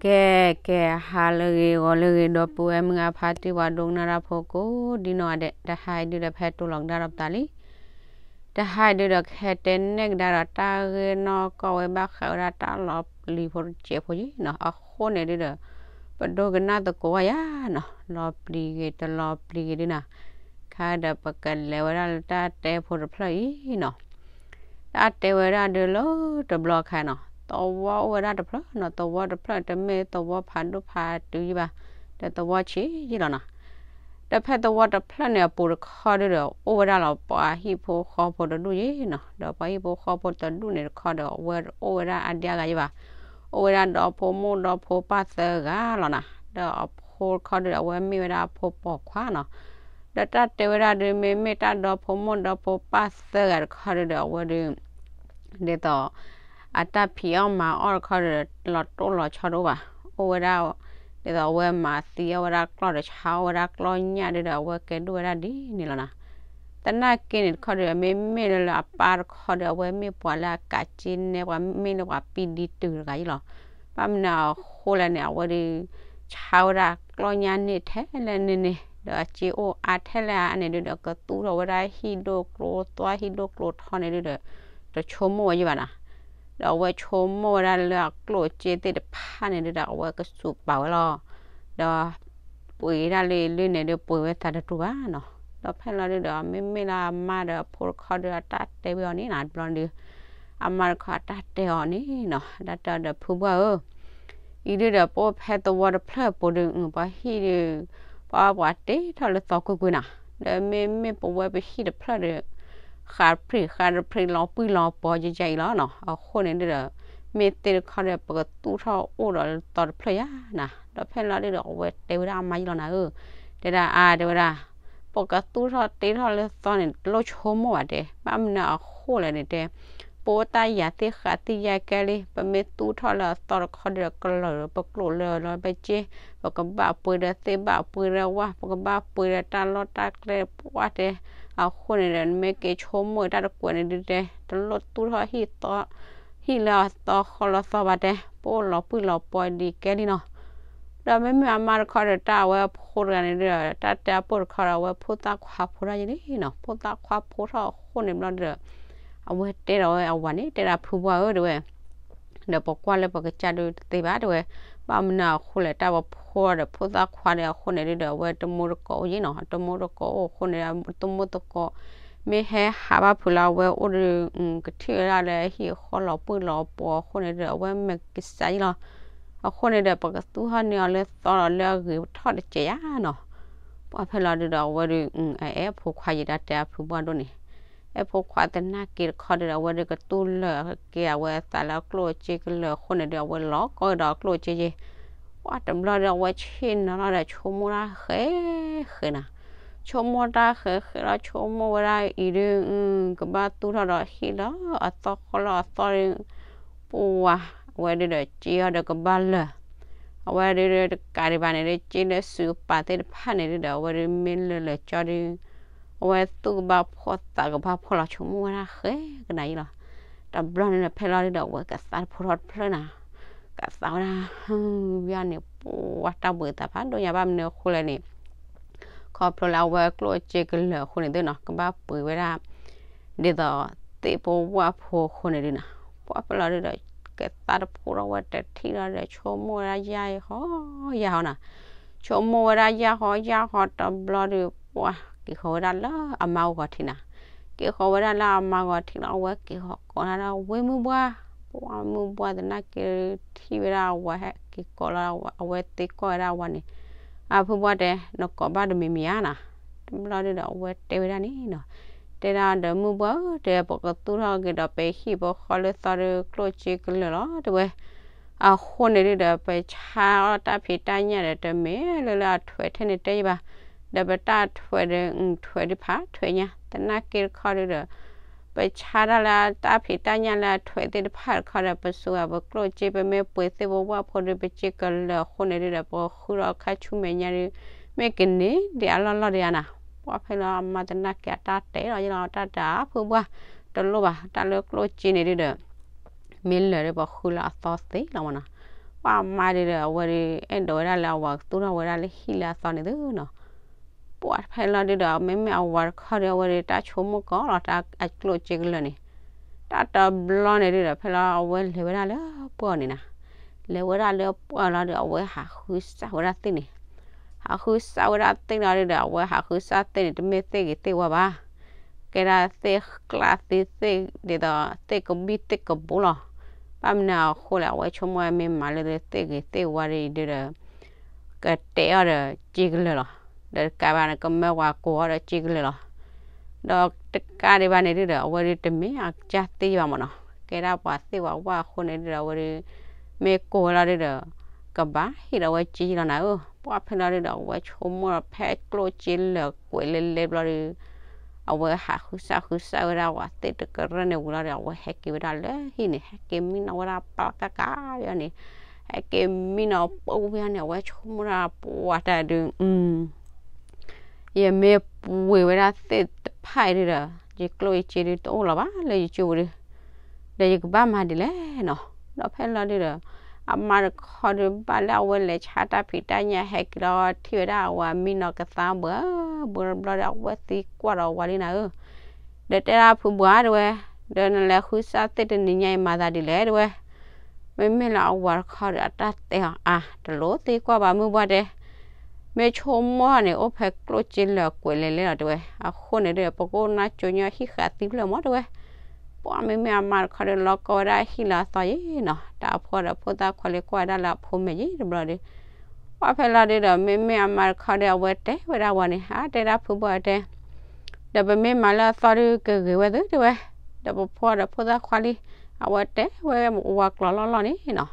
ကဲ ကဲ ဟါလၢအဂ့ၤ ဂီၤလၢအဂ့ၤ ဒီပုၢ်ဝဲၢ်မုၢ်အဖါတံၢ် ပှၤဒိကနၣ်တၢ်ဖိကိးဒ်နီၢ်ဂၤဒဲး, တဟါအံၤဒုဒီး ဖဲတိၢ်လီၤကဒါဒီးပသးလံ. တဟါအံၤဒုဒီး ကဟဲတဲနဲၣ်ကဒါဒီး တၢ်ဂ့ၢ်နီၢ်ကီၢ်ဝဲ ဘၣ်ဃးဝဲဒၣ်တၢ်လီၤပျံၤဖိတစဲးဖိယံၤနီၤ. အဃိန့ၣ်ဒုဒီး ပဒိကနၣ်သကိးဝဲယၤနီၤ, လီၤပျံၤဂ့ၤ တလီၤပျံၤဂ့ၤဒုနီၤ, ခဲဒီးပကလဲၤဝဲဒၣ်လၢတၢ်တဲဖိတဖျၢၣ်အံၤနီၤ. တၢ်တဲဝဲဒၣ်ဒုလၢတဘျီခါနီၤ, သဝီအိၣ်ဝဲဒၣ်တဖျၢၣ်နီၤ, သဝီတဖျၢၣ် တမ့ၢ်သဝီဖးဒိၣ်ဖးတုၤယံၤဘၣ်, ဒီးသဝီဆံးယံၤလီၤနီၤ. ဒီးဖဲသဝီတဖျၢၣ်န့ၣ် အပူၤတခီဒုဒီး အိၣ်ဝဲဒၣ်လီၤ ပှၤဟံၣ်ဖိဃီဖိတဒူၣ်ယံၤနီၤ. ဒီးပှၤဟံၣ်ဖိဃီဖိတဒူၣ်န့ၣ်တခီဒီး အဝဲအိၣ်ဝဲဒၣ်အါဒံအါဂၤယံၤဘၣ်, အိၣ်ဝဲဒၣ်ဒီဖိမိၢ်ဒီဖိပၢ်သၢဂၤလီၤနီၤ. ဒီးအဖိတခီဒုဒီး အဝဲမ့ၢ်ဝဲဒၣ်အဖိပိာ်ခွါနီၤ. ဒီးတၢ်တဲဝဲဒၣ်ဒု မ့မ့ၢ်တၢ်ဒီဖိမိၢ်ဒီဖိပၢ်သၢဂၤတခီဒုဒီး အဝဲဒု ဒ်သိး အတၢ်ဖံးအီၣ်မၤအီၣ်တခီဒီး လီၤတိၢ်လီၤဆီတအိၣ်ဘၣ်, အိၣ်ဝဲဒၣ် ဒ်သိးအဝဲမၤသံအီၣ်ဝဲဒၣ်ကျီၢ်ဒီး ဆါအီၣ်ဝဲဒၣ်ကျီၢ်ညၣ်ဒုဒီး အဝဲကဲဒိၣ်ဝဲဒၣ်ဒ်န့ၣ်လီၤနီၤ. သနာ်က့န့ၣ်တခီဒီး မ့မ့ၢ်လၢအပၢ်တခီဒီး အဝဲမ့ၢ်ပှၤလၢအကးက့နဲ ပှၤမ့ၢ်လၢပှၤပံဒံတုၤတဂၤယံၤလီၤ. ဘၣ်မနုၤအဃိလဲၣ်န့ၣ် အဝဲဒု ဆါဝဲဒၣ်ကျီၢ်ညၣ်န့ၣ်ထဲလဲၣ်န့ၣ်န့ၣ် ဒီးအစ့အိၣ်အါထဲလဲၣ်အါန့ၣ်ဒုဒီး ကသူၣ်ထီၣ်ဝဲဒၣ်ဟံၣ်ဒိၣ်ကျိသွါ ဟံၣ်ဒိၣ်ကျိထီန့ၣ်ဒုဒီး တဆိကမိၣ်ဝဲယံၤဘၣ်နီၤ. ဒီးအဝဲဆိကမိၣ်ဝဲဒၣ်လၢအကျိၣ်အစ့သ့ၣ်တဖၣ်န့ၣ်ဒုဒီး အဝဲကစူးပာ်ဝဲလီၤ. ဒီးပှ့ၤဒၣ်လၢလၢန့ၣ်ဒု ပှ့ၤဝဲသးတတူာ်ဘၣ်နီၤ. ဒီးဖဲလီၤဒုဒီး မ့မ့ၢ်လၢအမါဒီးအဖိတခီဒီး အတၢ်တဲဝဲအီၤန့ၣ်နီၤ တဘျီဒု အမါတခီအတၢ်တဲအီၤန့ၣ်နီၤ, တၢ်တဲအီၤဒီး ဖုဘှၢ်ဧၢ, အံၤဒုဒီး ပအိၣ်ဖဲသဝီတဖျၢၣ်ပူၤဒု ပှၤဟံၣ်ဒု ပှၤပှၤတ့ထီၣ်လၢသီကွ့ၢ်ကွ့ၢ်နီၤ. ဒီးမ့မ့ၢ်ပဝဲပဟံၣ်တဖျၢၣ်ဒီး ဃးတဖျံးဃးတဖျံး လီၤပှံၢ်လီၤပှီၤယဲယဲအံၤလီၤနီၤ. အဃိန့ၣ်ဒုဒီး မ့ၢ်သ့ၣ်တခီဒီး ပကသူၣ်ထီၣ်အိၣ်ဒီးလၢသီတဖျၢၣ်ယါနီၤ. ဒီးဖဲလီၤဒုဒီး အဝဲတဲဝဲဒၣ်အမါယံၤလီၤနၤဧၢ, တဲဒၣ်အါ တဲဝဲဒၣ် ပကသူၣ်ထီၣ်တ့ထီၣ်လၢသီန့ၣ် တလိၣ်ဆိကမိၣ်ဘၣ်တဲ, ဘၣ်မနုၤအဃိလဲၣ်န့ၣ်တဲ ပအိၣ်တၢ်ယၤသ့ၣ်ဃးသ့ၣ်ယါကဲလံ, ပမ့ၢ်သူၣ်ထီၣ်လၢအသီတခီဒီး ကလၢာ်ဒီးပကျိာ်လၢာ်လီၤပစ့, ပကဘၣ်ပှ့ၤဒီးသ့ၣ်ဘၣ်ပှ့ၤဒီးဝၣ်, ပကဘၣ်ပှ့ၤဒီးတၢ်လီၢ်တၢ်ကျဲပှၢ်တဲ. အဃိန့ၣ်ဒီး နမ့ၢ်က့ၤဆိကမိၣ်တၢ်တကွဲးန့ၣ်ဒုတဲ တလိၣ်သူၣ်ထီၣ်ဟံၣ်သီ ဟံၣ်လၢအသီဃီလီၤသီဘၣ်တဲ, ပအိၣ်လီၤပှံၢ်လီၤပှီၤဒ်ကဲလံနီၤ. ဒီးမ့မ့ၢ်အမါတခီဒီး တၢ်အဝဲအဖိတဂၤန့ၣ်ဒီး တၢ်တဲအပိၢ်တခီဒီး အဝဲဖိသၣ်ခွါဖိတၢ်ယံၤလံနီၤ. ဖိသၣ်ခွါဖိထီၣ်အဃိန့ၣ်ဘျီဒီး အဝဲတဲဒီးဝဲအဝၤန့ၣ် တဲဒၣ်ဖုဘှၢ်ဧၢ တဲဝဲ ဒီးပကွၢ်လၢပကစၢ်ဒုတသ့ဘၣ် တဲဝဲ, ဘၣ်မနုၤအဃိလဲၣ် တၢ်ပဖိဒီးဖိသၣ်ခွါဒီးအဃိန့ၣ်ဒုဒီး အဝဲတမူတကိးအိၣ်ယံၤနီၤ, တမူတကိးအိၣ်အဃိန့ၣ် တမူတကိး မ့ၢ်ဟဲဟးဘၣ်ဖုးလၢအဝဲအိၣ်ဒီး ကထံၣ်ဝဲဒၣ်လၢဟံၣ်ဃီလီၤပှံၢ်လီၤပှီၤအဃိန့ၣ်ဒီး အဝဲမဲာ်ကစၢ်ယံၤလီၤ. အဃိန့ၣ်ဒီး ပကသူၣ်ထီၣ်န့ၢ်အီၤလၢသီဒီးလၢအဂ့ၤထီၣ်တစဲးယါနီၤ. ပှၢ်ဖဲလီၤဒုဒီး အဝဲဒု အအဲၣ်ဖိခွါယံၤတၢ်တဲအဖုဘှၢ်ဒိၣ်န့ၣ် အဲၣ်ဖိခွါသနာ်က့တခီဒီး အဝဲဒုကတူၢ်လၢာ်က့ၤ အဝဲအသးလၢအကျိၣ်အစ့ကလၢာ်အဃိန့ၣ်ဒီး အဝဲလီၤကီဒီးအကျိၣ်အစ့ယ့ၤ. ပှၢ်တဘျီဒီး အဝဲဆ့ၣ်နီၤလီၤဒီး ဆိကမိၣ်တၢ်ဃဲဃဲနီၤ. ဆိကမိၣ်တၢ်ဃဲဃဲလီၤ ဆိကမိၣ်ဝဲဒၣ်အံၤဒု ကဘၣ်သူၣ်ထီၣ်ဒီးဟံၣ်လၢအသီဃီလၢအသီဒီး ပှၢ် အဝဲဒုဒီး စ့အီၤဒီးကဘၣ်လၢာ် အဝဲဒုတကးဒံးဘၣ်န့ၣ်ဒီး စ့လၢစုပာ်သ့ၣ်တဖၣ်န့ၣ်ဒုဒီး အဝဲဒုမ့ၢ်လၢာ်လၢာ်ကၠီဒု အဝဲသူၣ်ကဘၣ်ဖှီၣ်သးကဘၣ်ဖှီၣ်လီၤ ဆိကမိၣ်ဝဲဒၣ်ဃဲကနၤယံၤလီၤ. တဘျီန့ၣ်ဒီး ဖဲလီၤဒုဒီး အဝဲကသါတဖိထီၣ်တဖျၢၣ်နီၤ. ကသါဝဲဒၣ် ဟဘၣ်န့ၣ် ပှၢ်တၢ်ဘှံးသးဖးဒိၣ်ညါ ဘၣ်မနုၤအဃိလဲၣ်န့ၣ် ခီဖျိလၢအဝဲကျိၣ်စ့ကလၢာ်အဃိန့ၣ်သုနီၤ ကဘၣ်ပှ့ၤဝဲဒၣ် ဒ်သိးသ့ၣ်ဖိဝၣ်ဖိအဃိန့ၣ်ဒုနီၤ. ပှၢ်ဖဲလီၤဒုဒီး ကသါတဖိထီၣ်ဝဲတထံၣ်လီၤဒီး ဆိကမိၣ်ဝဲဒၣ်ယၢ်ဟီယၢ်ဟီနီၤ. ဆိကမိၣ်ဝဲဒၣ်ယၢ်ဟီယၢ်ဟီတဘျီဒု ပှၢ်က့ၤဃီၤဝဲဒၣ်လၢအမါအိၣ်ဂီၤထံးနီၤ. က့ၤဃီၤဝဲဒၣ်လၢအမါဂီၤထံးလီၤ အဝဲက့ၤဃီၤကိးဒၣ်ဒီး ဝ့ၢ်မုၢ်ဘှၢ်, ပှၢ်မုၢ်ဘှၢ်သနာ်က့ထံၣ်ဝဲဒၣ်အဝၤဟဲက့ၤကိးလီၤ အဝဲသ့ၣ်ကိးဝဲဒၣ်အဝၤန့ၣ် အဖုဘှၢ်တဲ နကိးဘၣ်တမံၤမံၤဧါနီၤ. တဘျီဒုဒီး အဝဲတဲဝဲဒၣ်န့ၣ်နီၤ. တဲဒၣ်ဒီးမုၢ်ဘှၢ်ဧၢ တဲ ပကသူၣ်ထီၣ်က့ၤဒီး ပဟံၣ်ဖိဃီလၢသီဒီး ကျိၣ်စ့ကလၢာ်လီၤ တဲဝဲ. အဃိန့ၣ်ဒုဒီး ပဆါအီၣ်တၢ်ဖံးတၢ်ညၣ်ဒီး တမ့ၢ်လၢလၢအထွဲးထဲန့ၣ်တဲယဘၣ်. ဒီးပတၢ်ထွဲးဒီး ထွဲးဒုဖးထွဲးညါ သနာ်က့တခီဒုဒီး ပဆါတၢ်လၢတၢ်ဖံးတၢ်ညၣ်လၢအထွဲးသ့ၣ်တဖၣ်တခီဒီး ပစူးဂၤပကျိၣ်စ့ ပမ့ၢ်ပှ့ၤသ့ၣ်ဖိဝၣ်ဖိဒု ပစ့ကလၢာ်အဃိန့ၣ်ဒုဒီး ပဃုလီၤခါဆူမဲာ်ညါဒု မ့ၢ်ကန့ၢ်ဒံးအလီၢ်လီၢ်ဒံးဧါနီၤ. ပှၢ်ဖဲလီၤအမါသနာ်က့အတၢ်တဲလီၤယလီၤ တၢ်တၢ်ဖုဘှၢ် တလိၣ်ဘၣ် တၢ်လၢကျိၣ်စ့န့ၣ်ဒုဒီး မ့ၢ်လၢာ်ဒီးပဃုလၢအသီသ့လီၤမနီၤ. ပှၤမါဒုဒီး အဝဲဒုး အဲၣ်ဒိးဝဲဒၣ်လၢအဝၤကသူၣ်ထီၣ်ဝဲဒၣ်လၢဟံၣ်လၢအသီန့ၣ်သုနီၤ. ပှၤဖဲလီၤဒုဒီး မ့မ့ၢ်အဝၤတခီဒီး အဝဲဒုး တၢ်ဆိကမိၣ်ကီးလီၤ တၢ်အကျိၣ်စ့ကလၢာ်န့ၣ်, တၢ်တဘျီန့ၣ်ဒုဒီး ဖဲလီၤအဝဲလဲၤဝဲဒၣ်လၢပှၢ်န့ၣ်နီၤ. လဲၤဝဲဒၣ်လၢပှၢ်လီၤဒီး အဝဲဟးဃုစၢ်ဝဲဒၣ်သ့ၣ်န့ၣ်, ဟးဃုစၢ်ဝဲဒၣ်သ့ၣ်လီၤဒုဒီး အဝဲဟးဃုစၢ်သ့ၣ်န့ၣ် တမ့ၢ်သ့ၣ်ဂ့ၤသ့ၣ်ဝါဘၣ်, ကဲဒၣ်သ့ၣ်ကျါသ့ၣ်သ့ၣ် ဒ်သိးသ့ၣ်ကဘံၣ်သ့ၣ်ကဘိလီၤ. ဘၣ်မနုၤအဃိလဲၣ် အဝဲဆိကမိၣ်မ့ၢ်မၤလၢသ့ၣ်ဂ့ၤသ့ၣ်ဝါဒ်အံၤဒုဒီး ကတဲအီၤဒီးစ့ကလၢာ်လီၤ. ဒီးတကးဘၣ်န့ၣ် ကမၢဝၤကိးအီၤဒီးစ့ကလၢာ်လီၤ. ဒီးတကးဒံးဘၣ်န့ၣ်ဒုဒီး အဝဲဒုတမ့ၢ်အကစၢ်သ့ဘၣ်မ့ၢ်နီၤ, ကဲဒၣ်ပှၤသ့ၣ်ပှၤဝၣ်အဃိန့ၣ်ဒုဒီး အဝဲဒု မ့ၢ်ကိးဝဲလီၤဒုဒီး ကဘၣ်ဟ့ၣ်ဒီးဝဲစ့လီၤနၤဧၢ. ပှၤဖဲလီၤဒုဒီး အဝဲဆိကမိၣ်ဒီးဖဲကျိၣ်စ့လၢာ်ကွဲးလဲၤလဲၤဘျီဒု အဝဲဟးဃုစၢ်ဃုစၢ်ဝဲဒၣ်ဝၤသ့ၣ်တကရၢၢ်န့ၣ်ဝံၤလီၤဒီး အဝဲဟဲက့ၤဝဲဒၣ်လၢဟံၣ်န့ၣ် ဟဲက့ၤမံနီၤဝဲဒၣ်ပှၢ်ကကးန့ၣ်, ဟဲက့ၤမံနီၤပှၢ်ဝံၤန့ၣ် အဝဲဆိကမိၣ်ဒၣ်ပှၤတၢ်ဒု ယမ့ၢ်ပှ့ၤဝဲဒၣ်သ့ၣ်တဖၣ်အံၤဒုဒီး ယကျိၣ်ယစ့ဒုတအိၣ်လီၤဘၣ်လၢယကၠိပူၤဒု, ဒီးယကဘၣ်မၤဒ်လဲၣ်နီၤ. ဒီးဖဲလီၤဒုဒီး အမါတခီဒုဘၣ်လၢအဝဲလဲၤဆါတၢ်ဖံးတၢ်ညၣ်ဟဲက့ၤလီၤ ထံၣ်ဝဲဒၣ်အဝၤမံနီၤကသါဘှဲဘှဲဘျီဒီး အဝဲသံကွၢ်ဒီးအဝၤလံနၤဧၢ, ဒီးတဲဒၣ်ဖုဘှါတဲဝဲ, ဒီးနလဲၤဃုစၢ်သ့ၣ်တနံၤညါအံၤမၤသးဒ်လဲၣ်တဲဝဲ, မ့မ့ၢ်လၢအဝၤတခီဒီးအတၢ်တဲအီၤ အါ တလိၣ်သံကွၢ်ဘၣ်မုၢ်ဘှါတဲ, မ့ၢ်ဆိကမိၣ်န့ၣ် အိၣ်ဖဲကျိၣ်စ့လၢာ်ကွဲးလဲၤလဲၤလီၤတဲဝဲ, အဃိန့ၣ်ဒီး ပကအိၣ်နါကိညါဟံၣ်ဃာ်သံဖျၢၣ်မးတဲဝဲ, ပှၤမ့မ့ၢ်အမါတခီဒီးလီၤကီဝဲဒၣ်ဟံၣ်လၢအသီယံၤနီၤ, တၢ်အဖိဒီးဖိသၣ်ခွါလံကွၢ်ဝဲဒၣ်လၢအဖိမဲာ်ယံၤတဘျီဒီး ပှၤဖဲလီၤဒုဒီး မ့မ့ၢ်အမါတခီဒီး အဝဲတဲဝဲဒၣ်ဝၤန့ၣ် ဟါ တဲဒၣ်ဖုဘှါတဲ, ဒီးပမ့ၢ်မၤလၢအသီဒုကဂ့ၤဝဲသုတဲဝဲ, ဒီးပဖိဒီးဖိသၣ်ခွါလံ, အဝဲတဲဝဲဝၤကျိာ်လီၢ်လီၢ်န့ၣ်နီၤ,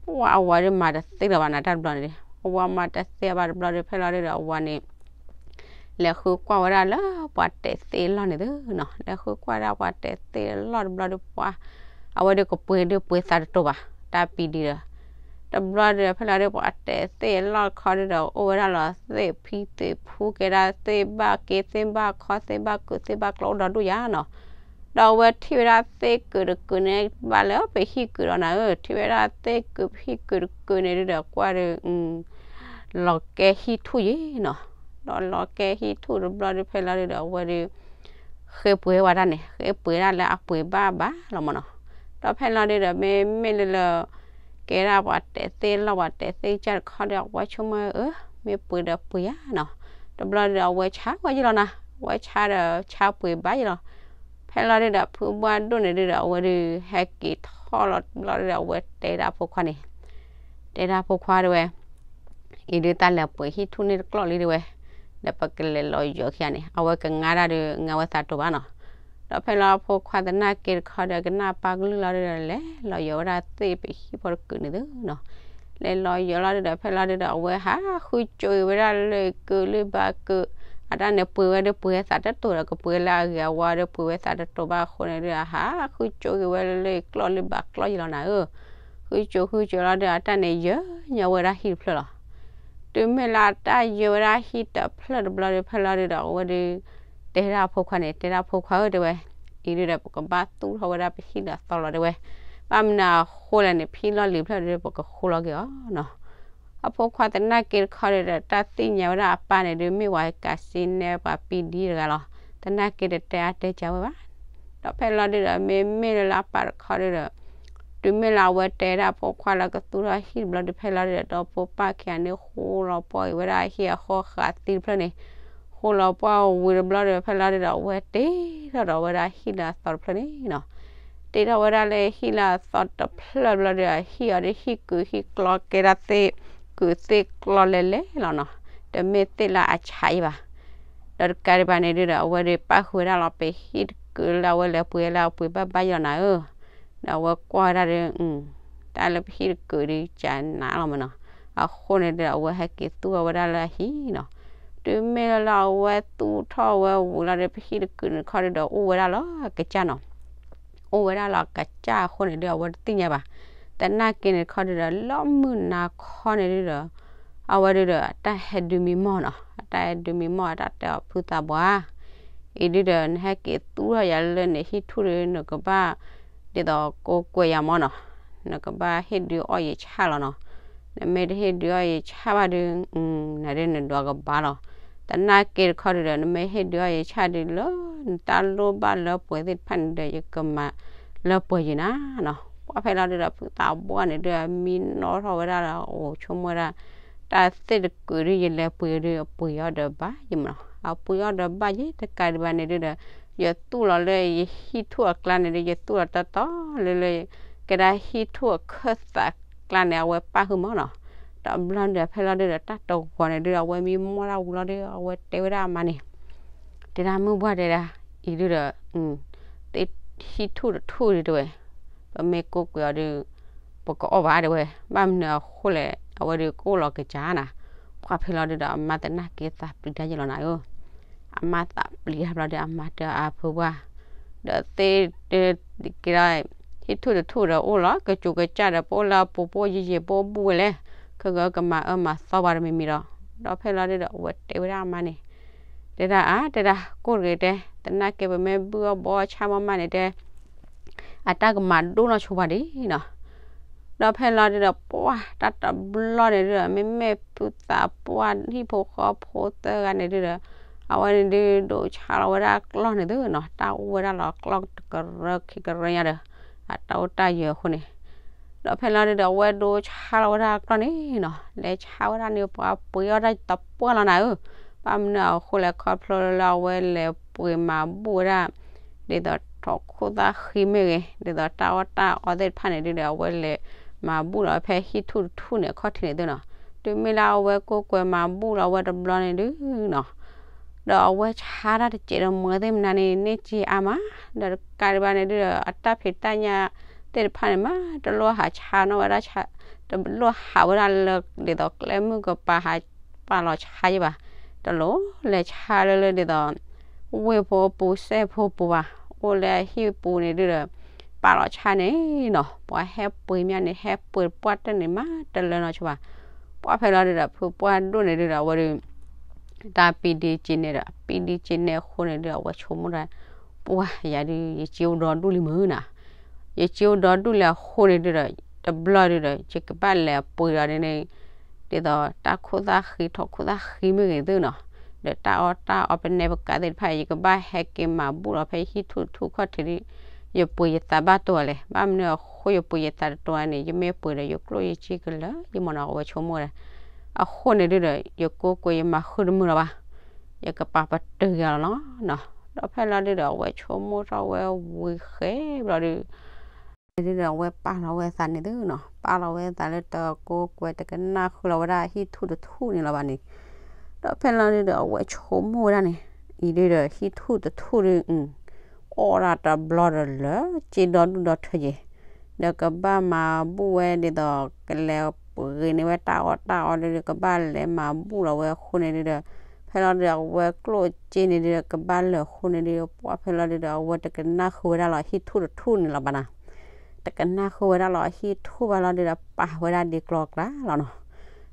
ပှၤအဝၤဒုမၤတသ့လၢၤဘၣ်နၤတၢ်တဘျီန့ၣ်, အဝၤမၤတသ့ဘၣ်တဘျီဒီး ဖဲလီၤဒုဒီးအဝၤန့ၣ် လဲၤဃုကွၢ်ဝဲဒၣ်လၢပှၤတဲာ်သ့ၣ်အလီၢ်န့ၣ်သုနီၤ, လဲၤဃုကွၢ်ဒၣ်ပှၤတဲာ်သ့ၣ်အလီၢ်တဘျီဒီးပှၤ အဝဲဒုကပှ့ၤဒုပှ့ၤသးတတိၤဘၣ်, တၢ်ပံၤဒံးဒီး တဘျီဒီး ဖဲလီၤဒုပှၤတဲာ်သ့ၣ်အလီၢ်တခီဒုဒီး အိၣ်ဝဲဒၣ်လီၤသ့ၣ်ဖံသ့ၣ်ဖူ ကဲဒၣ်သ့ၣ်ဘၣ်က့ သ့ၣ်ဘၣ်ခီ သ့ၣ်ဘၣ်ကုာ် သ့ၣ်ဘၣ်ကျီအိၣ်ဒီဒူၣ်ယါနီၤ, ဒီးအဝဲထံၣ်ဝဲဒၣ်သ့ၣ်ကုာ်တကုာ်န့ၣ် ဘၣ်လၢပဟံၣ်ကုာ်ဒီးနၤဧၢ, ထံၣ်ဝဲဒၣ်သ့ၣ်ကုာ်ဟံၣ်ကုာ်တကုာ်န့ၣ်ဒုဒီး ကွၢ်ဒု လီၤကဲဟံၣ်ထူၣ်ယံၤနီၤ, ဒီးလီၤကဲဟံၣ်ထူၣ်တဘျီဒု ဖဲလီၤဒုဒီး အဝဲဒု ဃ့ပှ့ၤဝဲတၢ်န့ၣ် ဃ့ပှ့ၤဒၣ်လၢအပှ့ၤဘၣ်ဘၣ်လီၤမ့ၢ်နီၤ, ဒီးဖဲလီၤဒုဒီး မ့မ့ၢ်လၢလၢ ကဲဒၣ်ပှၤတဲာ်သ့ၣ်အလီၢ် ပှၤတဲာ်သ့ၣ်ကစၢ်တခီဒီး အဝဲဆိကမိၣ်အၢ မ့ၢ်ပှ့ၤဒီးပှ့ၤယါနီၤ, တဘျီဒုဒီး အဝဲဆါဝဲယံၤလီၤနၤ, အဝဲဆါဒီးဆါပှ့ၤဘၣ်ယံၤလီၤ, ဖဲလီၤဒုဒီး ဖုဘှါဒိၣ်န့ၣ်ဒုဒီး အဝဲဒု ဟဲက့ၤထီၣ်လီၤတဘျီဒုဒီး အဝဲတဲဒၣ်အဖိခွါန့ၣ် တဲဒၣ်ဖိခွါတဲဝဲ အံၤဒုတၢ်လဲၤပှ့ၤဟံၣ်ထူၣ်န့ၣ်တကျီၢ်လံတဲဝဲ, ဒီးပကလဲၤလီၤယိာ်ခံဂၤန့ၣ် အဝဲကငါဒၣ်ဒီး ငါဝဲသးတိၤဘၣ်နီၤ, ဒီးဖဲလီၤအဖိခွါသနာ်က့တခီဒီး ကနၣ်ပၢ်ကလုၢ်လီၤဒုဒီး လဲၤလီၤယိာ်ဝဲဒၣ်သ့ၣ်ပဟံၣ်ဖိတကုာ်န့ၣ်သုနီၤ, လဲၤလီၤယိာ်လီၤဒုဒီး ဖဲလီၤဒုဒီး အဝဲဟးဃုကၠိက့ၤဝဲဒၣ်လၢကုာ်လၢဘၣ်ကုာ်, အတၢ်န့ၣ်ပှ့ၤဝဲဒုပှ့ၤဝဲသးတတိၤဒီး ကပှ့ၤလၢအဂ့ၤအဝါဒီး ပှ့ၤဝဲသးတတိၤဘၣ်အဃိန့ၣ်ဒု အဟးဃုကၠိက့ၤဝဲလၢကျီၢ်လၢဘၣ်ကျီၢ်ယံၤလီၤနၤဧၢ ဃုကၠိဃုကၠိလီၤဒု အတၢ်န့ၣ်ယၢၤညါဝဲဒၣ်ဟံၣ်တဖျၢၣ်လီၤ, တုၤမ့ၢ်လၢအတၢ်ယၢၤဝဲဒၣ်ဟံၣ်တဖျၢၣ်တဘျီဒု ဖဲလီၤဒုဒီး အဝဲဒု တဲဒၣ်အဖိခွါန့ၣ် တဲဒၣ်ဖိခွါဧၢတဲဝဲ, အံၤဒုဒီး ပကဘၣ်သူၣ်ထီၣ်ဝဲဒၣ်ပဟံၣ်လၢအသီလီၤတဲဝဲ, ဘၣ်မနုၤအဃိလဲၣ်န့ၣ် ပဟံၣ်လီၢ်လံၤဖျၢၣ်ဒု ပကဃိလီၤက့ၤအီၤနီၤ အဖိခွါသနာ်က့တခီဒီး တၢ်သ့ၣ်ညါဝဲဒၣ်အပၢ်န့ၣ်ဒု မ့ၢ်ဝဲကးစံနဲပှၤပံဒံတဂၤလီၤ, သနာ်က့တတဲအါတဲစှၤဝဲဘၣ်, ဒီးဖဲလီၤဒုဒီး မ့မ့ၢ်လၢလၢအပၢ်တခီဒုဒီး တုၤမ့ၢ်လၢအဝဲတဲဒၣ်ဖိခွါလၢကသူၣ်ထီၣ်ဟံၣ်တဘျီဒု ဖဲလီၤဒုဒီး ဒီဖိပၢ်ခံဂၤန့ၣ် ဃိလီၤပှီၢ်အံၤဝဲဒၣ်ဟံၣ်အဃီဃာ်သံတဖျၢၣ်န့ၣ်, ဃိလီၤပှီၢ်ဝံၤတဘျီဒီး ဖဲလီၤဒုဒီး အဝဲတ့ထီၣ်ဒီးဝဲဒၣ်ဟံၣ်လၢအသီတဖျၢၣ်န့ၣ်နီၤ တ့ထီၣ်ဝဲဒၣ်လၢဟံၣ်လၢအသီတဖျၢၣ်ဘျီဒီး ဟံၣ်အီၤဒုးဟံၣ်ကုာ်ဟံၣ်ကျီကဲဒၣ်သ့ၣ်ကုာ်သ့ၣ်ကျီလဲၤလဲၤလီၤနီၤ, တမ့ၢ်သ့ၣ်လၢအဆါအံၤဘၣ်, ဒီးတကးဒံးဘၣ်န့ၣ်ဒုဒီး အဝဲဒုးပၣ်ဃုာ်ဝဲဒၣ်လီၤ ပဟံၣ်တကုာ်လၢအဝဲလဲၤပှ့ၤလၢအပှ့ၤဘၣ်ဘၣ်ယံၤလီၤနၤဧၢ, ဒီးအဝဲကွၢ်ဝဲဒၣ်ဒီး တၢ်လၢပဟံၣ်တကုာ်ဒုးကနးလီၤမ့ၢ်နီၤ, အဃိန့ၣ်ဒီး အဝဲဟဲက့ၤသူၣ်ထီၣ်ဝဲဒၣ်လၢအဟံၣ်နီၤ, တုၤမ့ၢ်လၢလၢအဝဲသူၣ်ထီၣ်ဝဲဝံၤလီၤဒီး ပဟံၣ်တကုာ်န့ၣ်တခီဒုဒီးအိၣ်ဝဲဒၣ်လီၤအကစၢ်နီၤ အိၣ်ဝဲဒၣ်လီၤအကစၢ်အဃိန့ၣ်ဒုး အဝဲတသ့ၣ်ညါဘၣ်, သနာ်က့န့ၣ်တခီဒုဒီး လၢမုၢ်နၤခီန့ၣ်ဒုဒီး အဝဲဒုဒီး အတၢ်ဟဲဒုးမံမီၢ်နီၤ အတၢ်ဟဲဒုးမံမီၢ် အတၢ်တဲအီၤဖုသးပှၢ်, အံၤဒုဒီး နဟဲက့ၤသူၣ်ထီၣ်ယၤလၢနဟံၣ်ထူၣ်ဒီး နကဘၣ် ဒ်သိးကိးကွဲးယၤမီၢ်နီၤ နကဘၣ်ဟ့ၣ်ဒုးအီၣ်ယဆၣ်လီၤနီၤ. နမ့ၢ်တဟ့ၣ်ဒုးအီၣ်ယဆၣ်ဘၣ်ဒီး နဒုးနဒွးကဘၣ်လီၤ. သနာ်က့တခီဒုးဒီး နမ့ၢ်ဟ့ၣ်ဒုးအီၣ်ယဆၣ်ဒုးလၢ နတၢ်လိၣ်ဘၣ်လၢပှဲၤသ့ၣ်တဖၣ်န့ၣ်ဒီး ယကမၤလၢပှဲၤယံၤနၤနီၤ. ပှၢ်ဖဲလီၤဒုးဒီး ဖုသးပှၢ်န့ၣ်ဒုး မံနီၣ်ထီၣ်ဝဲဒၣ်ဒီး အိၣ်ဆိကမိၣ်ဝဲဒၣ် တၢ်သ့ၣ်တကုာ်ဒုး ယလဲၤပှ့ၤဒုး အပှ့ၤအီၣ်ဒီးဘၣ်ယံၤမးနီၤ. အပှ့ၤအီၣ်ဒီးဘၣ်ယံၤတကးဒံးဘၣ်န့ၣ်ဒုးဒီး ယသူၣ်လီၤလၢယဟံၣ်ထူၣ်အကျါန့ၣ်ဒုး ယသူၣ်လီၤတီတီလၢလၢ ကဲဒၣ်ဟံၣ်ထူၣ်အခၢၣ်သးကျါန့ၣ် အဝဲပၣ်ဃုာ်မးနီၤ. တဘျီဒုးဖဲလီၤဒုးဒီး တၢ်တဂီၤန့ၣ်ဒုးဒီး အဝဲမံမီၢ်ဒၣ်ဝံၤလီၤဒုး အဝဲတဲဝဲဒၣ်အမါန့ၣ် တဲဒၣ်မုၢ်ပှၢ်တဲဒၣ် အံၤဒုးဒီး ဟံၣ်ထူၣ်တထူၣ်ဒုးတဲဝဲ ပမ့ၢ်ကိးကွဲးအီၤဒုး ပကအီၣ်ဘၣ်တဲဝဲ ဘၣ်မနုၤအဃိလဲၣ် အဝဲဒုးကအိၣ်လီၤကစၢ်နၤ. ပှၢ်ဖဲလီၤဒုးဒီး အမါသနာ်က့သးပျံၤတၢ်ယဲလီၤနၤဧၢ. အမါသးပျံၤတၢ်ဘျီဒီး အမါတဲအါဖုပှၢ် ဒီးသ့ၣ် ကဲဒၣ် ဟံၣ်ထူၣ်တထူၣ်ဒီးအိၣ်လီၤ ကစူၤကစၢ်ဒီး ပအိၣ်လၢအပူၤ ပအိၣ်ယံာ်ယံာ် ပအိၣ်ဘူၣ်ဝဲလဲၣ် ခဲကကမၤအၢမၤသီပှၤတမံၤမံၤဒီး ဒီးဖဲလီၤဒုးဒီး အဝဲတဲဝဲဒၣ်အမါန့ၣ် တဲဒၣ်အါ တဲဒၣ် ကိၢ်တဂ့ၤတဲ သနာ်က့ပမ့ၢ်ဘုၣ်အီၣ်ဘီအီၣ်ဆၣ်မီၢ်မးန့ၣ်တဲ အတၢ်ကမၤဒိၣ်နီၢ်ဆိပှၤဒံးနီၤ. ဒီးဖဲလီၤဒုးဒီး ပှၢ်တၢ်တဘျီန့ၣ်ဒုးဒီး မ့မ့ၢ်ဖုသးပှၢ်ဟံၣ်ဖိဃီဖိသၢဂၤန့ၣ်ဒုးဒီး အဝဲန့ၣ်ဒုးဒိးဆါလီၤဝဲဒၣ်ကျီၢ်န့ၣ်သုနီၤ တၢ်အိၣ်ဝဲဒၣ်လီၤကျီၢ်တကရၢခံကရၢညါဒီး အတၢ်အိၣ်တၢ်ယၢၤအဃိန့ၣ် ဒီးဖဲလီၤဒုးဒီး အဝဲဒိးဆါလီၤဝဲဒၣ်ကျီၢ်န့ၣ်နီၤ လဲၤဆါဝဲဒၣ်န့ၣ် ပှၤပှ့ၤအီၣ်တၢ်တပှၢ်လီၤနၤဧၢ. ဘၣ်မနုၤအဃိလဲၣ် ခီဖျိလၢအဝဲလဲၤပှ့ၤမၤဘူၣ်ဝဲဒၣ် ဒ်သိးထိၣ်ခိၣ်သၣ်ဃံမ့ၢ်ဂ့ၤ ဒ်သိးတၢ်အီၣ်တၢ်အီသ့ၣ်တဖၣ်န့ၣ်ဒုးဒီး အဝဲလဲၤမၤဘူၣ်လီၤဝဲဖဲဟံၣ်ထူၣ်တထူၣ်န့ၣ် အခီၣ်ထံးန့ၣ်သုနီၤ. တုၤမ့ၢ်လၢအဝဲကိးကွဲးမၤဘူၣ်လီၤဝဲတဘျီန့ၣ်ဒုးနီၤ ဒီးအဝဲဆါတၢ်တစဲးဒီးမၤသ့ၣ်မနုၤန့ၣ် န့ၢ်က့ၤအါမး ဒီးတကးဒံးဘၣ်န့ၣ်ဒုးဒီး အတၢ်ဖံးတၢ်ညၣ်သ့ၣ်တဖၣ်န့ၣ်မး တလိၣ်ဟးဆါနီၣ်ဝဲဒၣ် တလိၣ်ဟးဝဲဒၣ်လၢဒ်သိးကျဲမုၢ်ကပၤဟးပာ်လီၤဆါယဲဘၣ်. တလိၣ်လဲၤဆါလၢလၢဒ်သိး ဝ့ၢ်ဖိအပူၤ စဲၣ်ဖိပူၤဘၣ်. အိၣ်လၢအဟံၣ်ပူၤန့ၣ်ဒုးဒီး ပာ်လီၤဆါန့ၣ်နီၤ ပှၤဟဲပှ့ၤမးန့ၣ် ဟဲပှ့ၤပှၢ်တၢၢ်န့ၣ်မး တလၢနီၢ်ဆိဘၣ်. ပှၢ်ဖဲလီၤဒုးဒီး ဖုပှၢ်ဒိၣ်န့ၣ်ဒုးဒီး အဝဲဒုး တၢ်ပံဒံက့န့ၣ်ဒီး ပံဒံက့န့ၣ်အဃိန့ၣ်ဒုးဒီး အဝဲဆိကမိၣ်ဒၣ် ပှၢ်ယၤဒုး ယစ့အိၣ်ဒီဒူၣ်လံမုၢ်နၤ ယစ့အိၣ်ဒီဒူၣ်လံအဃိန့ၣ်ဒုးဒီး တဘျီဒုးဒီး ယကဘၣ်လဲၤပှ့ၤဒီးန့ၣ် ဒ်သိးတၢ်ခိၣ်သၣ်ဃံ ထိၣ်ခိၣ်သၣ်ဃံမ့ၢ်ဂ့ၤသုနီၤ ဒီးတၢ်အီၣ်တၢ်အီပနဲပကးသ့ၣ်တဖၣ် ယကဘၣ်ဟဲက့ၤမၤဘူၣ်လီၤဖဲဟံၣ်ထူၣ်တထူၣ်ခီၣ်ထံးဒုး ယပှ့ၤယသးဘၣ်တိၢ်အီၤလဲၣ်. ဘၣ်မနုၤအဃိယပှ့ၤယသးတတိၢ်အီၤန့ၣ် ယမ့ၢ်ပှ့ၤဒီးယကျိၣ်ယစ့ကလၢာ် ယမ့ၢ်နီၤ အဝဲဆိကမိၣ်ဝဲဒၣ် အဃိန့ၣ်ဒုးဒီး ယကိးကွဲးယမၤဃုတမုာ်လီၤဘၣ်. ယကပာ်ပတုာ်ယၤလီၤနီၤ. ဒီးဖဲလီၤဒုးဒီး အဝဲဆိကမိၣ်ထီၣ်ဝဲဝံၤဃဲဘျီဒုး ဒုးဒီး အဝဲပာ်လီၤဝဲအသးန့ၣ်သုနီၤ ပာ်လီၤဝဲအသးလၢတကိးကွဲးတကနၣ်ဃုာ်လီၤဝဲဒၣ်ဟံၣ်ထူၣ်တထူၣ်န့ၣ်လီၤဘၣ်န့ၣ် ဒီးဖဲလီၤဒုးဒီး အဝဲဆိကမိၣ်ဝဲဒၣ်န့ၣ် အံၤဒုးဒီး ဟံၣ်ထူၣ်တထူၣ်ဒုး အီၣ်ဒၣ်တဘျီဒီးလၢ စ့ဒီဒူၣ်ဒီထၢယဲၢ် ဒီးကဘၣ်မၤဘူၣ်ဝဲဒ်သိး ကလဲၤပှ့ၤန့ၢ်ဝဲတၢ်အီၣ်တၢ်အီဒုး ကဘၣ်လဲၤမၤဘူၣ်လီၤဝဲအဃိန့ၣ်ဒုးဒီး ဖဲလီၤဒုးဒီး အဝဲကျိၣ်စ့န့ၣ်ဒုးဒီး ကဘၣ်လၢာ်အဃိန့ၣ်ဒုး ပှၢ်ဖဲလီၤဒုးဒီး အဝဲတကနၣ်ဃုာ်ဝဲဒၣ်လီၤဟံၣ်ထူၣ်တထူၣ်န့ၣ်လီၤဘၣ်နၤ တကနၣ်ဃုာ်ဝဲဒၣ်လီၤဟံၣ်ထူၣ်ဘၣ်လီၤဒုးဒီး ပာ်ဝဲဒၣ်ဒ့ကျီကျါလီၤနီၤ.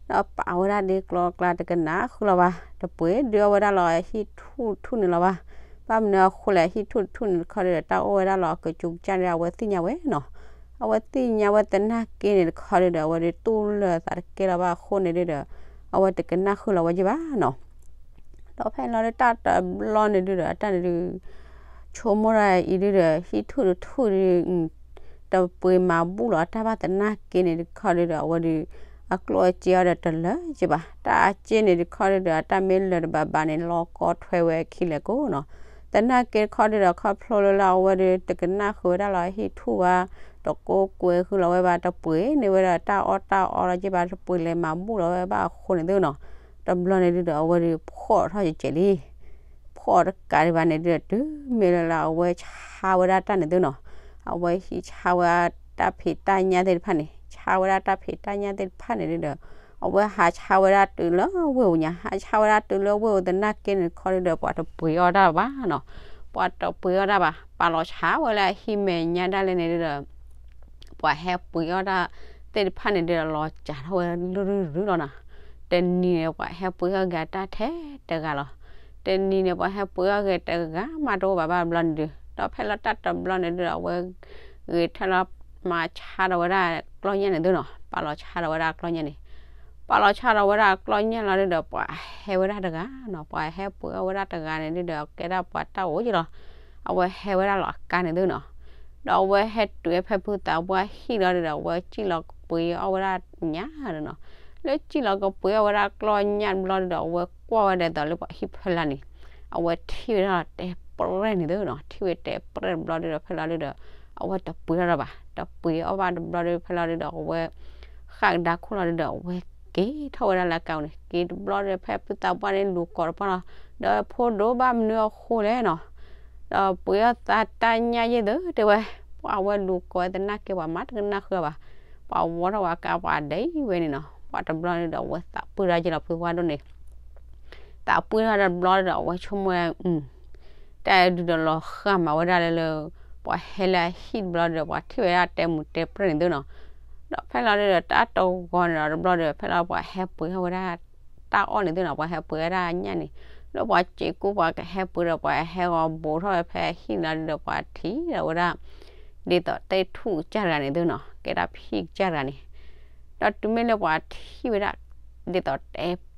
ဒီးပာ်ဝဲဒၣ်ဒ့ကျီကျါ တကနၣ်ဃုာ်လီၤဘၣ် တပှ့ၤဒုးအီၣ်ဝဲဒၣ်လီၤဟံၣ်ထူၣ်တထူၣ်န့ၣ်လီၤဘၣ်. ဘၣ်မနုၤအဃိလဲၣ် ဟံၣ်ထူၣ်တထူၣ်န့ၣ်တခီဒုးဒီး တၢ်အိၣ်ဝဲဒၣ်လီၤကစူးကစၢ်ဒုး အဝဲသ့ၣ်ညါဝဲနီၤ. အဝဲသ့ၣ်ညါဝဲသနာ်က့န့ၣ်တခီဒုးဒီး အဝဲဒုးတူၢ်လၢာ်သးတကဲလီၤဘၣ်အဃိန့ၣ်ဒုးဒီး အဝဲတကနၣ်ဃုာ်လီၤဝဲက့ဘၣ်နီၤ. ဒီးဖဲလီၤဒုးတၢ်တဘျီန့ၣ်ဒုးဒီး အတၢ်န့ၣ်ဒုး ဆိကမိၣ်ဒၣ်အံၤဒုးဒီး ဟံၣ်ထူၣ်တထူၣ်ဒုး တပှ့ၤမၤဘူၣ်လီၤတၢ်ဘၣ်သနာ်က့န့ၣ်တခီဒုးဒီး အဝဲဒုး အကျိၣ်အစ့အီၤဒီးတလၢာ်က့ဘၣ်. တၢ်အစ့န့ၣ်တခီဒုးဒီး အတၢ်မ့ၢ်လၢာ်တဘၣ်ဘၣ်န့ၣ် လီၤကီထွဲဝဲအခံလဲၣ်ကိးနီၤ. သနာ်က့တခီဒုးဒီး ခီဖျိလၢလၢအဝဲဒုး တကနၣ်ဃုာ်ဝဲဒၣ်လီၤဟံၣ်ထူၣ်ဘၣ်, တကိးကွဲးဃုာ်လီၤဝဲဘၣ်, တပှ့ၤန့ၢ်ဝဲဒၣ်တၢ်အီၣ်တၢ်အီလီၤက့ဘၣ်, တပှ့ၤလဲၤမၤဘူၣ်လီၤဝဲဘၣ်အဃိန့ၣ်သုနီၤ. တဘျီန့ၣ်ဒုးဒီး အဝဲဒုးဖှီၣ်ထီၣ်ကဲးကဲးလံ. ဖှီၣ်တကးဒံးဘၣ်န့ၣ်ဒုးဒီး တုၤမ့ၢ်လၢလၢအဝဲဆါဝဲဒၣ်တၢ်န့ၣ်သုနီၤ, အဝဲဟံးဆါဝဲဒၣ်တၢ်ဖံးတၢ်ညၣ်သ့ၣ်တဖၣ်န့ၣ်, ဆါဝဲဒၣ်တၢ်ဖံးတၢ်ညၣ်သ့ၣ်တဖၣ်န့ၣ်ဒုးဒီး အဝဲဟးဆါဝဲဒၣ်တုၤလၢဝ့ၢ်ပူၤညါ, ဟးဆါဝဲဒၣ်တုၤလၢဝ့ၢ်ပူၤသနာ်က့န့ၣ်တခီဒုးဒီး ပှၤတပှ့ၤအီၣ်တၢ်ဘၣ်နီၤ, ပှၤတပှ့ၤအီၣ်တၢ်ဘၣ်, ပာ်လီၤဆါဝဲလၢအဟံၣ်မဲာ်ညါဒၣ်လဲာ်န့ၣ်ဒုးဒီး ပှၤဟဲပှ့ၤအီၣ်တၢ်သ့ၣ်တဖၣ်န့ၣ်ဒုးဒီး လီၤစှၤထီၣ်ဝဲရုၢ်ရုၢ်လီၤနီၤ. တနံၤန့ၣ် ပှၤဟဲပှ့ၤအီၣ်က့ၤအတၢ်ထဲတဂၤလီၤ. တနံၤန့ၣ် ပှၤဟဲပှ့ၤအီၣ်က့ၤတဂၤမးတအိၣ်ဘၣ်ဘၣ်ဘျီန့ၣ်ဒုး, ဒီးဖဲလီၤတၢ်တဘျီန့ၣ်ဒုးဒီး အဝဲဂဲၤထၢၣ်လီၤ ပာ်လီၤမၤဆါဒီးဝဲဒၣ်ကျီၢ်ညၣ်န့ၣ်သုနီၤ, ပာ်လီၤဆါဒီးဝဲဒၣ်ကျီၢ်ညၣ်န့ၣ်, ပာ်လီၤဆါဒီးဝဲဒၣ်ကျီၢ်ညၣ်လီၤဒုဒီး ပှၤဟဲဝဲဒၣ်တဂၤနီၤ, ပှၤဟဲပှ့ၤအီၣ်ဝဲဒၣ်တဂၤန့ၣ်ဒုဒီး ကဲဒၣ်ပှၤတၢ်အိၣ်ယလီၤ, အဝဲဟဲဝဲဒၣ်လီၤအကါန့ၣ်သုနီၤ, ဒီးအဝဲဟဲတုၤဖဲဖုသးပှၢ်ဟံၣ်လီၤဒုဒီး အဝဲစံၣ်လီၤကပှ့ၤအီၣ်ဝဲဒၣ်ညၣ်နီၤ, လၢစံၣ်လီၤကပှ့ၤအီၣ်ဝဲဒၣ်ကျီၢ်ညၣ်တဘျီဒုဒီး အဝဲကွၢ်ဝဲဒၣ်ဒ်သိးလၢပှၤဟံၣ်ဖီလာ်န့ၣ်, အဝဲထံၣ်ဝဲဒၣ်တဲပြဲၣ်န့ၣ်သုနီၤ, ထံၣ်ဝဲတဲပြဲၣ်တဘျီဒုဒီး ဖဲလီၤဒုဒီး အဝဲတပှ့ၤထီၣ်ဒီးဘၣ်, တပှ့ၤအီၣ်ဘၣ်တဘျီဒု ဖဲလီၤဒုဒီး အဝဲ ဃၣ်ကဒါခိၣ်လီၤဒုဒီး အဝဲက့ၤထီၣ်ဝဲဒၣ်လၢအကါန့ၣ်, က့ၤတဘျီဒု ဖဲဖုသးပှၢ်န့ၣ်လူၤကိးတပှၢ်လီၤ, ဒီးဖိဒိၣ်ဘၣ်မနုၤအဃိလဲၣ်နီၤ, ဒီးပှ့ၤအီၣ်သးတၢ်ညၣ်ယဲၢ်သုတဲဝဲ, ပှၤအဝဲလူၤကိးသနာ်က့ ပှၤမၤတကနၣ်ဃုာ်ဘၣ်, ပှၤဝီထီၣ်ပှၤကါပှၤဒဲဝဲန့ၣ်နီၤ, ပှၤတဘျီဒုဒီး အဝဲသးပှ့ၤထီၣ်ယဲၢ်လီၤဖုသးပှၢ်ဒိၣ်န့ၣ် သးပှ့ၤထီၣ်တဘျီဒီး အဝဲဆိကမိၣ် တၢ်ဒုဒီးလီၤဃာ်မၤဝဲဒၣ်လၢလၢ ပှၤဟဲလၢအဟံၣ်တဘျီဒီး ပှၤထံၣ်ဝဲဒၣ်တဲမူးတဲပြဲၣ်န့ၣ်သုနီၤ, ဒီးဖဲလီၤဒုဒီး တၢ်တဂီၤန့ၣ်ဒီးတဘျီဒီး ဖဲလီၤပှၤဟဲပှ့ၤထီၣ်ဝဲဒၣ် တၢ်အီၣ်န့ၣ်သုနီၤ, ပှၤဟဲပှ့ၤဝဲဒၣ်ညၣ်န့ၣ်, လၢပှၤစံးကူပှၤကဟဲပှ့ၤဒီး ပှၤဟဲဂီၤဘူးထီၣ်ဝဲဖဲဟံၣ်လီၤဒုဒီး ပှၤထံၣ်ဒီးဝဲဒၣ် ဒ်သိးတဲထူၣ်ကစၢ်တဂၤန့ၣ်သုနီၤ, ကဲဒၣ်ဖံးကစၢ်တဂၤန့ၣ်, ဒီးတုၤမ့ၢ်လၢပှၤထံၣ်ဝဲဒၣ် ဒ်သိးတ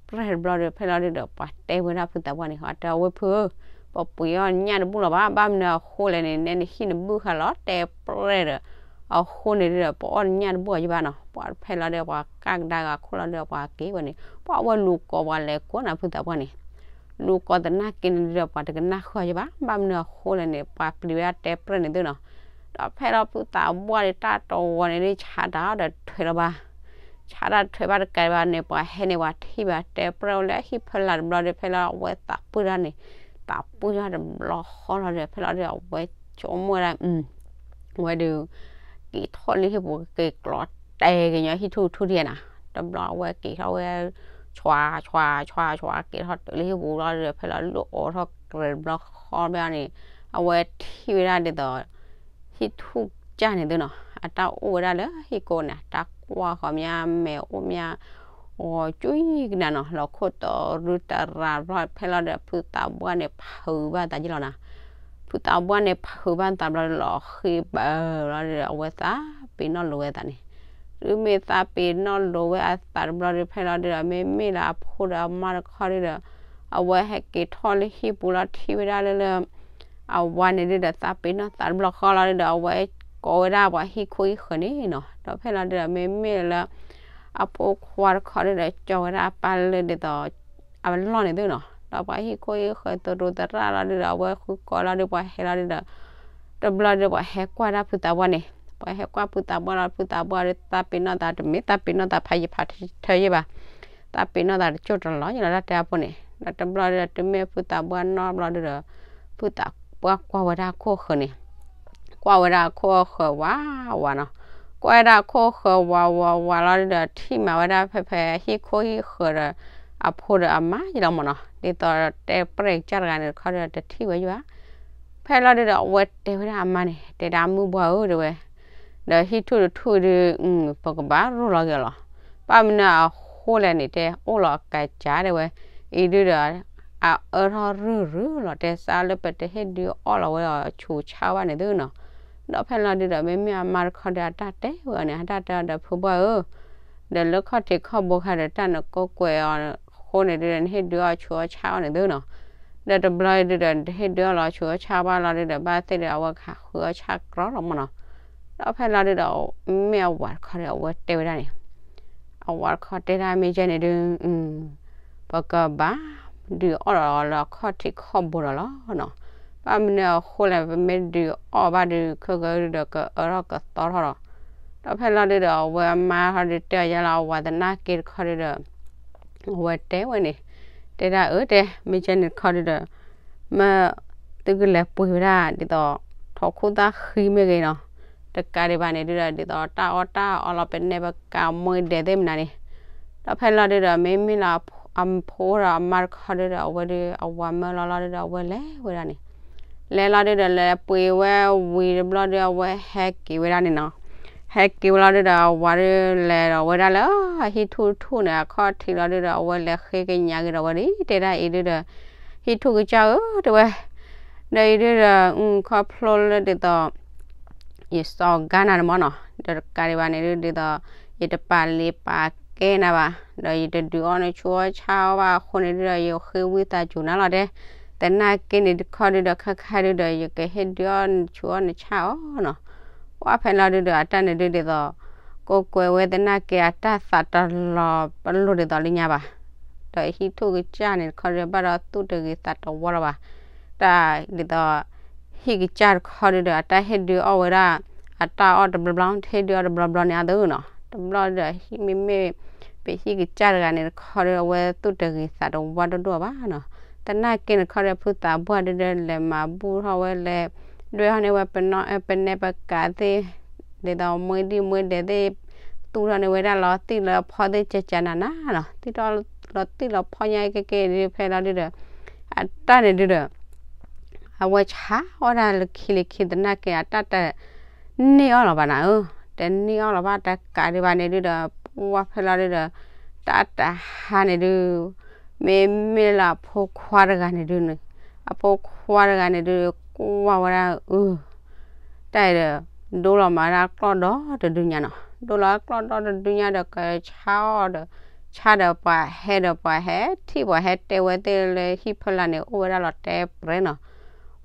ဲပြဲၣ်တဘျီဒီး ဖဲလီၤဒုဒီး ပှၤတဲဝဲဒၣ်ဖုသးပှၢ်န့ၣ် အတဲဝဲဖုဧၢ, ပပှ့ၤအီၣ်ညၣ်တဘူၣ်လီၤဘၣ်, ဘၣ်မနုၤအဃိလဲၣ်န့ၣ် နဲနဟံၣ်နဘူၣ်ဃာ်လီၤ တဲပြဲၣ်ဒီး အဃိန့ၣ်ဒုဒီး ပအီၣ်ညၣ်တဘူၣ်အီၤယဘၣ်နီၤ, ပှၤဖဲလီၤဒု ပှၤကၢ်ကဒါဂၤခိၣ်လီၤဒုဒီး ပှၤက့ၤဝဲန့ၣ် ပှၤဝဲလူၤကိးပှၤလဲၤကိးနၤဖုသးပှၢ်န့ၣ် လူၤကိးသနာ်က့န့ၣ်ဒုဒီး ပှၤတကနၣ်ဃုာ်ယဘၣ်, ဘၣ်မနုၤအဃိလဲၣ်န့ၣ် ပှၤပျံၤဝဲဒၣ်တဲပြဲၣ်န့ၣ်သုနီၤ, ဒီးဖဲလီၤဖုသးပှၢ်ဒီး တၢ်တဝီန့ၣ်ဒု ဆါတၢ်အီၣ်ဒီးထွဲလီၤဘၣ်, ဆါတၢ်ထွဲဘၣ်တကးဘၣ်န့ၣ် ပှၤဟဲန့ၣ် ပှၤထံၣ်ဘၣ်တဲပြဲၣ်အိၣ်လၢဟံၣ်ဖီလာ်တဘျီဒီး ဖဲလီၤအဝဲသးပှ့ၤတၢ်န့ၣ်, သးပှ့ၤတၢ်တဘျီဃီလီၤဒီး ဖဲလီၤဒုဒီး အဝဲဆိကမိၣ်ဝဲဒၣ် ဝဲဒုး က့ၤထီၣ်လၢဟံၣ်ပူၤ က့ၤကျီတဲာ်က့ၤညီဟံၣ်ထူၣ်ထူၣ်ဒံးနၤ, တဘျီအဝဲက့ၤထီၣ်ဝဲ ဆွးဆွးဆွးဆွး က့ၤထီၣ်တုၤလၢဟံၣ်ပူၤလီၤဒီး ဖဲလီၤလၢအီထီၣ်ကြဲးတဘျီဃီဘၣ်န့ၣ်, အဝဲထံၣ်ဝဲဒၣ်ဒ်သိး ဟံၣ်ထူၣ်ကစၢ်န့ၣ်သုနီၤ, အတၢ်အိၣ်ဝဲဒၣ်လၢဟံၣ်ကိးန့ၣ် တၢ်ကွၢ်ဃီမး မဲာ်အိၣ်မး ဂီၤကွံာ်ကနၤနီၤ, လီၤခိၣ်တီရုတရၤဘျီ ဖဲလီၤဒီး ဖုသးပှၢ်န့ၣ် ဖုးဘၣ်သးက့လီၤနၤ, ဖုသးပှၢ်န့ၣ် ဖုးဘၣ်သးဘျီ လီၤဃံဘၢလီၤဒီး အဝဲသးပ့ၤနီၣ်လိၤဝဲသးန့ၣ်, တုၤမ့ၢ်သးပ့ၤနီၣ်လိၤဝဲအသးတဘျီဒီး ဖဲလီၤဒုဒီး မ့မ့ၢ်လၢအဖိဒီးအမါတခီဒုဒီး အဝဲဟဲက့ၤထီၣ်လၢဟံၣ်ပူၤလီၤထံၣ်ဝဲဒၣ်လၢလၢ အဝၤန့ၣ်ဒုဒီး သးပ့ၤနီၣ်သးတဘျီဃီလီၤဒုဒီး အဝဲကိးဝဲဒၣ်ပှၤဟံၣ်ခိၣ်ဟံၣ်ဃၢၤန့ၣ်နီၤ, ဒီးဖဲလီၤဒုဒီး မ့မ့ၢ်လၢ အဖိခွါတခီဒုဒီး ကၠီၤဝဲဒၣ်အပၢ်လၢဒ်သိး အလီၢ်န့ၣ်သုနီၤ, ဒီးပှၤဟံၣ်ခိၣ်ဟံၣ်ဃၢၤသရူးသရၣ်လီၤဒုဒီး အဝဲဃုကိးလီၤဒု ပှၤဟဲလီၤဒုဒီး တဘျီဒုပှၤဟဲကွၢ်ဒၣ်ဖုသးပှၢ်န့ၣ်, ပှၤဟဲကွၢ်ဖုသးပှၢ်လီၤ ဖုသးပှၢ်ဒီး သးပ့ၤနီၣ်သးတမ့ၢ်သးပ့ၤနီၣ်သးဖးယံာ်ဖးထၢယဲၢ်ဘၣ်, သးပ့ၤနီၣ်သးတကၠိၢ်တလီၤယလီၤတၢ်တဲအဖိန့ၣ်, ဒီးတဘျီဒုဒီး တုၤမ့ၢ်ဖုသးပှၢ်နီၣ်ဘျီဒုဒီး ဖုသးပှၢ်ကွၢ်ဝဲဒၣ်အခိၣ်ဃၢၤန့ၣ် ကွၢ်ဝဲဒၣ်အခိၣ်အဃၢၤဝးဝးနီၤ, ကွၢ်ဝဲဒၣ်အခိၣ်အဃၢၤဝးဝးဝးလီၤဒုဒီး ထံၣ်မးဝဲဒၣ်ဖဲဖဲဟံၣ်ခိၣ်ဟံၣ်ဃၢၤဒီး အဖိဒီးအမါယလီၤမၢ်နီၤ, ဒ်သိးတဲပြဲၣ်ကစၢ်တဂၤန့ၣ်တခီဒီး တထံၣ်ဝဲယဘၣ်, ဖဲလီၤဒုဒီး အဝဲတဲဝဲဒၣ်အမါန့ၣ် တဲဒၣ်မုၢ်ဘှၢ်ဧၢတဲဝဲ, ဒီးဟံၣ်ထူၣ်တထူၣ်ဒု ပကဘၣ်ရိၣ်လီၤက့ၤအီၤလီၤ, ဘၣ်မနုၤအဃိလဲၣ်န့ၣ် တဲအိၣ်လီၤကးကးတဲဝဲ, အံၤဒုဒီး အအၢထီၣ်ရုၢ်ရုၢ်လီၤ တဲစးလၢပတဟ့ၣ်ဒုးအီၣ်လီၤဝဲအီၤဆူးဆါဘၣ်န့ၣ်သုနီၤ, ဒီးဖဲလီၤဒုဒီး မ့မ့ၢ်အမါတခီဒီးအတၢ်တဲဝဲအီၤန့ၣ် အတၢ်တဲအီၤဒီးဖုဘှၢ်ဧၢ, ဒီးလၢခီၣ်ထံးခီၣ်ဘိခါဒီးတၢ်နကိးကွဲးအီၤအဃိန့ၣ်ဒုဒီး နဟ့ၣ်ဒုးအီၣ်ဆူးအီၣ်ဆါအီၤန့ၣ်သုနီၤ, ဒီးတဘျီဒုဒီး နတဟ့ၣ်ဒုးအီၣ်လီၤဆူးအီၣ်ဆါဘၣ်လီၤဒုဒီး ဘၣ်သ့ၣ်ဒီးအဝဲကဃုအီၣ်ဆါကြီလီၤမၢ်နီၤ, ဒီးဖဲလီၤဒုဒီး မ့ၢ်အဝၤတခီဒီး အဝဲတဲဝဲဒၣ်န့ၣ် အဝၤတခီတဲဒၣ်မ့ၢ်ကဲန့ၣ်ဒု ပကဘၣ်ဒုးအီၣ်ဒီးလၢခီၣ်ထံးခီၣ်ဘိဒီးလီၤနီၤ, ဘၣ်မနုၤအဃိလဲၣ် ပမ့ၢ်ဒုးအီၣ်ဘၣ်ဒုး ခဲကဒုဒီးကအၢထီၣ်ကသီထီၣ်လီၤ, ဒီးဖဲလီၤဒုဒီး အဝဲအမါထီၣ်ဒုတဲအီၤယါလီၤ အဝၤသနာ်က့တခီဒုဒီး အဝဲတဲဝဲန့ၣ်, တဲဒၣ်အၢတဲ မ့ၢ်ကဲန့ၣ်တခီဒုဒီး မ့ၢ်သုကလဲၤပှ့ၤဝဲဒၣ်ဒ်သိး ထိးခိၣ်သၣ်ဃံမ့ၢ်ဂ့ၤနီၤ, တကးဒံးဘၣ်န့ၣ်ဒုဒီး ဒ်သိးတၢ်အီၣ်တၢ်အီလီၤပနဲပကၤမွဲဒဲးသ့ၣ်မနုၤန့ၣ်, ဒီးဖဲလီၤဒုဒီး မ့မ့ၢ်လၢအဖိဒီးအမါတခီဒုဒီး အဝဲဒုးအဝၤမၢလီၤလီၤဒုဒီး အဝဲလဲၤဝဲဒၣ်န့ၣ် လဲၤလီၤဒုဒီး လဲၤပှ့ၤဝဲဝံၤတဘျီဒု အဝဲဟဲက့ၤဝဲဒၣ်န့ၣ်နီၤ, ဟဲက့ၤဝဲလီၤဒုဒီး အဝၤဒုလဲၤဒီးဝဲဒၣ်လၢ ဟံၣ်ထူၣ်ထူၣ်န့ၣ် အခီၣ်ထံးလီၤဒုဒီး အဝဲလဲၤဃ့ကညးက့ၤဒီးဝဲဒၣ် တဲဒၣ်အံၤဒုဒီး ဟံၣ်ထူၣ်ကစၢ်ဧၢ တဲဝဲ, ဒီးအံၤဒုဒီး ခီဖျိလၢဒ်သိး ယစီၤကါနၤန့ၣ်မ့ၢ်နီၤ, ဒီးတကးဒံးဘၣ်န့ၣ်ဒုး ဒ်သိး ယတပာ်လ့ၤပာ်ကဲနၤဘၣ်, ဒီးယတဒုးအီၣ်နဆူးအီၣ်ဆါအီၣ်ဘၣ်အဃိန့ၣ်ဒုးဒီး ယဃ့ဝံသးစူၤနၤလီၤတဲ, သနာ်က့န့ၣ်တခီဒုးဒီး ခါခါဒုးဒီး ယကဟ့ၣ်ဒုးအီၣ်နဆူးအီၣ်နဆါအီၣ်နီၤ. ပှၢ်ဖဲလီၤဒုးဒီး အတၢ်န့ၣ်ဒုးဒ်သိး ကိးကွဲးဝဲသနာ်က့အတၢ်သးတလီၤပလိာ်ဒ်သိးလၢညါဘၣ်, ဒီးဟံၣ်ထူၣ်ကစၢ်န့ၣ်တခီဒုး ဘၣ်ဒီးသူၣ်တဂ့ၤသးတဝီလီၤဘၣ်, တၢ်ဒ်သိး ဟံၣ်ကစၢ်တခီဒုးဒီး အတၢ်ဟ့ၣ်ဒုးအီၣ်ဝဲဒၣ် အတၢ်အီၣ်တဘျီဘျီ ဟ့ၣ်ဒုးအီၣ်တဘျီဘျီန့ၣ်အသိးနီၤ, တဘျီဒီး မ့မ့ၢ် ပဟံၣ်ကစၢ်တဂၤန့ၣ်တခီဒီး အဝဲသူၣ်တဂ့ၤသးတဝီဒိၣ်ဒိၣ်ဘၣ်နီၤ. သနာ်က့န့ၣ်တခီဒီး ဖုသးပှၢ်ဒုးဒီး လဲၤမၤဘူၣ်ထီၣ်ဝဲလဲၤ ဒွဲၣ်ထီၣ်န့ၢ်ဝဲ ပနဲပကးသ့ၣ် ဒ်သိးမွဲဒံၣ်မွဲဒဲးသ့ၣ် သူၣ်ထီၣ်န့ၢ်ဝဲဒၣ်လီၤသံၣ်လၢဖီသ့ၣ်ကကနၤနၤနီၤ, သံၣ်ထီၣ်လီၤသံၣ်လီၤဖီညါကဲကဲဒုးဖဲလီၤဒုးဒီး အတၢ်န့ၣ်ဒုးဒီး အဝဲဆါအီၣ်ဒၣ်လၢခံလၢခံ သနာ်က့ အတၢ်တန့ၢ်အီၣ်လီၤဘၣ်နၤဧၢ, တန့ၢ်အီၣ်လီၤဘၣ် တကးဒံးဘၣ်န့ၣ်ဒုးဒီး ပှၢ်ဖဲလီၤဒုးဒီး တၢ်တဟါန့ၣ်ဒုး မ့မ့ၢ်လၢအဖိခွါတဂၤန့ၣ်ဒုးန့ၣ် အဖိခွါတဂၤန့ၣ်ဒုး ကွၢ်ဝဲဒၣ်အ တၢ်အံၤဒီး ဒိလီၤမးဒၣ်ကျီၢ်ဒီတဒုညါနီၤ, ဒိလီၤကျီၢ်ဒီတဒုညါဒီး ကဆါအီၣ်ဒီး ဆါဒီးပှၤဟဲဒီးပှၤဟဲထံၣ်ပှၤဟဲတဲဝဲသ့ၣ်လၢဟံၣ်ဖီလာ်န့ၣ် အိၣ်ဝဲဒၣ်လီၤတဲပြဲနီၤ.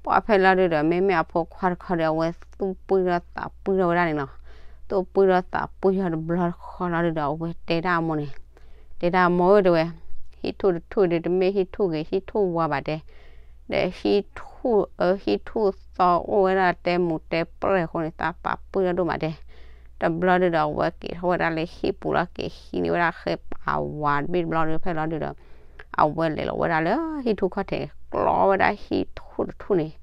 ပှၢ်ဖဲလီၤဒုးဒီး မ့မ့ၢ်အဖိခွါတခီဒီး အဝဲသူၣ်ပှံၢ်ထီၣ်သးပှံၢ်ထီၣ်ဝဲဒၣ်န့ၣ်နီၤ. သူၣ်ပှံၢ်ထီၣ်သးပှံၢ်ထီၣ်တဘျီတခီလီၤဒုးဒီး အဝဲတဲဒၣ်အမိၢ်န့ၣ်, တဲဒၣ်အမိၢ်ဧၢတဲဝဲ, ဟံၣ်ထူၣ်တထူၣ်ဒုး တမ့ၢ်ဟံၣ်ထူၣ်ဂ့ၤ ဟံၣ်ထူၣ်ဝါဘၣ်တဲ, ဒီးဟံၣ်ထူၣ်အၢ ဟံၣ်ထူၣ်သီအိၣ်ဝဲဒၣ်တဲမူးတဲပြဲၢ်အဃိန့ၣ် သးပှံၢ်ထီၣ်ဒိၣ်မးတဲ. တဘျီဒုးဒီး အဝဲက့ၤထီၣ်ဝဲဒၣ်လၢဟံၣ်ပူၤလီၤ က့ၤဟံးန့ၢ်ဝဲဒၣ်ဃဲပာ်ဝးတဘ့ၣ်တဘျီဒုး ဖဲလီၤဒုးဒီး အဝဲလဲၤလီၤဝဲဒၣ်လၢဟံၣ်ထူၣ်ခီၣ်ထံး ကျီဝဲဒၣ်ဟံၣ်ထူၣ်တထူၣ်န့ၣ်,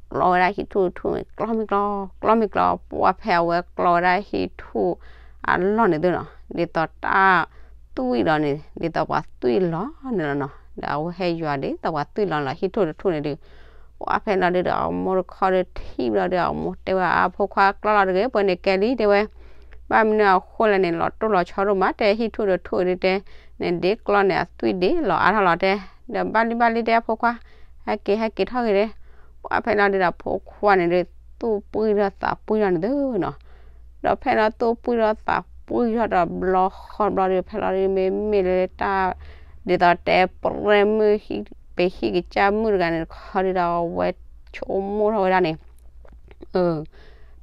ကျီဝဲဒၣ်ဟံၣ်ထူၣ်တထူၣ်န့ၣ် ကျီမ့ၢ်ကျီ ကျီမ့ၢ်ကျီ ပှၢ်ဖဲအဝဲကျီဝဲဒၣ်ဟံၣ်ထူၣ်အလီၢ်န့ၣ်သုနီၤ, ဒ်သိးတၢ်သွံၣ်လီၤန့ၣ် ဒ်သိးပှၤသွံၣ်လီၤန့ၣ်လီၤနီၤ, ဒီးအဝဲဟဲယွၤဒ်သိးပှၤသွံၣ်လီၤလီၤ ဟံၣ်ထူၣ်တထူၣ်န့ၣ်ဒုး ပှၢ်ဖဲလီၤဒုးဒီး အမိၢ်တခီဒီးထံၣ်ဘျီဒီး အမိၢ်တဲဝဲ အဖိခွါကျီလီၤတဂ့ၤ ပှဲၤန့ၣ်ကဲလံတဲဝဲ, ဘၣ်မနုၤအဃိလဲၣ်န့ၣ် လီၤတိၢ်လီၤဆီဒိၣ်မး တဲဟံၣ်ထူၣ်တထူၣ်ဒုးတဲ, န့ၣ်ဒ်ကျီန့ၣ် အသွံၣ်ဒ်လီၤအါထီၣ်လီၤတဲ, ဒီးဘၣ်လံဘၣ်လံတဲအဖိခွါ, ဟဲက့ၤဟဲက့ၤထီၣ်ဂ့ၤဒဲး, ပှၢ်ဖဲလီၤဒုးဒီး အဖိခွါန့ၣ်ဒုး သူၣ်ပှံၢ်ထီၣ်သးပှံၢ်ထီၣ်န့ၣ်သုနီၤ, ဒီးဖဲလီၤသူၣ်ပှံၢ်ထီၣ်သးပှံၢ်ထီၣ်ဒီးဘျီဃီဘျီဒုး ဖဲလီၤဒုးမ့မ့ၢ်လၢတၢ် ဒ်သိးတဲပြဲၢ်မုၣ် ပဟံၣ်ကစၢ်မုၣ်တဂၤန့ၣ်တခီဒုးဒီး အဝဲဆိကမိၣ်ထီၣ်ဝဲဒၣ်န့ၣ်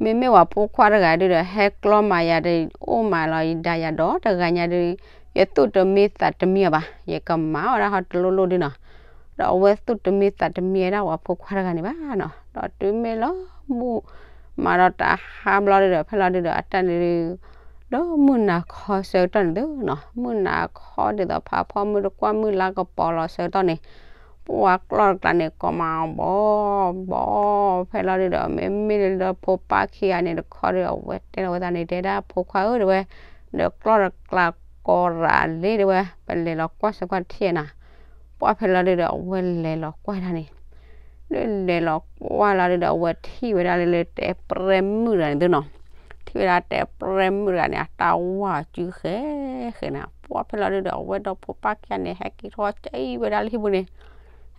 မ့မ့ၢ်ပှၤဖိခွါတဂၤဒုးဒီး ဟဲကျီမးယၤဒီး အိၣ်မးလီၤယဒၤယၤဒီးတဂၤညါဒုး ယသူၣ်တမံသးတမံအီၤဘၣ် ယကမၤအီၣ်ဒၣ်ဟီတလိၣ်လိၣ်ဒုးနီၤ, ဒီးအဝဲသူၣ်တမံသးတမံဝဲဒၣ်ပှၤဖိခွါတဂၤန့ၣ်ဘၣ်နီၤ, ဒီးတုၤမ့ၢ်လၢမုၢ် မၤဒီးတဟါဘျီဒုးဒီး ဖဲလီၤဒုးဒီး အတၢ်န့ၣ်ဒုး ဒီးမုၢ်နၤခီဆၢကတီၢ်န့ၣ်သုနီၤ, မုၢ်နၤခီဒ်သိးဖးဖီမုၢ်တကွၢ်မုၢ်လါကပီၤလီၤဆၢကတီၢ်န့ၣ် ပှၢ်ကျီၢ်တကျါန့ၣ် ကိးမးဘီ ဘီ ဖဲလီၤဒုးဒီး မ့မ့ၢ်လၢဖိပၢ်ခံဂၤန့ၣ်တခီဒီး အဝဲတဲလီၤဝဲသးန့ၣ် တဲဒၣ်ဖိခွါဧၢ တဲဝဲ, ဒီးကျီၢ်တကျါကိးရၤလံ တဲဝဲ ပလဲၤလီၤကွၢ်စ့ၢ်ကီးတထံၣ်နၤ, ပှၢ်ဖဲလီၤဒုးဒီး အဝဲလဲၤလီၤကွၢ်ဒၣ်န့ၣ် ဒုးလဲၤလီၤကွၢ်လီၤဒုးဒီး အဝဲထံၣ်ဝဲဒၣ်လၢ လၢတဲပြဲၢ်မုၣ်တဂၤန့ၣ်သုနီၤ, ထံၣ်ဝဲဒၣ်တဲပြဲၢ်မုၣ်တဂၤန့ၣ် အတၢ်ဝါစုဃဲဃဲန့ၣ် ပှၢ်ဖဲလီၤဒုးဒီး အဝဲဒီးဖိပၢ်ခံဂၤန့ၣ် ဟဲက့ၤထီၣ်ကံဝဲဒၣ်လၢဟံၣ်ပူၤန့ၣ်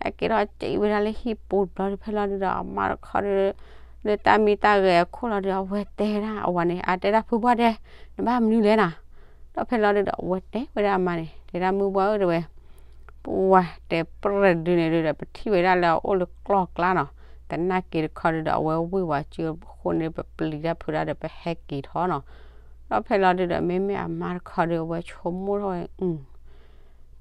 ဟဲက့ၤထီၣ်ကံဝဲဒၣ်လၢဟံၣ်ပူၤတဘျီဒုး ဖဲလီၤဒုးဒီး အမါတခီဒုး လၢတၢ်မံတၢ်ဂဲၤအခိၣ်လီၤဒုး အဝဲတဲဒၣ်အဝၤန့ၣ် အတဲဒၣ်ဖုပှၢ်တဲ နဘၣ်မနုၤလဲၣ်နီၤ, ဒီးဖဲလီၤဒုးဒီး အဝဲတဲဝဲဒၣ်အမါန့ၣ် တဲဒၣ်မုၢ်ပှၢ်ဧၢ တဲဝဲ ပှၢ်တဲပြဲၢ်ဒုးန့ၣ်ဒုးဒီး ပထံၣ်ဝဲဒၣ်လၢအအိၣ်လၢကျီၢ်ကျါနီၤ, သနာ်က့တခီဒုးဒီး အဝဲဝံၢ်ဝဲစုအဃိန့ၣ် ပပျံၤတၢ်ဖုးတၢ်ဒီး ပဟဲက့ၤထီၣ်နီၤ, ဒီးဖဲလီၤဒုးဒီး မ့မ့ၢ်အမါတခီဒုး အဝဲဆိကမိၣ်ထီၣ်ဝဲ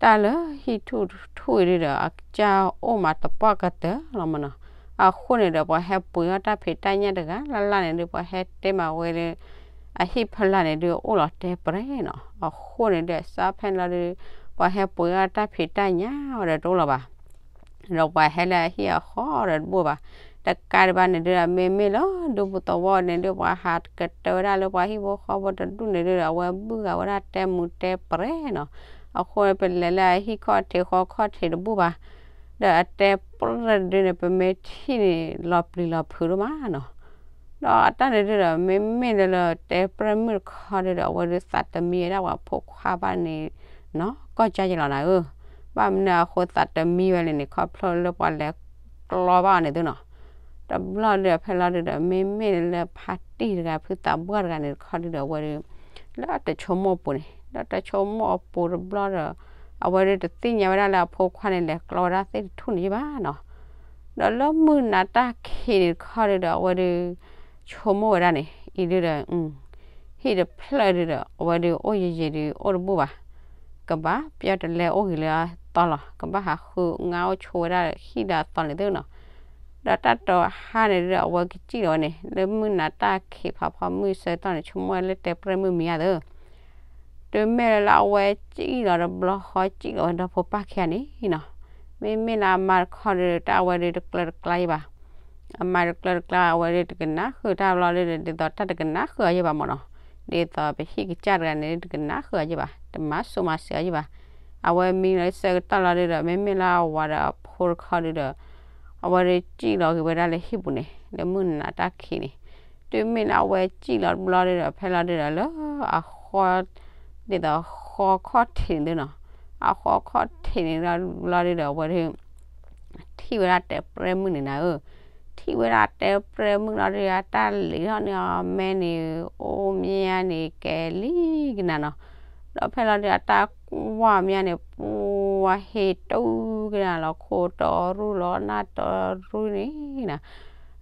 တၢ်လၢဟံၣ်ထူၣ်တထူၣ်အံၤဒုးဒီး အကစၢ်အိၣ်မးသပှၢ်ကတၢၢ်လီၤမးနီၤ, အဃိန့ၣ်ဒီး ပှၤဟဲပှ့ၤအီၣ်တၢ်ဖံးတၢ်ညၣ်တဂၤလၢ်လၢ်န့ၣ်ဒုး ပှၤဟဲတဲမးဝဲလၢ အဟံၣ်ဖီလာ်န့ၣ်ဒုး အိၣ်လီၤတဲပြဲၢ်နီၤ, အဃိန့ၣ်ဒီး စးဖဲန့ၣ်လီၤဒုး ပှၤဟဲပှ့ၤအီၣ်တၢ်ဖံးတၢ်ညၣ်ဝဲဒီးတအိၣ်လၢၤဘၣ် ဒီးပှၤဟဲလၢအဟံၣ်အဃီဒီးတဘိၣ်ဘၣ်, တကးဒံးဘၣ်န့ၣ်ဒုး မ့မ့ၢ်လၢဒူပူၤသဝီန့ၣ်ဒုး ပှၤဟးကတၢၢ်ဝဲဒၣ်လၢပှၤဟံၣ်ဖိဃီဖိတဒူၣ်န့ၣ်ဒုး အဝဲဘုၣ်ဂၤဝဲဒၣ်တဲမူးတဲပြဲၢ်နီၤ, အဃိန့ၣ် ပလဲၤလၢအဟံၣ်ခီၣ်ထံးဃီခီၣ်ထံးတဘိၣ်ဘၣ်, ဒီးအတဲပြဲၢ်ဒုးန့ၣ် ပမ့ၢ်ထံၣ်န့ၣ် လီၤပျံၤလီၤဖုးဒိၣ်မးနီၤ ဒီးအတၢ်န့ၣ်ဒုးဒီး မ့မ့ၢ်လၢလၢတဲပြဲၢ်မုၣ်တခီဒုးဒီး အဝဲဒုးသးတမံဝဲဒၣ်ပှၤဖိခွါဘၣ်န့ၣ်နီၤ ကီၢ်ကၠၢ်ယလီၤနၤဧၢ, ဘၣ်မနုၤအဃိသးတမံဝဲလဲၣ်န့ၣ် ခီဖျိလၢပှၤလဲၤကျီဘၣ်အီၤန့ၣ်သုနီၤ, တဘျီဒီးဖဲလီၤဒုဒီး မ့မ့ၢ်လၢဖါတံၢ်တဂၤ ဖုသးပှၢ်တဂၤန့ၣ်တခီဒုဒီး အဝဲဒု လၢတၢ်ဆိကမိၣ်အပူၤန့ၣ် လၢတၢ်ဆိကမိၣ်အပူၤတဘျီဒီး အဝဲဒုတသ့ၣ်ညါဝဲဒၣ်လၢအဖိခွါန့ၣ် လဲၤကျီဝဲဒၣ်သ့ၣ်တထူၣ်န့ၣ်ယဘၣ်နီၤ. ဒီးလၢမုၢ်နၤတၢ်ခံးန့ၣ်တခီဒုဒီး အဝဲဒု ဆိကမိၣ်ဝဲဒၣ်န့ၣ် အံၤဒုဒီး ဟံၣ်တဖျၢၣ်ဒုဒီး အဝဲဒုအိၣ်ယံာ်ယံာ်ဒု အိၣ်တဘူၣ်ဘၣ်. ကဘၣ်ပျီတလဲအိၣ်ဂ့ၤလၢအသီလီၤ. ကဘၣ်ဟးဃုငါအိၣ်ဆိဝဲဒၣ်ဟံၣ်လၢအသီန့ၣ်သုနီၤ. ဒီးတၢ်တီၤဟါန့ၣ်ဒုဒီး အဝဲကစံၣ်လီၤဝဲန့ၣ် လၢမုၢ်နၤတၢ်ခံးဖးဖီမုၢ်ဆၢကတီၢ်န့ၣ် ဆိကမိၣ်ဝဲလၢတဲပြဲၢ်မုၣ်မံၤဧါသၢ တုၤမ့ၢ်လၢလၢအဝဲစံၣ်လီၤတဘျီဃီ စံၣ်လီၤဝဲဒီဖိပၢ်ခံဂၤန့ၣ်နီၤ. မ့မ့ၢ်လၢအမါတခီဒု တၢ်အဝဲဒုတကျၢၤတကျါယဘၣ်. အမါတကျၢၤတကျါ အဝဲဒုတကနၣ်ဃုာ်တၢ်ဘျီဒုဒီး ဒ်သိးတၢ်တကနၣ်ဃုာ်အီၤယဘၣ်မ့ၢ်နီၤ. ဒ်သိးပဟံၣ်ကစၢ်တဂၤန့ၣ် တကနၣ်ဃုာ်အီၤယဘၣ်, တမၤစိာ်မၤစၢၤအီၤယဘၣ်. အဝဲမံလီၤဆၢကတီၢ်လီၤဒုဒီး မ့မ့ၢ်လၢအဝၤဒီးအဖိတခီဒုဒီး အဝဲဒုစံၣ်လီၤက့ၤဝဲဒၣ်လၢဟံၣ်ပူၤန့ၣ် လၢမုၢ်နၤတၢ်ခံးန့ၣ်, တုၤမ့ၢ်လၢအဝဲစံၣ်လီၤတဘျီဒုဒီး ဖဲလီၤဒုဒီးလၢအဃီ ဒ်သိးဃီခီၣ်ထံးန့ၣ်သုနီၤ, အဃီခီၣ်ထံးန့ၣ်တဘျီဒုဒီး အဝဲဒု ထံၣ်ဝဲဒၣ်တဲပြဲၢ်မုၣ်န့ၣ်နၤဧၢ, ထံၣ်ဝဲဒၣ်တဲပြဲၢ်မုၣ်လီၤဒုဒီး အတၢ်လံၤထီၣ်န့ၢ်အီၤ မဲန့ၣ် အိၣ်မးန့ၣ် ကဲလံကနၤနီၤ, ဒီးဖဲလီၤဒုဒီး အတၢ်ကွၢ်မးန့ၣ် ပှၤဟ့ၣ်တူၢ်ကနၤလီၤ ခိၣ်တီရူၢ်လီၤ နၢ်တီရူၢ်န့ၣ်နၤ,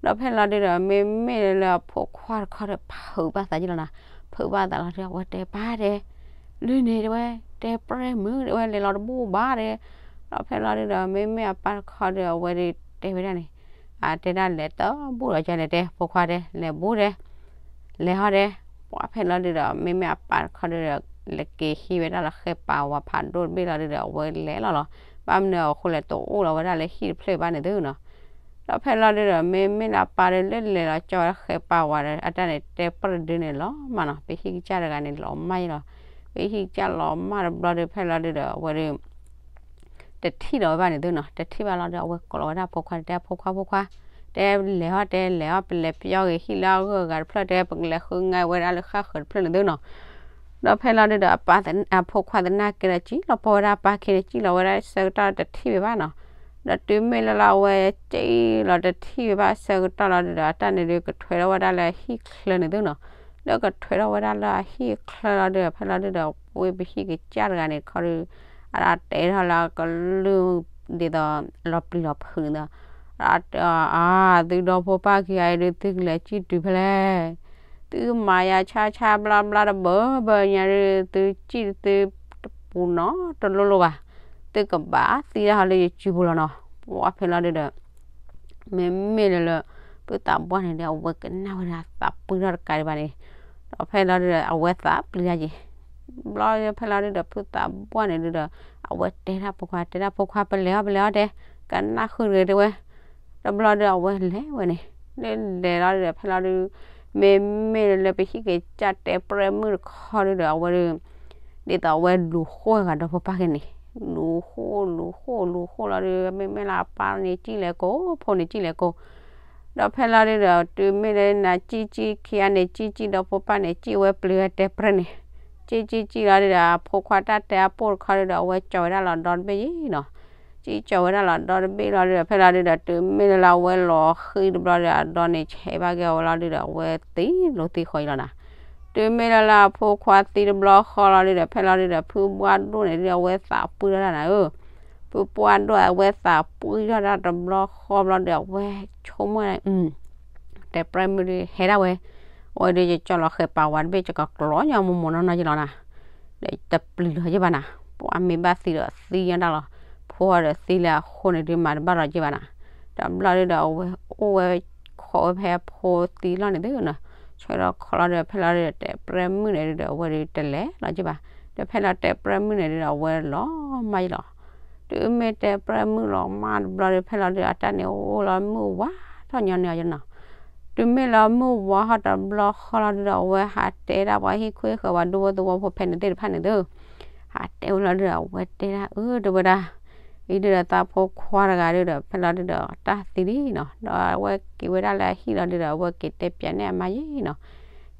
ဒီးဖဲလီၤဒုဒီး မ့မ့ၢ်လၢအဖိခွါတခီဒီး ဖုးဘၣ်သးယ့ၣ်လီၤနၤ, ဖုးဘၣ်သးလီၤဒုဒီး အဝဲတဲပၢ်ဒဲး လၢန့ၣ်တဲဝဲ တဲပြဲၢ်မုၣ်တဲဝဲ လဲၤလီၤတဘူၣ်ဘၣ်ဒဲး, ဒီးဖဲလီၤဒုဒီး မ့မ့ၢ်အပၢ်တခီဒီး အဝဲဒုတဲဝဲဒၣ်န့ၣ်, အတဲဒၣ်လဲၤတဘူၣ်လီၤကန့ၣ်တဲ ဖိခွါတဲ လဲၤဘူၣ်ဒဲး, လဲၤဟီဒဲး, ပှၤဖဲလီၤဒုဒီး မ့မ့ၢ်အပၢ်တခီဒုဒီး လဲၤက့ၤဟံးဝဲဒၣ်လီၤဃဲပာ်ဝၤဖးဒိၣ်တဘ့ၣ်လီၤဒုဒီး အဝဲလဲၤလီၤလီၤ, ဘၣ်မနုၤအဃိလဲၣ် တအိၣ်လီၤဝဲဒၣ်လၢဟံၣ်တဖျၢၣ်ဘၣ်န့ၣ်သုနီၤ ဒီးဖဲလီၤဒုဒီး မ့မ့ၢ်လၢအပၢ်ဒုလၢလဲၤလီၤကၠီဝဲဃဲပာ်ဝၤဒီး အတၢ်န့ၣ် တဲပြဲၢ်ဒုန့ၣ်လီၤမးနီၤ, ပဟံၣ်ကစၢ်တဂၤန့ၣ် လီၤမၢ်လီၤ, ပဟံၣ်ကစၢ်လီၤမၢ်တဘျီဒု ဖဲလီၤဒုဒီး အဝဲဒု တထံၣ်လီၤဝဲဘၣ်န့ၣ်သုနီၤ, တထံၣ်ဘၣ်လီၤဒီး အဝဲကိးလီၤဝဲဒၣ်အဖိခွါန့ၣ် တဲအဖိခွါ ဖိခွါ, တဲလဲၤဟီတဲလဲၤဟီ ပလဲၤပျီဂ့ၤဟံၣ်လၢအဂုၤအဂၤတဖျၢၣ် တဲပကလဲၤဃုငါဝဲဒၣ်လၢဃၣ်ဃၢၤတဖျၢၣ်န့ၣ်သုနီၤ ဒီးဖဲလီၤဒုဒီး အပၢ်သ အဖိခွါသနာ်က့ဒီး စံၣ်လီၤပီၢ်ဝဲဒၣ်အပၢ်ခံန့ၣ် စံၣ်လီၤဝဲဒၣ်ဆၢကတီၢ်တထံၣ်ဝဲဘၣ်နီၤ, ဒီးတုၤမ့ၢ်လၢလၢအဝဲစံၣ်လီၤတထံၣ်ဝဲဘၣ်ဆၢကတီၢ်လီၤဒုဒီး အတၢ်န့ၣ်ဒုကထွဲထီၣ်ဝဲဒၣ်လၢအဟံၣ်ချၢန့ၣ်သုနီၤ, လၢကထွဲထီၣ်ဝဲဒၣ်လၢအဟံၣ်ချၢလီၤဒုဒီး ဖဲလီၤဒုဒီး ပဝဲပဟံၣ်ကစၢ်တဂၤန့ၣ်တခီဒု အတၢ်တဲထီၣ်လၢအကလုၢ် ဒ်သိးလီၤပျံၤလီၤဖုးန့ၣ်ဒီး အတၢ် အါ သုဒီဖိပၢ်ခံဂၤအံၤဒုး သုကလဲၤစံၣ်တုၤဖဲလဲၣ်, သုမၤယၤဆါဆါဘျါဘျါတဘၢဘၢညါဒုး သုစံၣ်သုတပူၤနီတလိၤလိၤဘၣ်, သုကဘၣ်သံတၢ်ဟီလၢယစုပူၤလီၤနီၤ, ပှၤဖဲလီၤဒုဒီး မ့မ့ၢ်လၢလၢ ဖုသးပှၢ်န့ၣ်ဒီး အဝဲကနၣ်ဝဲဒၣ်သးပှၢ်ထီၣ်တကးဒံးဘၣ်န့ၣ်, ဒီးဖဲလီၤဒုဒီး အဝဲသးပျံၤတၢ်က့ၤ ဘျီဖဲလီၤဒုဒီး ဖုသးပှၢ်န့ၣ်ဒုဒီး အဝဲတဲဒၣ်ဖိခွါ တဲဒၣ်ဖိခွါ ပလဲၤအီၤ ပလဲၤအီၤတဲ, ကနၣ်ဃုာ်တဂ့ၤတဲဝဲ, တဘျီဒုအဝဲလဲၤဝဲန့ၣ်, လၢလဲၤလီၤဒုဒီး ဖဲလီၤဒု မ့မ့ၢ်လၢပဟံၣ်ကစၢ်တဲပြဲၢ်မုၣ်တခီဒုဒီး အဝဲဒု ဒ်သိးအဝဲလူၤဃိၣ်ဂၤဒီဖိပၢ်က့ၤန့ၣ်, လူၤဃိၣ်လူၤဃိၣ်လူၤဃိၣ်လီၤဒု မ့မ့ၢ်လၢအပၢ်န့ၣ်စံၣ်လဲၤကိး ဖိန့ၣ်စံၣ်လဲၤကိး ဒီးဖဲလီၤဒုဒီး တုၤမ့ၢ်လၢနၤစံၣ်စံၣ်ခံဂၤန့ၣ် စံၣ်စံၣ်ဒီဖိပၢ်န့ၣ် စံၣ်ဝဲပျံၤဝဲတဲပြဲၢ်န့ၣ်, စံၣ်စံၣ်စံၣ်လီၤဒုဒီး အဖိခွါတၢ်တဲအပိၢ်တခီဒုဒီး အဝဲကၠီၤဝဲဒၣ်လီၤဒီတဘ့ၣ်ယံၤနီၤ, စံၣ်ကၠီၤဝဲဒၣ်လီၤဒီတဘ့ၣ်လီၤဒုဒီး ဖဲလီၤဒုဒီး တုၤမ့ၢ်လၢလၢအဝဲလီၤဃံတဘျီဒီး အဒီန့ၣ်ဆဲးဘၣ်က့ၤအီၤဝဲလီၤဒုဒီး အဝဲသံလိာ်သံဃီအံၤလီၤနၤ တုၤမ့ၢ်လၢလၢအဖိခွါသံတဘျီဃီလီၤဒုဒီး ဖဲလီၤဒုဒီး ဖုပှၢ်ဒိၣ်န့ၣ်ဒုဒီး အဝဲသးပှံၢ်ထီၣ်တၢ်နၤဧၢ, ဖုပှၢ်ဒိၣ်အဝဲသးပှံၢ်ထီၣ်တၢ်တဘျီဃီဘျီဒီး အဝဲဆိကမိၣ် တဲပြဲၢ်မုၣ်ဒုးဟဲဒၣ်ဝဲ, အဝဲဒုးယကၠီၤလီၤဃဲးပာ်ဝဲတဘ့ၣ် ယကကျီညီမိၢ်မိၢ်နီၢ်နီၢ်ယလီၤနၤ, ဒီးတပျံၤလီၤယဘၣ်နၤ, ပှၤမ့ၢ်ဘၣ်သံဒီးသံညါတၢ်လီၤ, ဖိအီၤဒီးသံလၢအဃိန့ၣ်ဒုးမၤတဘၣ်လီၤယဘၣ်နၤ, တဘျီဒုဒီးအဝဲအိၣ်ဝဲခိးဝဲဖဲအဖိသံလီၤန့ၣ်သုနီၤ, ဆၢဒီးခီလီၤဒုး ဖဲလီၤဒုး တဲပြဲၢ်မုၣ်န့ၣ်ဒုဒီး အဝဲဒုးတလဲၤလီၤယဘၣ်, ဒီးဖဲလီၤတဲပြဲၢ်မုၣ်န့ၣ်ဒုဒီး အဝဲလီၤမၢ်ယလီၤ တုၤမ့ၢ်တဲပြဲၢ်မုၣ်လီၤမၢ်တဘျီဒီး ဖဲလီၤဒုး အတၢ်န့ၣ်အိၣ်လီၤမုၢ်ဝါထီၣ်ညီနုၢ်အီၤနီၤ, တုၤမ့ၢ်လီၤမုၢ်ဝါထီၣ်တဘျီဃီလီၤဒုဒီး အဝဲဟးတဲဒၣ်ပှၤဟံၣ်ခွံဃၢၤ ပှၤဒူဖိသဝီဖိဖဲန့ၣ်သ့ၣ်တဖၣ်န့ၣ်သု, ဟးတဲဝဲလီၤဒုဒီး အဝဲတဲဒၣ်အၢ တဲဝဲဒၣ်, အံၤဒုဒီးသးဖိခွါတဂၤဒုဒီး ဖဲလီၤဒုဒီး တၢ်သံလံနီၤ, ဒီးအဝဲက့ၤဝဲဒၣ်လၢအဟံၣ်လီၤဒုဒီး အဝဲက့ၤတဲပၠးန့ၢ်အမါယံၤနီၤ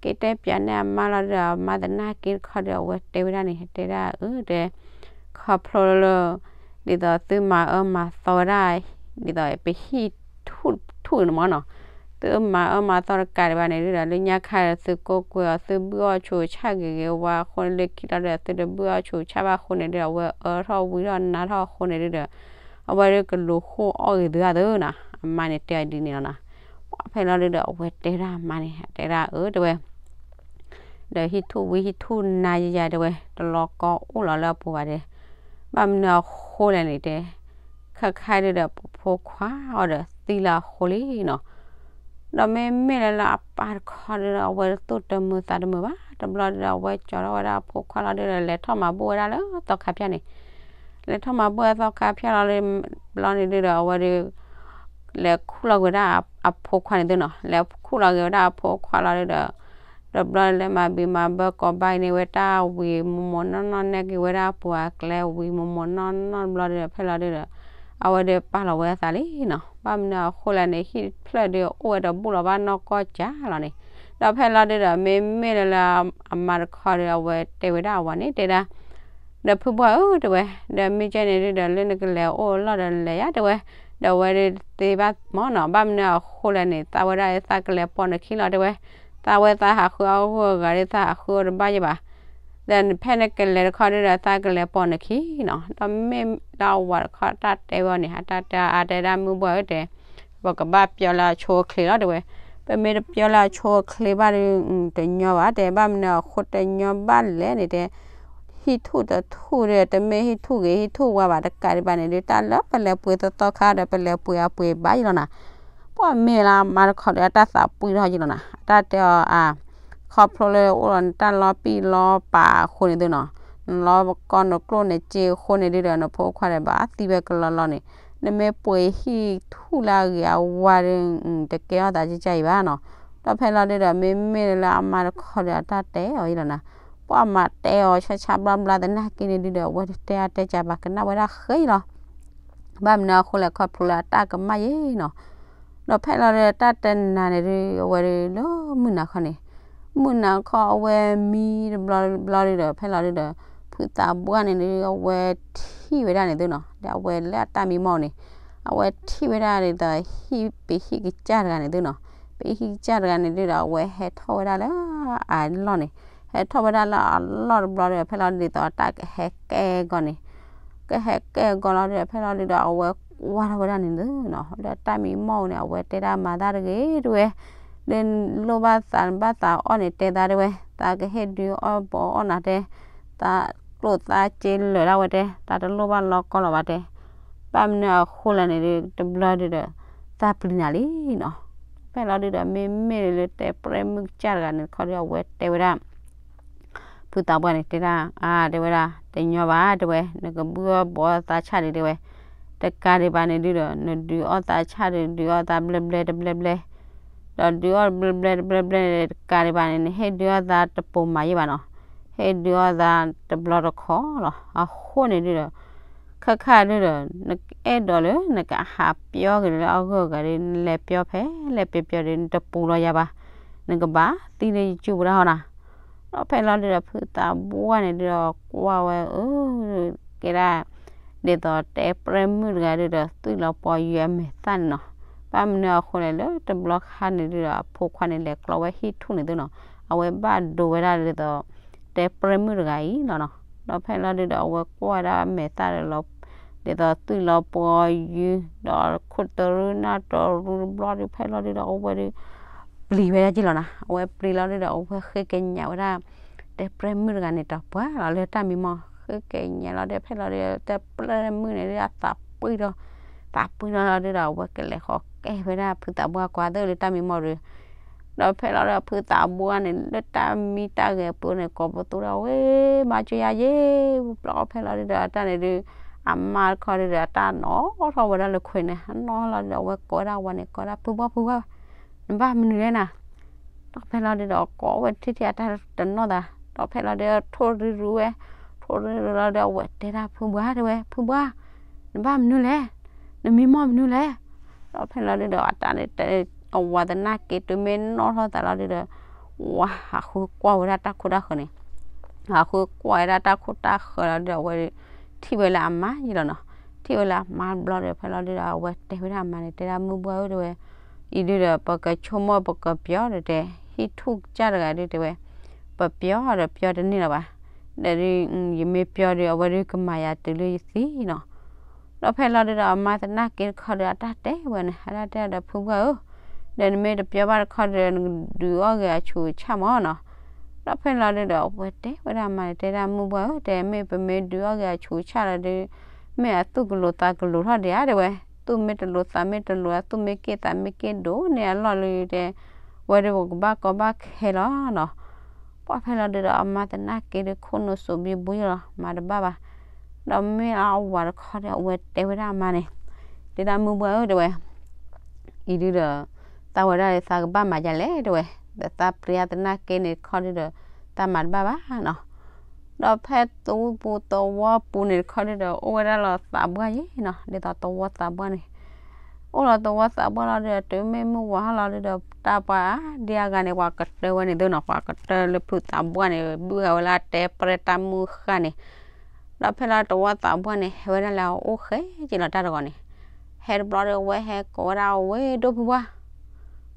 က့ၤတဲပၠးန့ၢ်အမါလီၤဒုဒီး အမါသနာ်က့တခီဒီး အဝဲတဲဝဲဒၣ်န့ၣ် တဲဒၣ်အၢ တဲ, ခီဖျိလၢ ဒ်သိးသုမၤအၢမၤသီဝဲဒၣ် ဒ်သိးပဟံၣ်ထူၣ် အဝဲဒၣ်ပူၣ်ထူၣ်န့ၣ်မၢ်နီၤ, သုမၤအၢမၤသီတကးဒံးဘၣ်န့ၣ်ဒုဒီး လၢညါခါဒီးသုကိးကွဲအီၤ သုဘုၣ်အီၣ်ဆိးဆၣ်ဂ့ၤဂ့ၤဝါအဃိန့ၣ် လၢခံလီၤဒုဒီး သုတဘုၣ်အီၣ်ဆိးဆၣ်ဘၣ်အဃိန့ၣ်ဒုဒီး အဝဲအၢထီၣ်ဝံထီၣ်နါထီၣ်အဃိန့ၣ်ဒုဒီး အဝဲဒၣ်ကလူၤဃိအီၣ်ဂ့ၤသုဧါသုနီၤ, အမါန့ၣ်တဲအီၤဒ်န့ၣ်လီၤနီၤ. ပှၢ်ဖဲလီၤဒုဒီး အဝဲတဲဒၣ်အမါန့ၣ် တဲဒၣ်အၢ တဲဝဲ ဒီးဟံၣ်ထူၣ်ဝံဟံၣ်ထူၣ်နါယယၤတဲဝဲ တလီၤကီအိၣ်လီၤလၢအပူၤဘၣ်တဲ, ဘၣ်မနုၤအဃိလဲၣ်န့ၣ်တဲ, ခါခါဒုဒီး ပဖိခွါအီၤဒီးသံလၢအဃိလံနီၤ. ဒီးမ့မ့ၢ်လၢလၢအပၢ်တခီဒုဒီး အဝဲသူၣ်တမုာ်သးတမုာ်ဘၣ်, တဘျီဒုဒီး အဝဲကၠီထီၣ်ဝဲဒၣ်အဖိခွါလီၤဒုဒီး လဲၤထီၣ်မၤဘူၣ်ဝဲဒၣ်လၢသီခါဖၠၣ်န့ၣ်, လဲၤထီၣ်မၤဘူၣ်ဝဲသီခါဖၠၣ်လီၤဒု ဘျီန့ၣ်ဒုဒီး အဝဲဒု လဲၤခူၣ်လီၤက့ၤဝဲဒၣ်အဖိခွါန့ၣ်သုနီၤ, လဲၤခူၣ်လီၤက့ၤဝဲဒၣ်အဖိခွါလီၤဒုဒီး တဘျီလဲၤမၤဘံးမၤဘၢကိးဘၣ်အံၤန့ၣ်ဝဲတၢ်ဝံၤမိၢ်မိၢ်နီၢ်နီၢ် နဲၣ်က့ၤဝဲဒၣ်အပူၤအကျဲဝံၤမိၢ်မိၢ်နီၢ်နီၢ်တဘျီဒုဒီး ဖဲလီၤဒုဒီး အဝဲဒုပာ်လီၤဝဲအသးလံနီၤ. ဘၣ်မနုၤအဃိလဲၣ်န့ၣ် ဟံၣ်ဖျၢၣ်ဒုအိၣ်ဝဲဒီးဘူၣ်လီၤဘၣ်နီၢ်ကီၢ်ကၠးလီၤန့ၣ်, ဒီးဖဲလီၤဒုဒီး မ့မ့ၢ်လၢလၢအမါတခီဒု အဝဲတဲဝဲဒၣ်အဝၤန့ၣ် တဲဒၣ် ဒီးဖုဘှၢ်ဧၢ တဲဝဲ, ဒီးမ့ၢ်ကဲန့ၣ်ဒုဒီး လၢနကလဲၤအိၣ်အလီၢ်ဒီးနလဲၤယါ တဲဝဲ, ဒီးအဝဲဒုတသ့ဘၣ်မၢ်နီၤ, ဘၣ်မနုၤအဃိလဲၣ်န့ၣ် သးဝဲဒၣ်သးကလဲၤပိာ်နခံလီၤ တဲဝဲ, သးဝဲသးဟးဃုအဂုၤအဂၤဒု သးဟးဃုအီၤတဘၣ်ယဲၢ်ဘၣ်, ဒီးဖဲနကလဲၤတခီဒုဒီး သးကလဲၤပိာ်နခံနီၤ. ဒီးမ့ၢ်လၢအဝၤတခီတၢ်တဲဝဲအီၤန့ၣ် အတၢ်တဲအါတဲဒၣ် မုၢ်ဘှၢ်ဧၢ တဲ ပကဘၣ်ပျီလၢအဆိအချ့လီၤ တဲဝဲ, ပမ့ၢ်တပျီလၢအဆိအချ့ဘၣ်ဒီး တညီဘၣ် တဲ ဘၣ်မနုၤအဃိတညီဘၣ်လဲၣ်န့ၣ် တဲ ဟံၣ်ထူၣ်တထူၣ်ဒီး တမ့ၢ်ဟံၣ်ထူၣ်ဂ့ၤ ဟံၣ်ထူၣ်ဝါဘၣ်တကးဒံးဘၣ်န့ၣ်ဒု တၢ်လၢပလဲၤပှ့ၤသီသီခါဒီး ပလဲၤပှ့ၤအပှ့ၤဘၣ်ယဲၢ်လီၤနၤ. ပှၢ်မ့ၢ်လၢအမါတခီဒီး အတၢ်သးပှံၢ်ထီၣ်ယဲၢ်လီၤနၤ, အတၢ်တဲအီၤအါ, ခီဖျိလၢအိၣ်ဒီးနတၢ်လီၤပံာ်လီၤပၤအဃိန့ၣ်သုနီၤ, နလီၤကီနကျိၣ်နစ့အဃိန့ၣ်ဒုဒီး နဖိခွါဒီးဘၣ်သံဝဲကလီလီၤန့ၣ်, နမ့ၢ်ပှ့ၤဟံၣ်ထူၣ်လၢအဂ့ၤအဝါဒီး တကဲထီၣ်သးကကါအံၤဘၣ်နီၤ. ဒီးဖဲလီၤဒုဒီး မ့မ့ၢ်လၢအမါတခီဒီး အတၢ်တဲအီၤယဲၢ်လီၤနၤ, ပှၢ်မၤတဲအီၤဆါဆါဘျါဘျါသနာ်က့န့ၣ်ဒုဒီး အဝဲတတဲအါတဲကးဘၣ် ကနၣ်ဝဲဒၣ်ဃဲလီၤ. ဘၣ်မနုၤအဃိလဲၣ် ခီဖျိလၢအတၢ်ကမၣ်ယဲၢ်နီၤ. ဒီးဖဲလီၤဒုဒီး တၢ်တနၤန့ၣ်ဒု အဝဲဒုလၢမုၢ်နၤခီန့ၣ်, မုၢ်နၤခီအဝဲမံတဘျီဘျီဒုဒီး ဖဲလီၤဒုဒီး ဖုသးပှၢ်န့ၣ်ဒု အဝဲထံၣ်ဝဲဒၣ်န့ၣ်သုနီၤ, ဒီးအဝဲလၢအတၢ်မံမီၢ်န့ၣ် အဝဲထံၣ်ဝဲဒၣ်ဒ်သိး ဟံၣ်ပဟံၣ်ကစၢ်တဂၤန့ၣ်သုနီၤ, ပဟံၣ်ကစၢ်တဂၤန့ၣ်ဒုဒီး အဝဲဟဲထီၣ်ဝဲဒၣ်လၢအလီၢ်န့ၣ်, ဟဲထီၣ်ဝဲဒၣ်လၢအလီၢ်တဘျီဒီး ဖဲလီၤဒုဒီးတၢ်ကဟဲကဲအဂီၢ်န့ၣ်, ကဟဲကဲအဂီၢ်လီၤဒုဒီး ဖဲလီၤဒုဒီး အဝဲကွၢ်ထီၣ်ဝဲဒၣ်န့ၣ်သုနီၤ, လၢတၢ်မံမီၢ်န့ၣ် အဝဲတဲဒၣ်မၤသးတဂ့ၤတဝဲ လၢလိၣ်ဘၣ်သးဘၣ်သးအီၣ်န့ၣ် တဲသးတဝဲ, သးကဟ့ၣ်ဒုးအီၣ်ဘီအီၣ်နၤတဲ, သးကျိၣ်သးစ့လၢာ်ဒၣ်ဝဲတဲ, သးတလိၣ်ဘၣ်လီၤကီလီၤဘၣ်တဲ, ဘၣ်မနုၤအဃိလဲၣ်န့ၣ်ဒု တဘျီဒုဒီး သးပျံၤနၤလံနီၤ. ဖဲလီၤဒုဒီး မ့မ့ၢ်လၢတဲပြဲၢ်မုၣ်ကစၢ်တဂၤန့ၣ်တခီဒီး အဝဲတဲဝဲဒၣ် ဖုသးပှၢ်န့ၣ်တဲဒၣ်, အါ တဲဝဲဒၣ် တညီဘၣ်တဲဝဲ, နကဘုၣ်အီၣ်ဘီအီၣ်သးဆၣ်ဒုတဲဝဲ, တကးဒံးဘၣ်န့ၣ်ဒုဒီး နဒုးအီၣ်သးဆၣ်ဒု ဒုးအီၣ်သးဘျဲဘျဲတဘျဲဘျဲ, ဒီးဒုးအီၣ်ဘျဲဘျဲတဘျဲဘျဲန့ၣ် တကးဒံးဘၣ်န့ၣ် နဟ့ၣ်ဒုးအီၣ်သးတပိာ်မၤယဲၢ်ဘၣ်နီၤ, ဟ့ၣ်ဒုးအီၣ်သးတဘျီတခီလီၤ. အဃိန့ၣ်ဒုဒီး ခါခါဒုဒီး နအဲၣ်ဒိးလၢ နကဟးပျီက့ၤလၢအဂုၤအဂၤဒု နလဲၤပျီဖဲလဲၣ်ပျီပျီဒု နတပူၤလီၤယၤဘၣ်, နကဘၣ်သံလၢယစုပူၤတၢ်ဟီနီၤ. ဒီးဖဲလီၤဒုဒီး ဖုသးပှၢ်န့ၣ်ဒုဒီး ကွၢ်ဝဲအၢ ကဲဒၣ် ဒ်သိးတဲပြဲၢ်မုၣ်တဂၤဒုဒီး သွံၣ်လီၤပှီၤယုၤအမဲာ်သၣ်န့ၣ်နီၤ. ဘၣ်မနုၤအဃိလဲၣ် လၢတဘျီခါန့ၣ်ဒုဒီး အဖိခွါန့ၣ်လဲၤကျီဝဲဟံၣ်ထူၣ်န့ၣ်သုနီၤ, အဝဲဘၣ်ဒိဝဲဒၣ်ဒ်သိး တဲပြဲၢ်မုၣ်တဂၤအံၤလီၤနီၤ. ဒီးဖဲလီၤဒုဒီး အဝဲကွၢ်ဝဲဒၣ်မဲာ်သၣ်ဒီး ဒ်သိးသွံၣ်လီၤပှီၤယုၤ ဒီးခိၣ်တရူၢ်နၢ်တရူၢ်တဘျီဒု ဖဲလီၤဒုဒီး အဝဲဒု ပျံၤဝဲဒၣ်က့ၤလီၤနီၤ. အဝဲပျံၤလီၤဒုဒီး အဝဲဃ့ကညးဝဲဒၣ် တဲပြဲၢ်မုၣ်တဂၤန့ၣ်တပှၢ်လီၤ လၢတၢ်မံမီၢ် ဃ့ကညးလီၤဒု ဖဲလီၤဒု တဲပြဲၢ်မုၣ်န့ၣ်ဒု အသးပှံၢ်ဒီး သးပှံၢ်လီၤဒုဒီး အဝဲကလဲၤဃီၤကဲဝဲဒၣ်ဖုသးပှၢ်ကွၢ်သ့ၣ်လၢတၢ်မံမီၢ်ဒု ဒီးဖဲလီၤဒုဒီး ဖုသးပှၢ်န့ၣ် လၢတၢ်မံတၢ်ဂဲၤပူၤန့ၣ် ကိးပသူဒၣ်ဝဲ မၤကၠိယါယ့ၢ် ပျီဖဲလီၤဒုဒီး အတၢ်န့ၣ်ဒု အမါတခီဒုဒီး အတၢ်နီၣ်ထီၣ်ဝဲဒၣ်လၢခွဲးန့ၣ် အနီၣ်လီၤဒုဒီး အဝဲကိးဝဲဒၣ်ဝၤန့ၣ် ကိးဝဲဒၣ်ဖုဘှၢ်ဖုဘှၢ် နဘၣ်မနုၤလဲၣ်နၤ ဒီးဖဲလီၤဒုဒီး ကိးဝဲထံထံအတၢ်တနီၣ်သး ဒီးဖဲလီၤဒု ထိၣ်ရံရူဝဲ ထိၣ်ရံရူလီၤဒု အဝဲတဲဒၣ်ဖုဘှၢ်တဲဝဲ ဖုဘှၢ် နဘၣ်မနုၤလဲၣ် နမံမီၢ်မနုၤလဲၣ် ဒီးဖဲလီၤဒုဒီး အတၢ်န့ၣ်တဲ အဝၤသနာ်က့ တုၤမ့ၢ်နီၣ်ထီၣ်သးလီၤဒုဒီး ဝၤဟးဃုကွၢ်ဝဲဒၣ်တၢ်ခိၣ်တၢ်ဃၢၤန့ၣ် ဟးဃုကွၢ်ဝဲဒၣ်တၢ်ခိၣ်တၢ်ဃၢၤလီၤဒုဒီး အဝဲ ထံၣ်ဝဲလၢအမါယံၤလီၤနီၤ ထံၣ်ဝဲလၢအမါတဘျီဒီး ဖဲလီၤဒုဒီး အဝဲတဲဝဲဒၣ်အမါန့ၣ် တဲဒၣ်မုၢ်ဘှၢ်ဧၢ တဲဝဲ, အံၤဒုဒီး ပကဆိကမိၣ်ပကပျီဒီးတဲ, ဟံၣ်ထူၣ်ကစၢ်တဂၤဒုတဲဝဲ, ပပျီဒီးပျီတန့ၢ်လၢၤဘၣ်, ဒီးဒု ယမ့ၢ်ပျီဒီး အဝဲဒုကမၤယၤတုၤလၢယသံနီၤ. ဒီးဖဲလီၤဒုဒီး အမါသနာ်က့တခီဒီး အတၢ်တဲဝဲန့ၣ် အတၢ်တဲဒီး ဖုဘှၢ်ဧၢ, ဒီးနမ့ၢ်တပျီဘၣ်တခီဒီး နကဒုးအီၣ်ဂ့ၤအဆူးအဆၣ်မၢ်နီၤ. ဒီးဖဲလီၤဒုဒီး အဝဲတဲဝဲဒၣ်အမါန့ၣ် တဲဒၣ်မုၢ်ဘှၢ်ဧၢ တဲ မ့ၢ်ပမ့ၢ်ဒုးအီၣ်ဂ့ၤအဆူးအဆၣ်လီၤဒု မ့ၢ်အသူၣ်ကလိၤသးကလိၤထီၣ်ဒံးဧါတဲဝဲ, သူၣ်မ့ၢ်တလိၤသးမ့ၢ်တလိၤ အသူၣ်မ့ၢ်က့ၣ်သးမ့ၢ်က့ၣ်ဒိၣ်န့ၢ်အလီၢ်လၢတဲ, ဝဲဒုပကဘၣ်ကီဘၣ်ခဲလီၤနီၤ. ပှၢ်ဖဲလီၤဒုဒီး အမါသနာ်က့ဒု ခိၣ်နူာ်စိးဘံဘူလီၤ မၤတဘၣ်ဘၣ်. ဒီးမ့ၢ်အဝၤတခီဒီး အဝဲတဲဝဲဒၣ်အမါန့ၣ်, တဲဒၣ်မုၢ်ဘှၢ်ဧၢ တဲဝဲ, အံၤဒုဒီး သးဝဲဒၣ်သးကဘၣ်မၤဒ်လဲၣ်တဲဝဲ, ဒီးသးပျံၤအသနာ်က့န့ၣ်တခီဒုဒီး သးမၤတဘၣ်ဘၣ်နီၤ. ဒီးဖဲသူပူၤသဝီပူၤန့ၣ်တခီဒုဒီး အိၣ်ဝဲဒၣ်လီၤသးပှၢ်ယဲနီၤ ဒ်သိးသဝီသးပှၢ်န့ၣ်, အိၣ်လီၤသဝီသးပှၢ်လီၤဒုဒီး တုၤမ့ၢ်မုၢ်ဝါဟီၣ်လီၤဒုဒီး တၢ်ပှၤဒ်အဂၤန့ၣ် ပှၤကတၢၢ်ဝဲန့ၣ်သုနီၤ ပှၤကတၢၢ်လၢဖုသးပှၢ်န့ၣ် ဘုၣ်ဃာ်ဝဲလၢတဲပြဲၢ်တၢ်မုၢ်ဃၢ်န့ၣ်, ဒီးဖဲလီၤသဝီသးပှၢ်န့ၣ် ဟဲဝဲဒၣ်လၢအအိၣ်ဃဲက့ၤလီၤတၢ်တဂီၤန့ၣ်, ဟဲတဘျီဒီး ဝဲဟဲကိးဝဲဒၣ်ဝဲဒိၣ်ဖုပှၢ်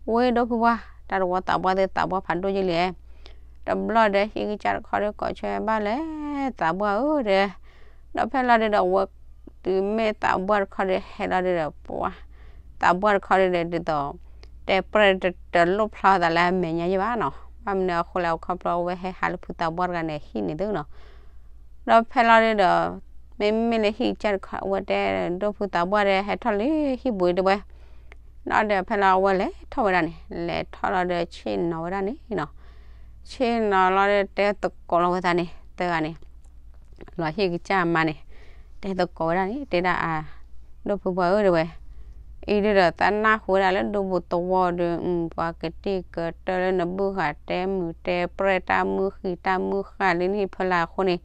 ဝဲဒိၣ်ဖုပှၢ် တၢ်တဝီသးပှၢ်သ့ၣ်သးပှၢ်ဖးဒိၣ်ယဲလံ, တဘျီဒီးဟံၣ်ကစၢ်တခီဒီးကိးဆၢဘၣ်လဲၣ် သးပှၢ်ဧၢဒီး, ဒီးဖဲလီၤဒုဒီးဝဲ တုၤမ့ၢ်သးပှၢ်တခီဒီးဟဲလီၤဒုဒီးပှၤ, သးပှၢ်တခီဒီးဒ်သိး တဲပြဲၢ်တလိၣ်ဖျါသးလၢအမဲာ်ညါယဲဘၣ်နီၤ ဘၣ်မနုၤအဃိလဲၣ်အခီဖျိဝဲဟဲဟးလၢဖုသးပှၢ်တဂၤန့ၣ်ဟံၣ်န့ၣ်သုနီၤ, ဒီးဖဲလီၤဒုဒီး မ့မ့ၢ်လၢဟံၣ်ကစၢ်တခီ အဝဲတဲ ဒိၣ်ဖုသးပှၢ်ဒီးဟဲထီၣ်လၢဟံၣ်ပူၤတဲဝဲ, ဒီးဖဲလီၤအဝဲလဲၤထီၣ်ဝဲဒၣ်န့ၣ် လဲၤထီၣ်လီၤဒီးဆ့ၣ်နီၤဝဲဒၣ်န့ၣ်နီၤ, ဆ့ၣ်နီၤလီၤဒီးတဲသကိးလီၤဝဲသးန့ၣ် တဂၤန့ၣ် လီၤဟံၣ်ကစၢ်အမါန့ၣ် တဲသကိးဝဲဒၣ်န့ၣ် တဲဒၣ်အ ဒိၣ်ဖုပှၢ်ဧၢတဲဝဲ, အံၤဒုဒီးသးနၢ်ဟူဝဲဒၣ်လၢဒိပူၤသဝီဒီး ပှၤကတံၢ်ကတၢၢ်လၢနဘုၣ်ဃာ်တဲမုာ်တဲပြဲၢ် တၢ်မုၢ်ဃံးတၢ်မုၢ်ဃၢ်လၢနဟံၣ်ဖီလာ်အဃိန့ၣ်,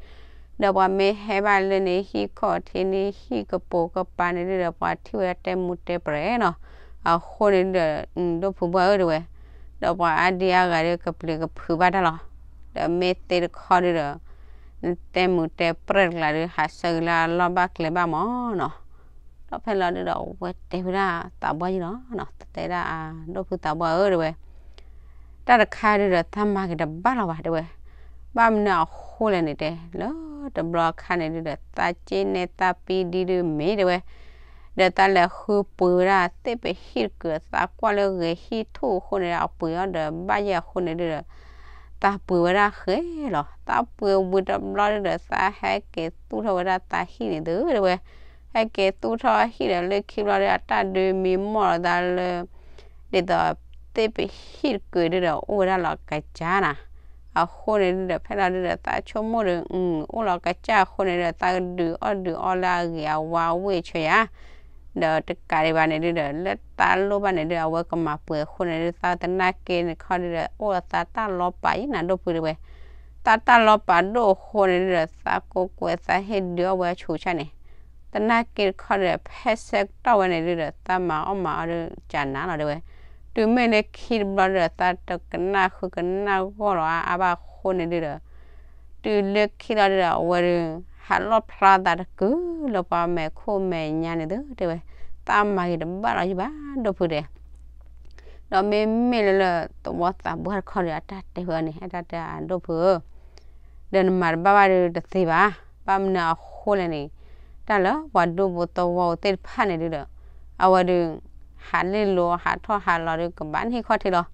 ဒီးပှၤမ့ၢ်ဟဲဘၣ်လၢနဟံၣ်ခီၣ်ထံး နဟံၣ်ကပိာ်ကပၤန့ၣ်ဒုဒီး ပှၤထံၣ်ဝဲဒၣ်တဲမုာ်တဲပြဲၢ်နီၤ, အဃိန့ၣ်ဒုဒီး ဒိၣ်ဖုပှၢ်ဧၢတဲဝဲ, ဒီးပှၤအါဒံအါဂၤဒီးကပျံၤကဖုးဘၣ်တၢ်လီၤ, ဒီးမ့ၢ်သ့တခီဒုဒီး နတဲမုာ်တဲပြဲၢ်တကျါဒီး ဟးဆၢက့ၤလၢအလီၢ်ဘၣ်ကျဲဘၣ်မၢ်နီၤ, ဒီးဖဲလီၤဒုဒီး အဝဲတဲဝဲဒၣ်သးပှၢ်ယဲလီၤ, တဲဒၣ်အ ဒိၣ်ဖုသးပှၢ်ဧၢတဲဝဲ, တၢ်တခါဒုဒီး သးမၤက့ၤတဘၣ်လီၤဘၣ်တဲဝဲ, ဘၣ်မနုၤအဃိလဲၣ်န့ၣ်တဲ လၢတဘျီအခါန့ၣ်ဒုဒီး သးစ့နဲသးပံဒံဒုမ့ၢ်တဲဝဲ, ဒီးသးလဲၤဃုပှ့ၤဝဲဒၣ်သ့ၣ်ပဟံၣ်တကုာ် သးကွၢ်လၢဂဲၤဟံၣ်ထူၣ်အဃိန့ၣ် အပှ့ၤအီၤဒီးဘၣ်ယဲၢ်အဃိန့ၣ်ဒုဒီး သးပှ့ၤဝဲဒၣ်ဃဲလီၤ, သးပှ့ၤဝံၤတဘျီဒုဒီး သးဟဲက့ၤသူၣ်ထီၣ်ဝဲဒၣ်သးဟံၣ်န့ၣ်သုတဲဝဲ, ဟဲက့ၤသူၣ်ထီၣ်ဟံၣ်ဒီးလၢခံဘျီဒီး အတၢ်ဒုးမံမီၢ်လီၤသးလၢ ဒ်သိးသ့ၣ်ပဟံၣ်တကုာ်ဒုဒီး အိၣ်ဝဲဒၣ်လီၤကစၢ်နၤ, အဃိန့ၣ်ဒုဒီး ဖဲလီၤဒုဒီး သးဆိကမိၣ်ဒီး အိၣ်လီၤကစၢ်အဃိန့ၣ်ဒီး သးကဒုးအီၣ်ဒုးအီလၢအဂ့ၤအဝါအဝ့ၢ်ဆၢယၤ ဒီးတကးဒံးဘၣ်န့ၣ်ဒုဒီး လၢသးလိၣ်ဘၣ်န့ၣ်ဒု အဝဲကမၤပှဲၤအဃိန့ၣ်ဒု သးသနာ်က့န့ၣ်ခီဒုဒီး အိၣ်ဒီးသးတၢ်လီၤပာ်ယံနၤဒိၣ်ဖုတဲဝဲ, သးတၢ်လီၤပာ်ဒိၣ်အဃိန့ၣ်ဒုဒီး သးကိးကွဲးသးဟ့ၣ်ဒုးအီၣ်ဝဲအဆူးဆၣ်န့ၣ်, သနာ်က့တခီဒီး ဖဲဆၢကတီၢ်ဝဲန့ၣ်ဒုဒီး သးမၤအီၣ်မၤအီဒုကနၤလီၤတဲဝဲ, တုၤမ့ၢ်လၢခံတဘျီဒုဒီး သးတကနၣ်ဃုကနၣ်ဂီၢ်လီၤအါအါဘၣ်အဃိန့ၣ်ဒုဒီး တုၤလၢခံလီၤဒုဒီး အဝဲဒု ဟးလီၣ်ဖျါသးတကုာ်လၢပှၤမဲာ်ခိၣ်မဲာ်ညါန့ၣ်သုတဲဝဲ, သးမၤက့ၤတဘၣ်လီၤယံဘၣ်ဒိၣ်ဖုတဲ ဒီးမ့မ့ၢ်လၢလၢသဝီသးပှၢ်တခီဒီး အတၢ်တဲဝဲန့ၣ် အတၢ်တဲအဒိၣ်ဖုဧၢ, ဒီးနမၤတဘၣ်ဘၣ်ဒုတသ့ဘၣ်, ဘၣ်မနုၤအဃိလဲၣ်န့ၣ်, တၢ်လၢပှၤဒူပူၤသဝီသ့ၣ်တဖၣ်န့ၣ်ဒုဒီး အဝဲဒု ဟးလ့ၣ်လိၤဟးထီၣ်ဟးလီၤဒု ကဘၣ်နဟံၣ်ခီၣ်ထံးလီၤ.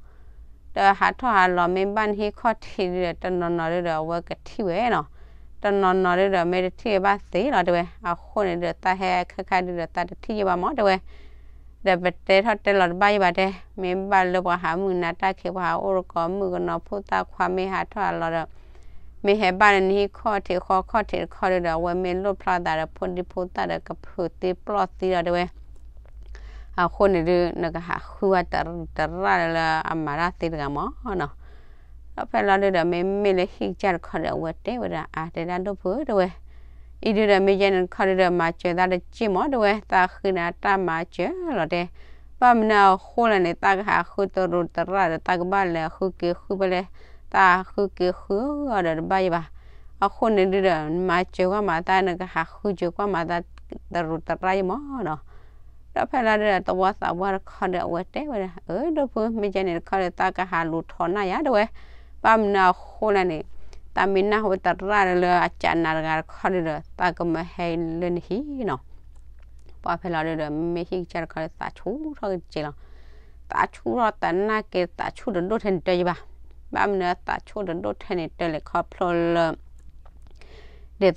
ဒီးဟးထီၣ်ဟးလီၤမ့ၢ်ဘၣ်နဟံၣ်ခီၣ်ထံးဒုဒီး တနီၤနီၤဒုဒီး အဝဲကထံၣ်ဝဲနီၤ, တနီၤနီၤဒုဒီး မ့ၢ်တထံၣ်ဝဲဘၣ်သ့လီၤတဲဝဲ, အဃိန့ၣ်ဒုဒီး သးဟဲခဲခါဒုဒီး သးတထံၣ်ယဲဘၣ်မၢ်တဲဝဲ ဒီးပတဲထီၣ်တဲလီၤတဘၣ်ယဲဘၣ်တဲ, မ့ၢ်ဘၣ်လၢပှၤဟးမုၢ်နၤတၢ်ခံး ပှၤဟးအိၣ်တကိးမုၣ်ကနီၤဖိသၣ်ခွါ မ့ၢ်ဟးထီၣ်ဟးလီၤဒီး မ့ၢ်ဟဲဘၣ်လၢနဟံၣ်ခီၣ်ထံးဃီခီၣ်ထံးတခီဒုဒီး အဝဲမ့ၢ်လိၣ်ဖျါသးဒီး ဖိဒံဖိသၣ်ဒီးကဖုးသံပျီၢ်သံလီၤတဲဝဲ အဃိန့ၣ်ဒု နကဟးဃုဝဲတရၣ်လၢအမၤတၢ်သ့တဂၤမၢ်နီၤ. ဒီးဖဲလီၤဒုဒီး မ့မ့ၢ်လၢဟံၣ်ကစၢ်တခီဒီး အဝဲတဲဝဲဒၣ်အါတဲဒၣ်ဒိၣ်ဖုဧၢတဲဝဲ, အံၤဒုဒီး မ့ၢ်ယဲန့ၣ်တခီဒုဒီး မၤစၢၤသးတစ့ၢ်မၢ်တဲဝဲ, သးဃ့နၤတၢ်မၤစၢၤလီၤတဲ. ဘၣ်မနုၤအဃိလဲၣ်န့ၣ် သးကဟးဃုတရူးတရၣ်ဒီး သးကဘၣ်လဲၤဃုက့ၤဃုဖဲလဲၣ်, သးဃုက့ၤဃုအီၤဒီးတဘၣ်ယဲဘၣ်. အဃိန့ၣ်ဒုဒီး မၤစၢၤကွၢ်မးသး နကဟးဃုစၢၤကွၢ်မးသး တရူးတရၣ်ယမၢ်နီၤ. ဒီးဖဲလီၤဒုဒီး သဝီသးပှၢ်တခီဒီး အဝဲတဲဝဲဒၣ်, အၢ ဒိၣ်ဖု မ့ၢ်ကဲန့ၣ်တခီဒီး သးကဟးလူၤထီၣ်နၢ်ယၤ တဲဝဲ, ဘၣ်မနုၤအဃိလဲၣ်န့ၣ်, သးမ့ၢ်နၢ်ဟူဝဲတရၣ်လၢအကးနၤတဂၤတခီဒုဒီး သးကမၢဟဲလၢနဟံၣ်နီၤ. ပှၤဖဲလီၤဒုဒီး မ့ၢ်ဟံၣ်ကစၢ်တခီဒီး သးဆူၣ်ထီၣ်က့ၤလီၤ. သးဆူၣ်ထီၣ်သးနၢ်က့ၤ သးဆူၣ်တဒိၣ်ထဲန့ၣ်တၢ်ယဘၣ်. ဘၣ်မနုၤသးဆူၣ်တဒိၣ်ထဲန့ၣ်တၢ်လဲၣ် ခီဖျိလၢ ဒ်သိး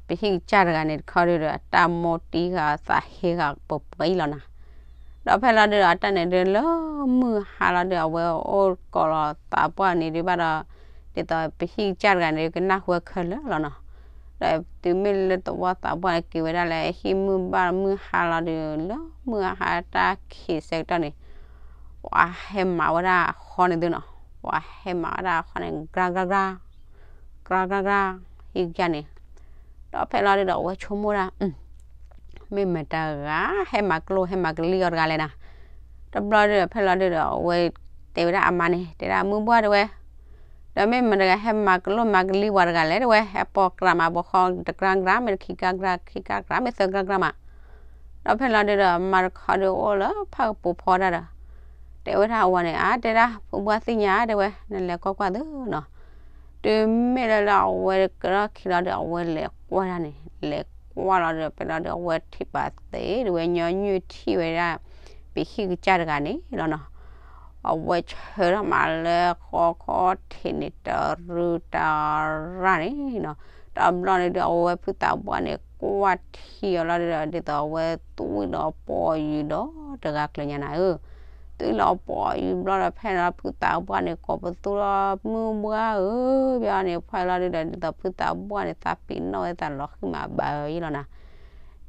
ပဟံၣ်ကစၢ်တဂၤန့ၣ်တခီဒုဒီး အတၢ်မိၢ်တံၢ်ဂၤသးဟ့ဂၤပှဲၤပှဲၤအံၤလီၤနၤ. ဒီးဖဲလီၤဒုဒီး အတၢ်န့ၣ်ဒုလၢမုၢ်ဟါလီၤဒု အဝဲအိၣ်ကိးလီၤသးပှၢ်န့ၣ်ဒုဘၣ်ဒီး ဒ်သိးပဟံၣ်ကစၢ်တဂၤန့ၣ် ကနၢ်ဟူဝဲခဲလၢာ်လီၤနီၤ. ဒီးတုၤမ့ၢ်လၢသဝီသးပှၢ်န့ၣ် က့ၤဝဲဒၣ်လၢဟံၣ်မုၢ်ဘၣ်မုၢ်ဟါလီၤဒု လၢမုၢ်ဟါတၢ်ခံးဆၢကတီၢ်န့ၣ် ပှၤဟဲမၤဝဲဒၣ်အဃီန့ၣ်သုနီၤ, ပှၤဟဲမၤဝဲဒၣ်အဃီန့ၣ် ကြၢကြၢကြၢ, ကြၢကြၢကြၢ, ဟံၣ်ကစၢ်န့ၣ်, ဒီးဖဲလီၤဒုဒီး အဝဲဆိကမိၣ်ဒၣ်, မ့ၢ်မတၤတဂၤ ဟဲမၤကျိၣ်ဟဲမၤကလံၣ်အီၤတဂၤလဲၣ်နၤ. တဘျီဒုဒီး ဖဲလီၤဒုဒီး အဝဲတဲဝဲဒၣ်အမါန့ၣ် တဲဒၣ်မုၢ်ဘှၢ်တဲဝဲ, ဒီးမ့ၢ်မတၤတဂၤဟဲမၤကျိၣ်မၤကလံၣ်ပှၤတဂၤလဲၣ်တဲဝဲ, ဟဲပိာ်ကြၢးမၤပိာ်ဃီ တကြၢကြၢ မ့ၢ်တခံကြၢကြၢ ခံကြၢကြၢ မ့ၢ်သၢကြၢကြၢမး. ဒီးဖဲလီၤဒုဒီး အမါတခီဒုအိၣ်လၢဖၣ်ကပူၤဖီဒၣ်ဒီး တဲဝဲဒၣ်အဝၤန့ၣ် အါ တဲဒၣ် ဖုဘှၢ်သ့ၣ်ညါတဲဝဲ နလဲၤကွၢ်ကွၢ်သုနီၤ. တုၤမ့ၢ်လၢလၢအဝဲကရီၢ်ခံလီၤဒီး အဝဲလဲၤကွၢ်ဒၣ်န့ၣ် လဲၤကွၢ်လီၤဒီး ဖဲလီၤဒုး အဝဲထံၣ်ပာ်သ့ဒၣ်ဝဲ ညီနုၢ်ထံၣ်ဝဲဒၣ် ပဟံၣ်ကစၢ်တဂၤန့ၣ်လီၤနီၤ. အဝဲဆၢထီၣ်မးလၢဃီခီထံးန့ၣ် တရူးတရၣ်န့ၣ်နီၤ. တဘျီန့ၣ်ဒုး အဝဲဖုသးပှၢ်န့ၣ် ကွၢ်ထံအီၤလီၤဒုးဒီး ဒ်သိးအဝဲသွံၣ်လီၤပိာ်အယုၢ်ဒီးတဂၤကျၢၤညါနၤဧၢ သွံၣ်လီၤပိာ်အယုၢ်ဘျီဒီး ဖဲလီၤဖုသးပှၢ်န့ၣ် ကိးပသူထီၣ် မုၢ်ဘှၢ်ဧၢ, ဘၣ်န့ၣ် ဖဲလီၤဒုးဒီး ဒ်သိးဖုသးပှၢ်န့ၣ် သးပ့ၤနီၣ်ဝဲသးလီၤဃံၤမးဘၣ်အၢယလီၤနၤ.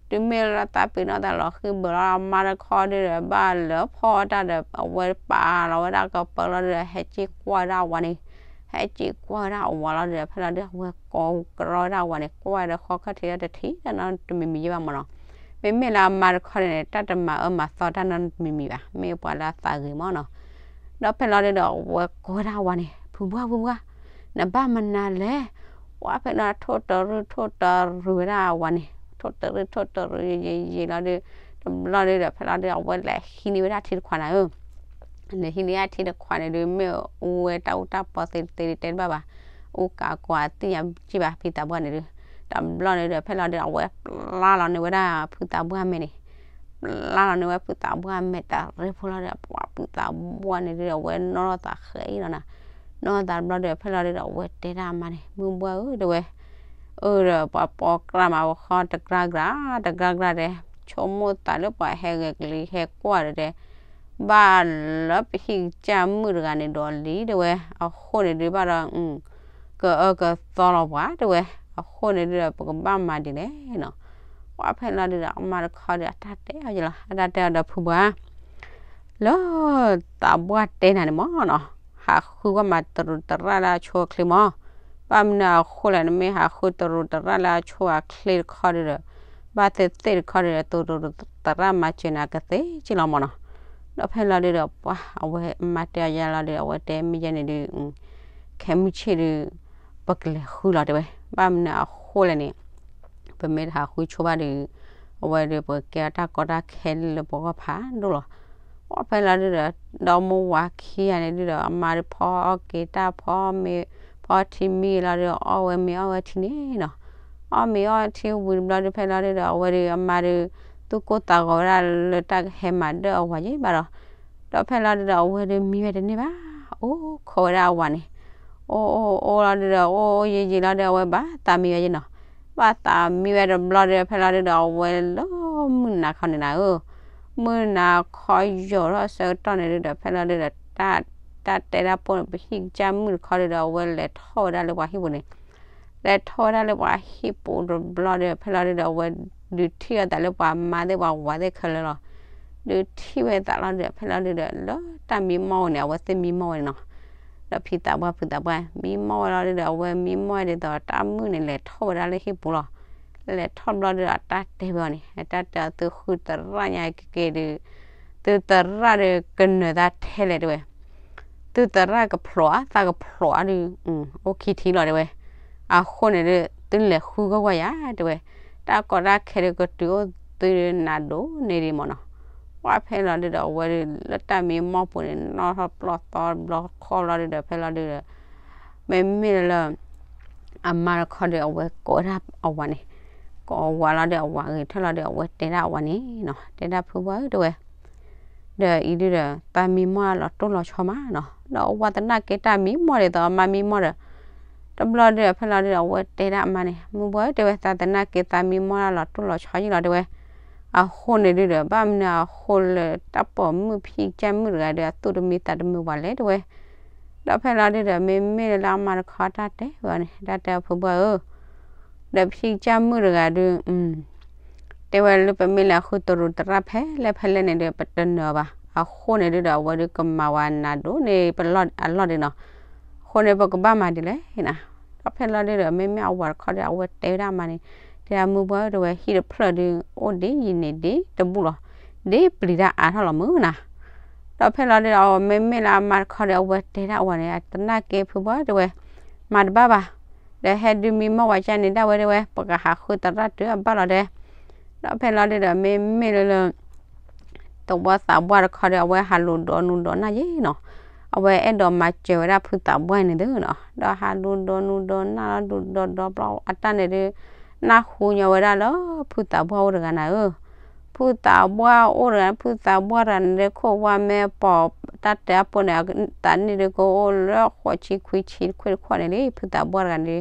တုၤမ့ၢ်လၢသးပ့ၤနီၣ်သးလီၤဃံၤဘၣ်လီၤ အမါတခီဒုးဒီး ဘၣ်လၢဖီတၢ်ဒီး အဝဲပာ်လီၤဝဲဒၣ်ကပၢလီၤဒုးဒီး ဟဲက့ၤကွၢ်ဝဲဒၣ်အဝၤန့ၣ်, ဟဲက့ၤကွၢ်ဝဲဒၣ်အဝၤလီၤဒုးဒီး ဖဲလီၤဒုး အဝဲကိးကရီဝဲဒၣ်အဝၤန့ၣ် ကွၢ်ဝဲဒီးဃီခီထံးဒီးတထံၣ်တၢ်နီတမံၤမံၤယဘၣ်မၢ်နီၤ. မ့မ့ၢ်လၢအမါတခီန့ၣ် တၢ်တမၤအၢမၤသီတၢ်နီတမံၤမံၤဘၣ်, မ့ၢ်ပှၤလၢအသးဂ့ၤမၢ်နီၤ. ဒီးဖဲလီၤဒုးဒီး အဝဲကိးဝဲဒၣ်အဝၤန့ၣ် ဖုဘှၢ် ဖုဘှၢ်, နဘၣ်မနုၤလဲၣ်. ပှၤဖဲလီၤထိၣ်တရူးထိၣ်တရူးဝဲဒၣ်အဝၤန့ၣ် ထိၣ်တရူးထိၣ်တရူးယံာ်ယံာ်လီၤဒုး, တဘျီဒုးဒီး ဖဲလီၤဒုး အဝဲလဲၤဟံးန့ၢ်ဝဲဒၣ်ထံတခွးနၤဧၢ လဲၤဟံးန့ၢ်ထံတခွးန့ၣ်ဒုး မ့ၢ်အူဝဲတၢ်အူတၢ်ပီသ့တသ့ဒုးတဲတဘၣ်ဘၣ်, အူကးကွၢ်သ့ၣ်ညါက့ၢ်ဘၣ်ဖုသးပှၢ်န့ၣ်ဒုး, တဘျီန့ၣ်ဒီး ဖဲလီၤဒုး အဝဲပျၢ်လီၤန့ၢ်ဝဲဒၣ်ဖုသးပှၢ်မဲာ်န့ၣ်, ပျၢ်လီၤန့ၢ်ဝဲဖုသးပှၢ်မဲာ်တရ့ဖိလီၤဒီး ပှၤဖုသးပှၢ်န့ၣ်ဒုး အဝဲနီၣ်ထီၣ်သးဃဲအံၤလီၤနၤ, နီၣ်ထီၣ်သးတဘျီဒီး ဖဲလီၤဒုးဒီး အဝဲတဲဒၣ်အမါန့ၣ် မုၢ်ဘှၢ်ဧၢ တဲဝဲ အၢဒီး ပှၤပိာ်ကြၢးမၤပိာ်ဃီတကြၢကြၢ တကြၢကြၢတဲ, ဆိကမိၣ်သးလၢပှၤဟဲဂဲၤကလံၤဟဲကွၢ်ဒီးတဲ, ဘၣ်လၢပဟံၣ်ကစၢ်မုၣ်တဂၤန့ၣ်ဒီးလံ တဲဝဲ, အဃိန့ၣ်ဒုးဘၣ်ဒီး ကအၢကသီလီၤပှၤ တဲဝဲ, အဃိန့ၣ်ဒုးဒီး ပကဘၣ်မၤဒ်လဲၣ်နီၤ. ပှၤဖဲလီၤဒုးဒီး အမါတခီဒီး အတၢ်တဲအီၤယလီၤ အတၢ်တဲအီၤဒီးဖုဘှၢ် လၢသးပှၢ်တဲနၤန့ၣ်မၢ်နီၤ, ဟးဃုကွၢ်မးတရူးတရၣ်လၢအဆိအချ့မၢ်. ဘၣ်မနုၤအဃိလဲၣ် နမ့ၢ်ဟးဃုတရူးတရၣ်လၢအဆိအချ့တခီဒုးဒီး ဘၣ်သ့ၣ်သ့ၣ်တခီဒုးဒီး တရူးတရၣ်မၤစၢၤနၤကသ့က့ၢ်လီၤမၢ်နီၤ. ဒီးဖဲလီၤဒုးဒီး ပှၤအဝဲမါတဲအီၤယလီၤဒုး အဝဲတဲမ့ၢ်ယဲန့ၣ်ဒုး ခဲမုၢ်ဆ့ၣ်ဒုး ပကလဲၤဃုလီၤတဲဝဲ ဘၣ်မနုၤအဃိလဲၣ်န့ၣ် ပမ့ၢ်တဟးဃုဆိဘၣ်ဒီး အဝဲဒီးပကကဲအတၢ်ကီတၢ်ခဲလၢပဂီၢ်ဖးဒိၣ်လီၤ. ပှၤဖဲလီၤဒုးဒီး ဒီမါဝၤခံဂၤန့ၣ်ဒုးဒီး အမါဒုးဖီအီၣ်က့ၤတၢ်ဖီမ့ၤ ဖီထံမံလီၤဒုး အီၣ်ဝဲမ့ၤအီၣ်ဝဲထံန့ၣ်နီၤ. အီၣ်မ့ၤအီၣ်ထံဝံၤတဘျီဒုး ဖဲလီၤဒုးဒီး အဝဲဒီးအမါဒုး သူၣ်ကိၢ်သးဂီၤဝဲဒၣ်လၢတၢ်ကဟဲမၤဒၢၣ်အဝၤယံၤဘၣ်ဒီး ဒီးဖဲလီၤဒုးဒီး အဝဲဒုးမံဝဲတန့ၢ်ဘၣ်. အိၣ်ခိးဝဲဒၣ်အဝၤန့ၣ် အိၣ်အိၣ်အိၣ်လီၤဒုးဒီး အိၣ်အိၣ်ယံာ်ယံာ်လီၤဒုး အဝဲဘၣ်သးမံဝဲယံၤနီၤ. ဘၣ်သးမံဝဲတဘျီဒုး ဖဲလီၤဒုးဒီး အဝဲလၢမုၢ်နၤခီန့ၣ်နၤဧၢ, မုၢ်နၤခီယိာ်ထီၣ်ဆၢကတီၢ်န့ၣ်ဒုးဒီး ဖဲလီၤဒုးဒီး တၢ် တၢ်တဲတၢ်ပိၢ်န့ၣ် ပဟံၣ်ကစၢ်မုၣ်တခီဒုးဒီး အဝဲလဲၤထီၣ်ဝဲဒၣ်လၢပှၤဟံၣ်ပူၤန့ၣ် လဲၤထီၣ်ဝဲဒၣ်လၢပှၤဟံၣ်ပူၤတဘျီဒီး ဖဲလီၤဒုးဒီး အဝဲဒုးထံၣ်အသးလၢပှၤမါသ့ၣ်ပှၤဝၤသ့ၣ်ခဲလၢာ်လီၤ. ဒုးထံၣ်ဝဲသးလီၤဒုးဒီး ဖဲလီၤဒုးဒီး လၢတၢ်မံမီၢ်ဝဲန့ၣ် အဝဲသ့ၣ်မံမီၢ်ဝဲန့ၣ်နီၤ. ဒီးဖံသးပှၢ်ဖုသးပှၢ် မံမီၢ်ဝဲလီၤဒုးဒီး အဝဲမံမီၢ်ဝဲဒ်သိးတၢ်မုၣ်န့ၣ် လဲၤထီၣ်ဝဲဒၣ်လၢဟံၣ်ပူၤလီၤ. လဲၤထီၣ်ဘျီဒုးဒီး အတၢ်တဲဝဲအီၤန့ၣ် အတၢ်တဲအီၤ သုဃုတရၣ်ညါက့ၤဒုး သုတရၣ်ဒီး ကနၢၤသးထဲလဲၣ်တဲဝဲ သုသရၣ်ကဖျိးဧါ သးကဖျိးဧါဒုး အိၣ်ခံထံလီၤတဲဝဲ. အဃိန့ၣ်ဒုး သုလဲၤဃုဂီၢ်ဝဲယၤတဲဝဲ. တၢ်ကီတၢ်ခဲဒုးကတုၤအိၣ် အဝဲဒုးအီၣ်ဝဲဒၣ်အသုးနးဒိၣ်န့ၢ်ဒံးမ့ၢ်နီၤ, ပှၤဖဲလီၤဒုဒီး အဝဲဒုးလၢတၢ်မံမီၢ်ပူၤန့ၣ် နီၣ်ထီၣ်ပျီၢ်သီဘျီခီလီၤဒုဒီး ဖဲလီၤဒုဒီး မ့မ့ၢ်လၢ အမါတခီဒီး အဝဲကိးဝဲဒၣ်အဝၤန့ၣ်, ကိးဝၤလီၤဒီး အဝၤဂ့ၤထၢၣ်လီၤဒီး အဝဲတဲဒၣ်အဝၤန့ၣ်နီၤ, တဲဒၣ်ဖုဘှၢ်ဧၢ တဲဝဲ, ဒီးအံၤဒုဒီး သးမံမီၢ်လီၤတိၢ်လီၤဆီမးနီၤ, ဒီးအဝၤသနာ်က့တၢ်မံမီၢ်ဒ်သိးအမါမံမီၢ်ဒီး တဘျီဒီး ဖဲလီၤဒုဒီး အဝဲတဲဒၣ်အမါန့ၣ်, မုၢ်ဘှၢ်ဧၢ တဲဝဲ, သးသနာ်က့သးမံမီၢ်လီၤတိၢ်လီၤဆီယံာ်လီၤ တဲဝဲ, အဃိန့ၣ်ဒုဒီး ဘၣ်မနုၤအဃိလၢတၢ်ပိာ်မုၣ်ဖံကစၢ်မုၣ်တဂၤဒီး အသူၣ်တမံသးတမုာ်ဘၣ်လဲၣ် တဲဝဲ, ဒီးဖဲလီၤဒုဒီး မ့မ့ၢ်လၢအမါတခီတၢ်တဲဝဲန့ၣ် တၢ်တဲဖုဘှၢ်ဧၢ, ဒီးဖံကစၢ်မုၣ်တဂၤဒု တဲဝဲလၢပမ့ၢ်လဲၤဃုသရူးသရၣ်ဖဲလဲၣ်ဖဲလဲၣ်န့ၣ်ဒီး ပတနၢၤဘၣ်, အဃိန့ၣ်ဒုဒီး အဝဲဒုကမၤဝဲနးဒိၣ်န့ၢ်ပလီၢ်အလီၢ်ဒုနီၤ, အဃိန့ၣ် ပကဘၣ်မၤဒ်လဲၣ်နၤ, ဒီးဖဲလီၤဒုဒီး မ့မ့ၢ်အဝၤတခီဒီး အဝဲတဲဝဲဒၣ်အမါန့ၣ်, တဲဒၣ်မုၢ်ဘှၢ်ဧၢ တဲဝဲ, ဟံၣ်တဖျၢၣ်ဒု အိၣ်ဒ်ယံာ်န့ၣ်ဒ်တဘူၣ်လီၤ, ဒ်ပျံၤတၢ်အါထီၣ်လီၤမုၢ်နၤ, ဒီးဖဲလီၤဒုဒီး အဝဲမ့မ့ၢ်လၢအမါတခီဒီး အဝဲတဲဒၣ်အဝၤန့ၣ်, သနာ်က့ဖုဘှၢ် တဲဝဲ, မၤတဘၣ်ဘၣ်, ဒီးဟဲဒုးမံမီၢ်ဝၤကၢ်န့ၣ်ဒၣ်ဝဲ တဲဝဲ, ပကဟးဃုသရၣ်တုၤအဘၣ်လီၤတဲ, ဒီးဖဲလီၤဒုဒီး မ့မ့ၢ်လၢလၢ သဝီသးပှၢ်တခီဒီး အဝဲဟးလူၤဒီးနူၤဒီးနၢ်ယဲနီၤ, အဝဲအဲၣ်ဒိးမၤစၢၤဝဲဒၣ်ဖုသးပှၢ်န့ၣ်သုနီၤ, ဒီးဟးလူၤဒီးနူၤဒီးနၢ်လီၤ ဒူဒီးဒီဘျီအတၢ်န့ၣ်ဒု နၢ်ဟူညီဝဲဒၣ်လၢဖုသးပှၢ်အိၣ်တဂၤန့ၣ်, ဖုသးပှၢ်အိၣ်တဂၤန့ၣ် ဖုသးပှၢ်တဂၤန့ၣ်ဒီး ခိၣ်ဝါမဲာ်ပီၤတၢ်တဲအပူၤန့ၣ် သးနံၣ်ဒုကအိၣ်လၢဃိးဆံခွံဆံတခွ့ၣ်တခီန့ၣ်လံ, ဖုသးပှၢ်တဂၤန့ၣ်ဒု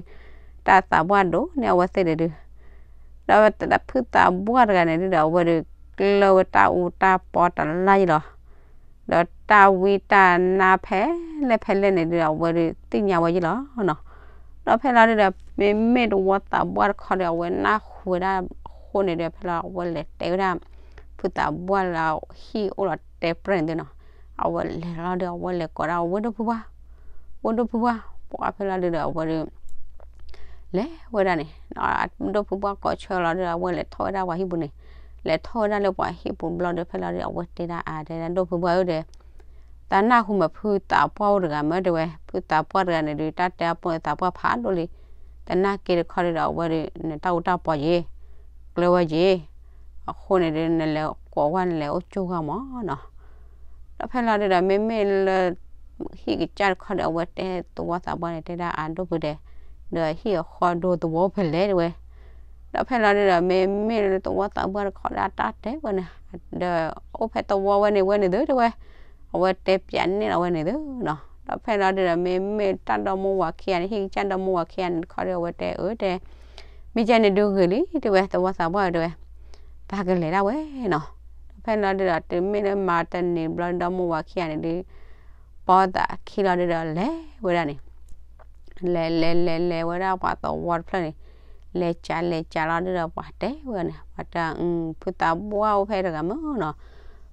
တၢ်သးပှၢ်ဒိၣ်န့ၢ်အဝဲသ့ၣ်န့ၣ်ဒု ဒီးဖုသးပှၢ်တဂၤန့ၣ်ဒုဒီး အဝဲဒုးကျၢဝဲတၢ်အူတၢ်ပီတလါယံာ်လီၤ, ဒီးတၢ်ဝံတၢ်နါဖဲလဲၣ်ဖဲလဲၣ်န့ၣ်ဒုဒီး အဝဲဒုးသ့ၣ်ညါဝဲယံာ်လီၤနီၤ, ဒီးဖဲလီၤဒုဒီး မ့မ့ၢ်သဝီသးပှၢ်တခီဒီး အဝဲနၢ်ဟူဝဲဒၣ်အဃိန့ၣ်ဒီး ဖဲလီၤအဝဲလဲၤတဲဝဲဒၣ် ဖုသးပှၢ်လၢဟံၣ်အိၣ်လီၤတဲပြဲၢ်န့ၣ်သုနီၤ, အဝဲလဲၤလီၤဒုး အဝဲလဲၤကိးဒၣ် ဝ့ၢ်ဒိၣ်ဖုပှၢ်, ဝ့ၢ်ဒိၣ်ဖုပှၢ်, ပှၤဖဲလီၤဒုဒီး အဝဲဒုး လဲၤဝဲဒၣ်န့ၣ်, ဒိၣ်ဖုပှၢ်ကိးဆၢလီၤဒုဒီး အဝဲလဲၤထီၣ်ဝဲဒၣ်ပှၤဟံၣ်ပူၤန့ၣ်, လဲၤထီၣ်ဝဲဒၣ်လၢပှၤဟံၣ်ပူၤဘျီဒီး ဖဲလီၤဒုဒီး အဝဲတဲဒၣ်အါတဲဒၣ် ဒိၣ်ဖုပှၢ်ဧၢ တဲ သးနၢ်ဟူမး ဖုသးပှၢ်အိၣ်တဂၤမ့ၢ် တဲဝဲ, ဖုသးပှၢ်တဂၤန့ၣ်ဒုး တၢ်တဲအပူၤန့ၣ် သးပှၢ်ဖးဒိၣ်လံ, သနာ်က့တခီဒုဒီး အဝဲဒုး နတၢ်အူတၢ်ပီယ့ၤ, ကျၢဝဲယ့ၤ, အဃိန့ၣ်ဒုး နလဲၤကိးဝဲ နလဲၤအိၣ်ကၠိဂီၢ်မးနီၤ, ဒီးဖဲလီၤဒုဒီး မ့မ့ၢ်လၢ ဟံၣ်ကစၢ်တခီဒီး အဝဲတဲသဝီသးပှၢ်န့ၣ် တဲဒၣ်အါ ဒိၣ်ဖုတဲ, ဒီးဟံၣ်အဃီဒိသဝီဖဲလဲၣ် တဲဝဲ, ဒီးဖဲလီၤဒုဒီး မ့မ့ၢ်လၢသဝီသးပှၢ်တခီဒီး အတၢ်တဲဝဲန့ၣ်, ဒီးအိၣ်ဖဲသဝီဝဲန့ၣ်ဝဲန့ၣ်သု တဲဝဲ, အဝဲတဲပျးန့ၢ်လီၤဝဲန့ၣ်သုနီၤ, ဒီးဖဲလီၤဒုဒီး မ့မ့ၢ်တၢ်ဒီမါဝၤခံဂၤန့ၣ် ဟံၣ်ကစၢ်ဒီမါဝၤခံဂၤန့ၣ်တခီဒီး အဝဲတဲအၢတဲ မ့ၢ်ကဲန့ၣ်ဒုဂ့ၤလံ တဲဝဲ, သဝီသးပှၢ်ဧၢ တဲဝဲ, ပကလဲၤဒၣ်ဝဲနီၤ, ဒီးဖဲလီၤဒုဒီး တုၤမ့ၢ်လၢမၤတနံၤဘျီ ဒီမါဝၤခံဂၤန့ၣ်ဒုး ပိာ်သးခံလီၤဒုဒီး လဲၤဝဲဒၣ်န့ၣ် လဲၤလဲၤလဲၤလဲၤဝဲဒၣ်ပှၤသဝီတဖျၢၣ်န့ၣ်, လဲၤကးလဲၤကးလီၤဒုဒီး ပှၤတဲဝဲန့ၣ် ပှၤတဲ ဖုသးပှၢ်အိၣ်ဖဲတဂၤမ့ၢ်နီၤ,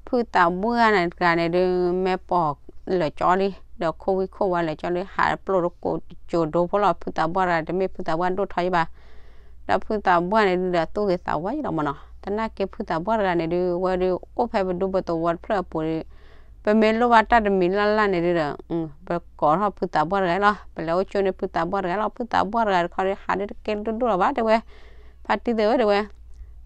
ဖုသးပှၢ်န့ၣ်တဂၤန့ၣ်ဒုး မ့ၢ်ပိာ်လၢာ်ကၠီလံ ဒီးခိၣ်ဝံခိၣ်ဝါလၢာ်ကၠီလံ ဟးပျိၢ်တကိးကၠိဒိဖိလီၤ, ဖုသးပှၢ်တဂၤ တမ့ၢ်ဖုသးပှၢ်ဒိၣ်ထီယံၤဘၣ်, ဒီးဖုသးပှၢ်န့ၣ်ဒုဒီး သူၣ်ဂ့ၤသးဝါယံၤလီၤမ့ၢ်နီၤ, သနာ်က့ဖုသးပှၢ်တဂၤန့ၣ်ဒုး ဝဲဒုးအိၣ်ဖဲပဒူပသဝီတဖျၢၣ်အပူၤဒုး ပမ့ၢ်လိၣ်ဘၣ်တၢ်တမံၤလၢ်လၢ်န့ၣ်ဒုဒီး ပကိးထီၣ်ဖုသးပှၢ်တဂၤလီၤ, ပလဲၤအိၣ်ကၠိန့ၢ်ဖုသးပှၢ်တဂၤလီၤ, ဖုသးပှၢ်တဂၤတခီဒုး ဟးဒုတကဲဒိၣ်ဒိၣ်လီၤဘၣ် တဲဝဲ, ဖါတံၢ်သ့ၣ်ဧၢ တဲဝဲ,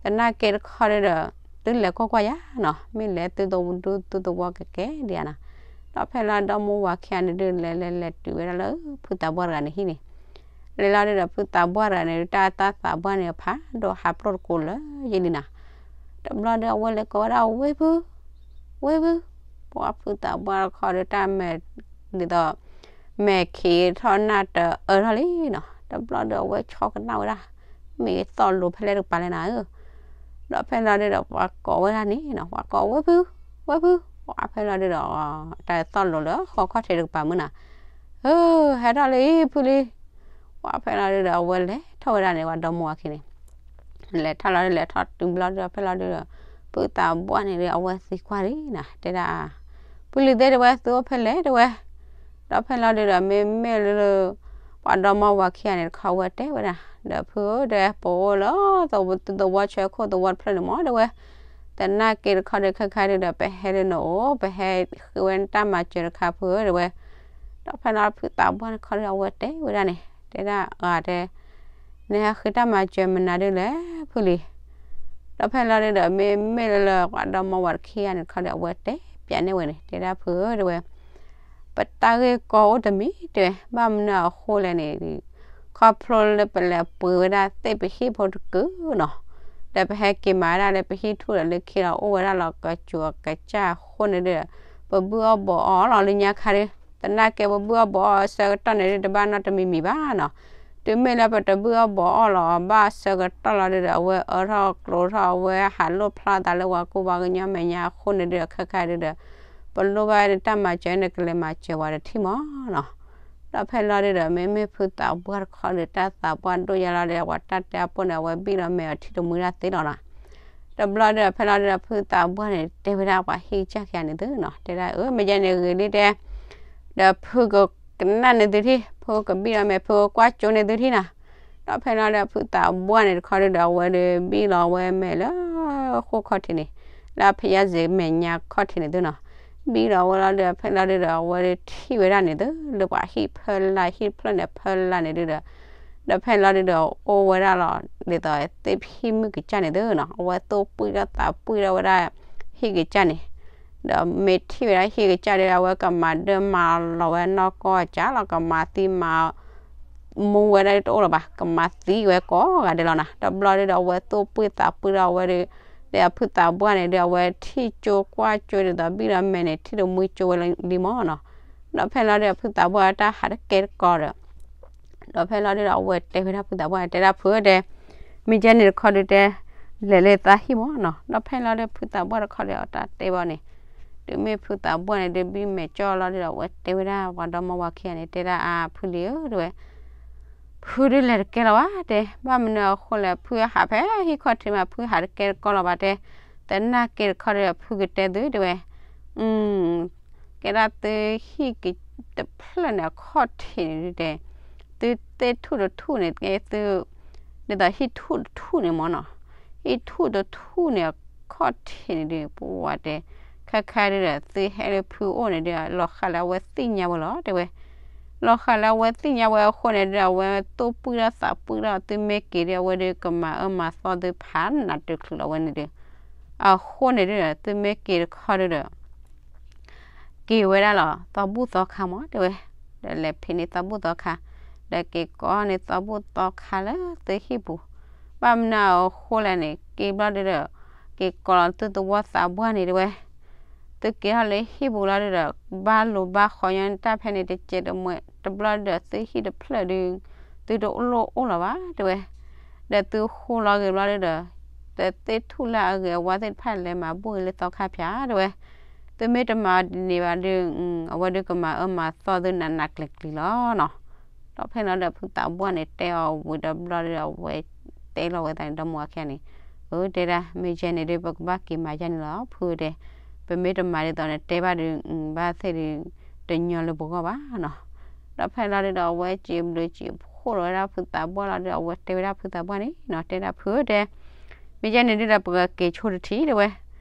သနာ်က့တခီဒုဒီး သုလဲၤကွၢ်ကွၢ်ယၤနီၤ, မ့ၢ်လဲၤသုသဝီဒူသုသဝီကကဲဒံးဧါနီၤ, ဒီးဖဲလီၤဒီမါဝၤခံဂၤန့ၣ်ဒုး လဲၤလဲၤလဲၤတုၤဝဲဒၣ်လၢဖုသးပှၢ်တဂၤန့ၣ်ဟံၣ်န့ၣ် လဲၤလီၤဒုဒီး ဖုသးပှၢ်တဂၤန့ၣ်ဒုး တၢ်သးပှၢ်န့ၣ်အဖးဒိၣ် ဟးပျိၢ်တကိးလၢာ်ယံၤလံနီၤ, တဘျီဒုး အဝဲလဲၤကိးဝဲဒၣ် ဝ့ၢ်ဖု, ဝ့ၢ်ဖု, ပှၤဖုသးပှၢ်တခီဒုး တၢ်မဲာ် ဒ်သိး မဲာ်ခံးထီၣ်နၢ်တအၢထီၣ်လံနီၤ, တဘျီဒုး အဝဲဆီကနၣ်ဝဲဒၣ် မ့ၢ်သီၣ်လိၤဖဲလဲၣ်တကပၤလဲၣ်နၤဧၢ, ဒီးဖဲလီၤဒုဒီး ပှၤကိးဝဲဒၣ်န့ၣ်နီၤ, ပှၤကိး ဝ့ၢ်ဖု, ဝ့ၢ်ဖု, ပှၤဖဲလီၤဒုဒီး တၢ်သီၣ်လိၤလၢဃီခီၣ်ထံးတကပၤမုၢ်နၤ, ဧၢ ဟဲထီၣ်လံ ဖုလံ, ပှၤဖဲလီၤဒုဒီး အဝဲလဲၤထီၣ်ဝဲဒၣ်န့ၣ် ပှၤဒီမါဝၤခံန့ၣ် လဲၤထီၣ်လီၤဒုး လဲၤထီၣ်တုၤဘျီဒုး ဖဲလီၤဒုဒီး ဖုသးပှၢ်န့ၣ်ဒုး အဝဲသံကွၢ်လံနီၤ, တဲဒၣ် ဖုလံၤသ့ၣ် တဲဝဲ သုအိၣ်ဖဲလဲၣ် တဲဝဲ, ဒီးဖဲလီၤဒုဒီး မ့မ့ၢ်လၢ ပှၤဒီမါဝၤခံဂၤန့ၣ်တခီ အဝဲတဲဝဲဒၣ်, ဒီးဖုဧၢ တဲ ပအိၣ်လၢ သုသဝီဆၢခိၣ်သဝီတဖျၢၣ်န့ၣ်မ့ၢ် တဲဝဲ, သနာ်က့တခီဒုး ခဲခါဒုဒီး ပဟဲလၢနအိၣ် ပဟဲဃ့ဝဲနတၢ်မၤစၢၤတခါ ဖုဧၢ တဲဝဲ, ဒီးဖဲလီၤဖုသးပှၢ်န့ၣ်တခီဒုး အဝဲတဲဝဲဒၣ်န့ၣ် တဲဒၣ်ဂၤတဲ နဟဲဃ့တၢ်မၤစၢၤမနုၤဒုလဲၣ် ဖုလံၤ, ဒီးဖဲလီၤဒုဒီး မ့မ့ၢ်လၢလၢပှၤဒီမါဝၤတခံဂၤန့ၣ်တခီဒီး အဝဲတဲပၠးန့ၢ်ဝဲန့ၣ် တဲဒၣ်ဖုဧၢ တဲဝဲ ပတၢ်ဂ့ၢ်ကီအိၣ်တမံၤတဲဝဲ ဘၣ်မနုၤအဃိလဲၣ်န့ၣ် ခီဖျိလၢပလဲၤပှ့ၤဝဲဒၣ်သ့ၣ်ပဟံၣ်ဖိတကုာ်နီၤ, ဒီးပဟဲက့ၤမၤဝဲဒၣ်လၢပဟံၣ်ထူၣ်ဒီးလၢခံလီၤ အိၣ်ဝဲဒၣ်လီၤကစူၤကစၢ်အဃိန့ၣ်ဒုဒီး ပဘုၣ်အီၣ်ဘီးအီၣ်လီၤလၢညါခါဒု, သနာ်က့ပဘုၣ်အီၣ်ဘီးအီၣ်အဆၢကတီၢ်န့ၣ်ဒု တဘၣ်နီတမံၤမံၤဘၣ်နီၤ. တုၤမ့ၢ်လၢပတဘုၣ်အီၣ်ဘီးအီၣ်လီၤဘၣ်အဆၢကတီၢ်လီၤဒုဒီး အဝဲအၢထီၣ်ကျိၤထီၣ် အဝဲဟးလိၣ်ဖျါသးလၢပှၤကူပှၤကညီမဲာ်ညါအဃိန့ၣ်ဒုဒီး ခဲခါဒုဒီး ပလိၣ်ဘၣ်တၢ်မၤစၢၤန့ၣ် ကလဲၤမၤစၢၤပှၤတထံၣ်မးနီၤ. ဒီးဖဲလီၤဒုဒီး မ့မ့ၢ်ဖုသးပှၢ်တခီဒု တၢ်သးပှၢ်ဒိၣ်ယါလီၤဒီး ပှၤတၢ်တဲအပိၢ်န့ၣ် အဝဲဘံၣ်ဒီးမဲာ်အီၤထံၣ်တမှံတၢ်သ့လီၤနီၤ. တဘျီဒုဒီး ဖဲလီၤဒုဒီး ဖုသးပှၢ်န့ၣ် တဲဝဲဒၣ်ပှၤဟံၣ်ကစၢ်ခံဂၤန့ၣ်သုနီၤ, တဲဒၣ်အၢ မ့ၢ်ယဲန့ၣ်ဂ့ၤလံတဲ ဒီးဖုကကနၣ်န့ၢ်သုထံၣ်, ဖုကဘံၣ်ဒီးမဲာ် ဖုကကွၢ်ကၠိန့ၢ်သုထံၣ်နီၤ. ဒီးဖဲလီၤဒုဒီး ဖုသးပှၢ်န့ၣ်တခီဒုဒီး အဝဲဒုးဘံၣ်လီၤဝဲမဲာ်လၢဃိၣ်ခီၣ်ထံးန့ၣ်, လၢဖယါစ့မဲာ်ညါခီၣ်ထံးန့ၣ်သုနီၤ. ဘံၣ်လီၤဝဲလီၤဒုဒီး ဖဲလီၤဒုဒီး အဝဲဒုးထံၣ်ဝဲဒၣ်န့ၣ်သု လၢပှၤဟံၣ်ဖၢလၢ်ဟံၣ်တဖျၢၣ်န့ၣ် ဖၢလၢ်န့ၣ်ဒုဒီး ဒီးဖဲလီၤဒုဒီး အိၣ်ဝဲဒၣ်လီၤ ဒ်သိးသ့ၣ်ဟံၣ်မုၢ်ကစၢ်န့ၣ်သုနီၤ, အဝဲသူၣ်ပှံၢ်ထီၣ်သးပှံၢ်ထီၣ်ဝဲဒၣ် ဟံၣ်ကစၢ်န့ၣ်, ဒီးမ့ၢ်ထံၣ်ဝဲဒၣ်ဟံၣ်ကစၢ်ဒုဒီး အဝဲကမၤဒၢမၤလီၤဝဲနီၢ်ကီၢ်ကၢ်လီၤ, ကမၤသံမၤ မူဝဲဒၣ်တအိၣ်လၢၤဘၣ်, ကမၤသံဝဲကိးဂၤဒဲးလီၤနီၤ. တဘျီဒုဒီး အဝဲသူၣ်ပှံၢ်သးပှံၢ်ဒီးအဝဲဒုး ဒီးဖုသးပှၢ်န့ၣ်ဒုး အဝဲထံၣ်ကၠိကွၢ်ကၠိဒ်သိးဘံၣ်ဒီးမဲာ်န့ၣ် ထံၣ်တမှံကၠိဝဲလံမးနီၤ. ဒီးဖဲလီၤဒုဒီး ဖုသးပှၢ်တၢ်ဟးတကဲတကီဒီး ဒီးဖဲလီၤဒုဒီး အဝဲတဲဝဲဒၣ်ဖုသးပှၢ်န့ၣ် တဲဒၣ်ဖုဧၢတဲ မ့ၢ်ကဲန့ၣ်တခီဒုတဲ လဲၤလၢသးဟံၣ်မးနီၤ. ဒီးဖဲလီၤဒုဒီး ဖုသးပှၢ်တခီဒီး အတၢ်တဲဘၣ်န့ၣ် တုၤမ့ၢ်ဖုသးပှၢ်န့ၣ်ဒုး ဘံၣ်မဲာ်ကၠီလီၤဒုဒီး အဝဲတဲဝဲဒၣ်ပှၤဒီမါဝၤခံဂၤန့ၣ် တဲဒၣ်အါ ဖုလံၤဧၢတဲဝဲ ဖုဒုးလဲၤတကဲလီၤဘၣ်တဲ, ဘၣ်မနုၤအဃိလဲၣ် ဖုဟးဖဲဟံၣ်ခီၣ်ထံးမး ဖုဟးတကဲတကီလီၤဘၣ်တဲ, သနာ်က့တခီဒီး ဖုကတဲသုတဲဝဲ ကဲဒၣ်သုဟံၣ်က့ၤတဖျၢၣ်န့ၣ် အခီၣ်ထံးန့ၣ်ဒုတဲ, သုသ့ၣ်ထူၣ်တထူၣ်န့ၣ် ကဲသု ဒ်သိးဟံၣ်ထူၣ်တထူၣ်န့ၣ်မးနီၤ, ဟံၣ်ထူၣ်တထူၣ်န့ၣ် အခီၣ်ထံးန့ၣ်ဒု ပဝဲတဲ, ခဲခါဒုဒီး သုဟဲလၢဖုအိၣ်န့ၣ်ဒု လီၤဃာ်လၢအဝဲသ့ၣ်ညါဝဲလီၤတဲဝဲ, လီၤဃာ်လၢအဝဲသ့ၣ်ညါဝဲအဃိန့ၣ်ဒု အဝဲသူၣ်ပှံၢ်ထီၣ်သးပှံၢ်ထီၣ် သုမ့ၢ်က့ၤဒု အဝဲဒုကမၤအၢမၤသီသုဖးနးတချုးလီၤဝဲန့ၣ်ဒု, အဃိန့ၣ်ဒုဒီး သုမ့ၢ်က့ၤတခီဒုဒီး က့ၤဝဲဒၣ်လီၤ သီဘူၣ်သီခါမးတဲဝဲ, ဒီးလဲၤဖံးန့ၢ်သီဘူၣ်သီခါ, ဒီးက့ၤကိးန့ၢ်သီဘူၣ်သီခါလၢသုဟံၣ်ပူၤ, ဘၣ်မနုၤအဃိလဲၣ်န့ၣ် က့ၤဘျီဒုဒီး က့ၤကိးလီၤသုသဝီသးပှၢ်န့ၣ်တဲဝဲ, သုက့ၤထီၣ်လၢဟံၣ်ပူၤလီၤဒုဒီး ဘၣ်လိၤဘၣ်ဃီညါန့ၣ် တၢ်ဖဲန့ၣ်တစဲးတမှဲး တဘျီဒုဒီး သုဟံၣ်တဖျၢၣ်ဒု သုတလိၣ်အိၣ်လီၤဘၣ်တဲဝဲ, ဒီးသုဃိလီၤဂ့ၤဘျီဒုဒီး ဒီးသ့ၣ်ထူၣ်လၢအဂ့ၤအဝါသ့ၣ်တဖၣ်လဲၤမၤဘူၣ်ဂ့ၤလၢသီခါဖၠၣ်တဲဝဲ, သုမ့ၢ်တမၤဒ်န့ၣ်ဘၣ်ဒု အဝဲဒုကမၤအၢမၤသီသုနးနးကျံၤကျံၤလီၤနီၤ. ဒီးဖဲလီၤဒုဒီးဖုသးပှၢ်န့ၣ် တဲအီၤဝံၤဒီးဘျီဒုဒီး အဝဲတဲလီၤဝဲသးန့ၣ် ဒီမါဝၤခံဂၤန့ၣ်, အၢ တဲဒၣ် မ့ၢ်ယဲန့ၣ်ဒု ပကဘၣ်က့ၤမၤယဲန့ၣ်လီၤ ဖုတဲ, ပမ့ၢ်တမၤဒ်သိးန့ၣ် တဲဘၣ်ဒု ဘၣ်သ့ၣ်ဒု တညီလၢပဂီၢ်ဘၣ်နီၤ. ဒီးဖဲလီၤဒုဒီး အဝဲစံးဘျုးစံးဖှိၣ်လီၤဝဲဒၣ်ဖုသးပှၢ်လီၤဒုဒီး အဝဲတဲဝဲဒၣ်ဖုသးပှၢ်န့ၣ်နီၤ တဲဒၣ်ဖုတဲ မ့ၢ်ယဲန့ၣ်ဒုဒီး ပကက့ၤဆိတထံၣ်တဲဝဲ.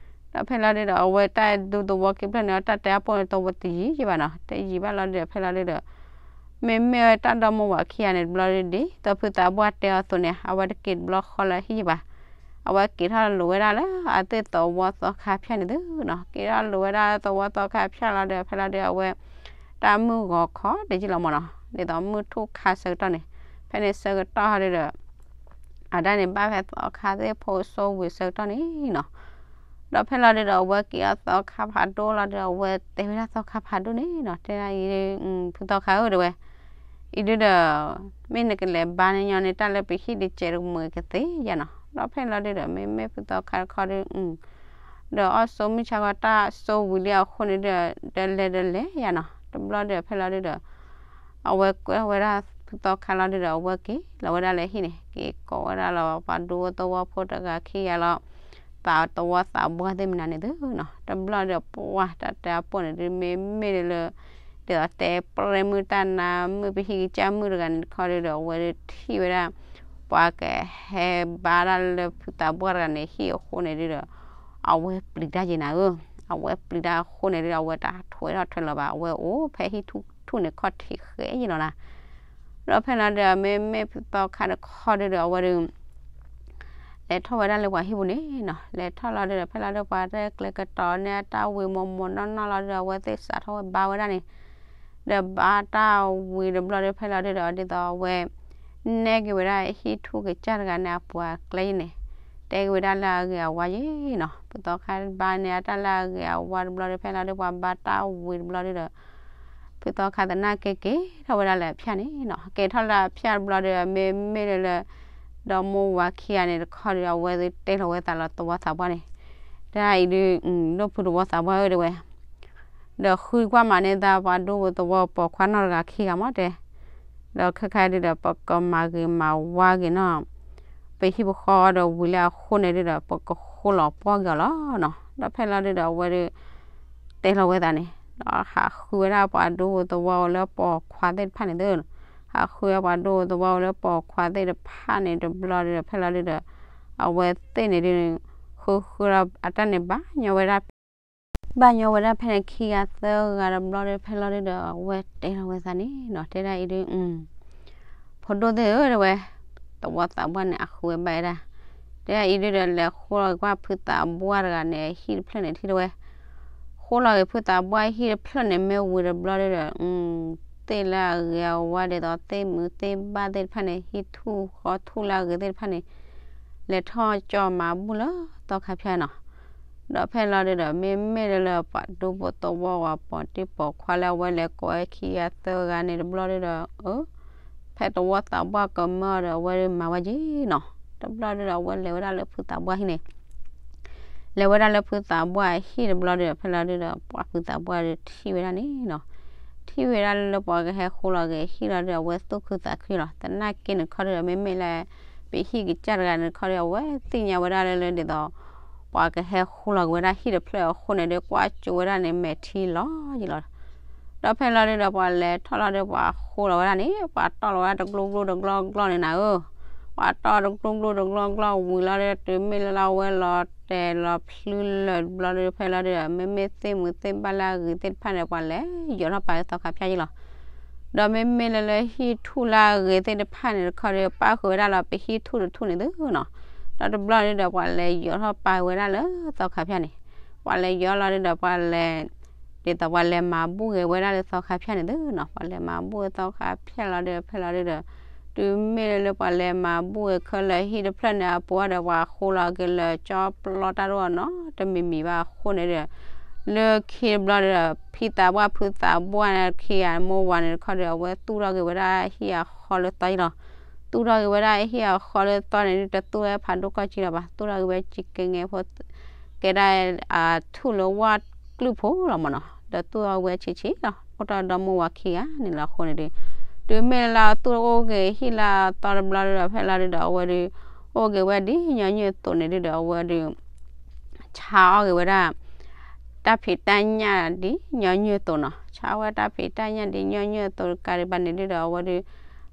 ဒီးဖဲလီၤဒုဒီး အဝဲတၢ်ဒူသဝီက့ၤဖျၢၣ်န့ၣ် တၢ်တဲအပိၢ်န့ၣ် တဝဲတယံာ်ယံာ်ဘၣ်နီၤ တယံာ်ဘၣ်လီၤဒုဒီး ဖဲလီၤဒုဒီး မ့မ့ၢ်ဝဲတၢ်ဒီမါဝၤခံဂၤန့ၣ် တဘျီဒု ဒ်သိးဖုသးပှၢ်တဲအီၤအသိးန့ၣ် အဝဲတက့ၤတဘျီဃီလၢဟံၣ်ယံာ်ဘၣ်. အဝဲက့ၤထီၣ်လိာ်ဝဲဒၣ်လၢအသ့ၣ်သဝီသီခါဖၠၣ်န့ၣ်သုနီၤ က့ၤထီၣ်လိာ်ဝဲဒၣ်သဝီသီခါဖၠၣ်လီၤဒုဒီး ဖဲလီၤဒုဒီး အဝဲ တၢ်မုၢ်ဂီၤခီတယံာ်လီၤမးနီၤ ဒ်သိးမုၢ်ထူၣ်ခါဆၢကတီၢ်န့ၣ် ဖဲန့ၣ်ဆၢကတီၢ်ဟီဒုဒီး အတၢ်န့ၣ်ဘၣ်ဖဲသီခါသ့ၣ်ဖိစိဝံၤဆၢကတီၢ်န့ၣ်နီၤ. ဒီးဖဲလီၤဒုဒီး အဝဲက့ၤထီၣ်သီခါဖးဒိၣ်လီၤဒုဒီး အဝဲတဲဝဲဒၣ်သီခါဖးဒိၣ်န့ၣ်နီၤ တဲဒၣ်အံၤ ဖုသီခါဧၢတဲဝဲ အံၤဒုဒီး မ့ၢ်နကလဲၤဘါန့ၢ်ညီန့ၢ်တၢ်လၢပဟံၣ်တစဲးတမှဲးကသ့ယါနီၤ. ဒီးဖဲလီၤဒုဒီး မ့မ့ၢ်ဖုသီခါတခီဒု ဒီးအီၣ်စိမုၢ်ဆါခီတၢ်စိဝံၤလံအဃိန့ၣ်ဒုဒီး ဒီးလဲၤဒီးလဲၤယါနီၤ တဘျီဒုဒီး ဖဲလီၤဒုဒီး အဝဲကွဲဝဲဒၣ်ဖုသီခါလီၤဒုဒီး အဝဲက့ၤလီၤဝဲဒၣ်လၢဟံၣ်န့ၣ် က့ၤကိးဝဲဒၣ်လၢပှၤဒူသဝီဖိတဂၤခံဂၤလီၤ သးသဝီသးပှၢ်သ့ၣ်မနုၤန့ၣ်သုနီၤ တဘျီဒီးပှၤတၢ်တဲအပိၢ်န့ၣ်ဒု မ့မ့ၢ်ဒ်လၢ ဒ်သိးတဲပြဲမုၢ်တၢ်နါမုၢ်ပဟံၣ်ကစၢ်မုၣ်တဂၤန့ၣ်တခီဒုဒီး အဝဲဒုထံၣ်ဝဲဒၣ် ပှၤကဟဲဘါဒၣ်လၢဖုသးပှၢ်တဂၤန့ၣ်ဟံၣ်အဃိန့ၣ်ဒုဒီး အဝဲပျံၤတၢ်ယဲနၤဧၢ, အဝဲပျံၤတၢ်အဃိန့ၣ်ဒုဒီး အဝဲတၢ်ထွဲထီၣ်ထွဲလီၤဘၣ် အဝဲအိၣ်ဖဲဟံၣ်ထူၣ်ထူၣ်န့ၣ်ခီၣ်ထံးဃဲယဲလီၤနၤ ဒီးဖဲလီၤဒုဒီး မ့မ့ၢ်ဖုသီခါတခီဒုဒီး အဝဲဒု လဲၤထီၣ်ဝဲဒၣ်လၢပှၤဟံၣ်ပူၤန့ၣ်နီၤ, လဲၤထီၣ်လီၤဒုဒီး ဖဲလီၤဒုဒီး ပှၤတၢ်ကျဲကတီၤန့ၢ်အတၢ်ဝံၤ မိၢ်မိၢ်နီၢ်နီၢ်လီၤဒုဒီး အဝဲသ့ၣ်စးထီၣ်ဝဲဘါဝဲဒၣ်န့ၣ်, ဒီးဘါတၢ်ဝံၤတဘျီဒု ဖဲလီၤဒုဒီး ဒ်သိးအဝဲ နဲၣ်က့ၤဝဲဒၣ်ဟံၣ်ထူၣ်ကစၢ်တဂၤန့ၣ် အပှၤကျဲယဲန့ၣ်, တဲက့ၤဝဲဒၣ်လၢအဂ့ၤအဝါယဲနီၤ, ဖုသီခါဘါန့ၢ်အတၢ်လၢအဂ့ၤအဝါတဘျီဒု ဖဲလီၤဒု ပှၤဘါတၢ်ဝံၤတဘျီဒုဒီး ဖုသီခါသနာ်က့က့ၤထီၣ်ဝဲဒၣ်လၢအဖၠၣ်န့ၣ်နီၤ, က့ၤထီၣ်လၢအဖၠၣ်တဘျီဒုဒီး မ့မ့ၢ်လၢလၢ ဒီမိၢ်ဝၤခံဂၤန့ၣ်တခီဒီး အဝဲသ့ၣ်တဲလီၤဝဲသးလီၤသဝီသးပှၢ်န့ၣ်, တဲဒၣ်အံၤဒု ဒိၣ်ဖုသဝီသးပှၢ်ဧၢ တဲဝဲ ဒီးဃုကွၢ်မးန့ၢ်သးပှၤဒိဖိသဝီပိာ်ခွါနီတဂၤခံဂၤမးတဲ, ဒီးခဲခါဒုဒီး ပကမၤဂ့ၤမၤဝါဂ့ၤနီၤ, ပဟံၣ်ပဃီဒီးဝံၤလၢအဃိန့ၣ်ဒုဒီး ပကဃိလီၤပှီၢ်က့ၤအီၤလီၤနီၤ, ဒီးဖဲလီၤဒုဒီး အဝဲဒု တဲလီၤဝဲသးန့ၣ် ဒီးဟးဃုဝဲဒၣ်ပှၤဒိဖိသဝီအိၣ်လၢပိာ်ခွါသ့ၣ်တဖၣ်န့ၣ်သ့, ဟးဃုဝဲပှၤဒိဖိသဝီအိၣ်လၢပိာ်ခွါသ့ၣ်တဖၣ်န့ၣ်တဘျီဒုဒီး ဖဲလီၤဒုဒီး အဝဲသ့ၣ်န့ၣ်ဒု ဃုဃုဒီးအတၢ်န့ၣ် ဘၣ်ညီဝဲဒၣ် ဘၣ်ညီဝဲဒၣ်ဖဲန့ၣ်ခံဂၤသၢဂၤတဘျီဒု ဖဲလီၤဒုဒီး အဝဲတဲလီၤဝဲသးန့ၣ်နီၤ, တဲဒၣ်အံၤဒု ဖိဒိၣ်သ့ၣ်ဧၢ တဲဝဲ, သဝီသးပှၢ်န့ၣ် အဃုဝဲဘၣ်ဝဲဒၣ်, တဲဒၣ်အံၤဒုဒီး လဲၤဃိလီၤကွၢ်ဖုသးပှၢ်တဂၤန့ၣ် ဟံၣ်တဖျၢၣ်န့ၣ်ထံၣ်တဲဝဲ, ဃိလီၤက့ၤဖုသးပှၢ်ဟံၣ်တဖျၢၣ်န့ၣ် မ့ၢ်ဝံၤတဘျီဒုဒီး သ့ၣ်လၢအဂ့ၤအဝါဒ်သိးသ့ၣ်မုာ်သ့ၣ်ဘၣ်သ့ၣ်တဖၣ်န့ၣ် ဟံၣ်ထူၣ်ဃီထူၣ်လၢအဂ့ၤသ့ၣ်တဖၣ်န့ၣ် လဲၤထီၣ်ကၠီမၤဘူၣ်လၢသီခါဖၠၣ်နီၤ, ဒီးဖဲလီၤဒုဒီး မ့မ့ၢ်လၢလၢပှၤဒိဖိသဝီဝဲ ပိာ်တံၢ်ပိာ်ခွါလၢအဝဲလဲၤကိးဝဲခံဂၤသၢဂၤန့ၣ်တဘျီဒုဒီး အၢ ဖဲသဝီသးပှၢ်ကမၢအီၤဒီး အဝဲဒုမၤဝဲက့ၤနီၤ, တဘျီဒုဒီး အဝဲလဲၤဝဲဒၣ်လၢဖုသးပှၢ်ဟံၣ်န့ၣ် လဲၤဝဲဒၣ်လၢဖုသးပှၢ်ဟံၣ်တဘျီဒုဒီး ဖဲလီၤဒုဒီး ပှၤဖုသးပှၢ်ဒုထံၣ်ဝဲဒၣ်န့ၣ်နီၤ, ထံၣ်ဝဲဒၣ်လၢပှၤကဟဲဃိလီၤက့ၤဟံၣ်လီၤဒုဒီး အဝဲသူၣ်ခုသးခုလီၤ, သနာ်က့န့ၣ်တခီဒုဒီး မ့မ့ၢ်လၢ ပဟံၣ်ကစၢ်တဂၤန့ၣ်တခီဒု အဝဲသ့ၣ်ညါဝဲဒၣ်လၢလၢဒ်သိး ပှၤကဟဲဃိလီၤက့ၤဝဲဒၣ်ဟံၣ်တဖျၢၣ်အဃိန့ၣ်ဒု ကွၢ်ကၠိဝဲဒၣ်န့ၣ် မဲာ်ထံလီၤယံၤလီၤ ဒီးဖဲလီၤဒုဒီး ပှၤလဲၤထီၣ်လီၤဒု ပှၤဃိလီၤဝဲဒၣ်န့ၣ် ပှၤတီၢ်လီၤဝဲဒၣ်တကျိကျိတကျီကျီန့ၣ်နၤဧၢ, ပှၤတီၢ်တကျိကျိတကျီကျီဝံၤလီၤဒု တုၤမ့ၢ်လၢလၢအဝဲလီၤတဲာ်လီၤဖျုလၢာ်တဘျီဒု ဖဲလီၤဒုဒီး မ့မ့ၢ်သ့ၣ်မုာ်သ့ၣ်ဘၣ်လၢအဂ့ၤသ့ၣ်တဖၣ်န့ၣ် ပှၤလဲၤယီၤထီၣ်ပာ်လၢသီခါဖၠၣ်ယံၤလီၤ ဒီးမ့မ့ၢ်လၢလၢဟံၣ်ထူၣ်လၢအဂ့ၤသ့ၣ်တဖၣ်န့ၣ်တခီဒု ပၣ်ဃုာ်ဝဲဒၣ်လီၤ ပဟံၣ်ထူၣ်တထူၣ်န့ၣ်သုနီၤ, ဒီးတဘျီဒုဒီး ပှၤလဲၤယီၤထီၣ်ပာ်ဝဲဒၣ်လၢသီခါဖၠၣ်န့ၣ်, ပှၤလဲၤယီၤလီၤဒုဒီး ပှၤလဲၤ ဒ်သိးပှၤလဲၤမၤဘူၣ်ဂ့ၤဝဲဒၣ်လၢသီခါဖၠၣ်န့ၣ်သုနီၤ, ပှၤလဲၤမၤဘူၣ်ဝဲသီခါဖၠၣ်လီၤဒု ဖဲလီၤဒုဒီး တုၤမ့ၢ်လၢလၢပှၤလဲၤမၤဘူၣ်ဝဲခဲလၢာ်ဟံၣ်တဖျၢၣ်န့ၣ် အပူၤဒီး ပှၤဃိလီၤက့ၤလၢာ်ကၠီပျီတၢ်တအိၣ်နီတမံၤမံၤဘၣ်အဃိန့ၣ်ဒီး လၢခံတဘျီဒီး ဖံသးပှၢ်ဖုသးပှၢ်န့ၣ်ခံဂၤမိၢ်ဝၤန့ၣ်တခီဒီး အဝဲသူၣ်ထီၣ်က့ၤဝဲဒၣ်ဟံၣ်အဃီလၢသီယံၤလီၤ, သူၣ်ထီၣ်က့ၤဝဲဒၣ်ဟံၣ်အဃီလၢသီန့ၣ်ဒု တသူၣ်ဝဲဖးဒိၣ်ကီၢ်ကံလီၤဘၣ်, သူၣ်ထီၣ်က့ၤဝဲကံကဲငဲဖိ ကဲဒၣ်အထူၣ်လၢဝၣ်ကျုၢ်ဖိလီၤမ့ၢ်နီၤ, ဒီးသူၣ်ထီၣ်ဝဲဆံးဆံးလီၤ, အိၣ်ထီၣ်ဒီမိၢ်ဝၤခံဂၤန့ၣ်လီၤအဃိန့ၣ်ဒု တုၤမ့ၢ်လၢသူၣ်အိၣ်က့ၤဟံၣ်လၢအသီတဘျီဒုဒီး ဖဲလီၤဒုဒီး အဝဲဒု အိၣ်က့ၤဝဲဒ်ညီနုၢ်အသိးန့ၣ်ဒုဒီး အဝဲဒု ဆါအီၣ်က့ၤဝဲဒၣ် တၢ်ဖံးတၢ်ညၣ်ဒ်ညီနုၢ်အသိးနီၤ, ဆါအီၣ်ဝဲတၢ်ဖံးတၢ်ညၣ်ဒ်ညီနုၢ်အသိးတကးဒံးဘၣ်န့ၣ်ဒုဒီး အဝဲဒု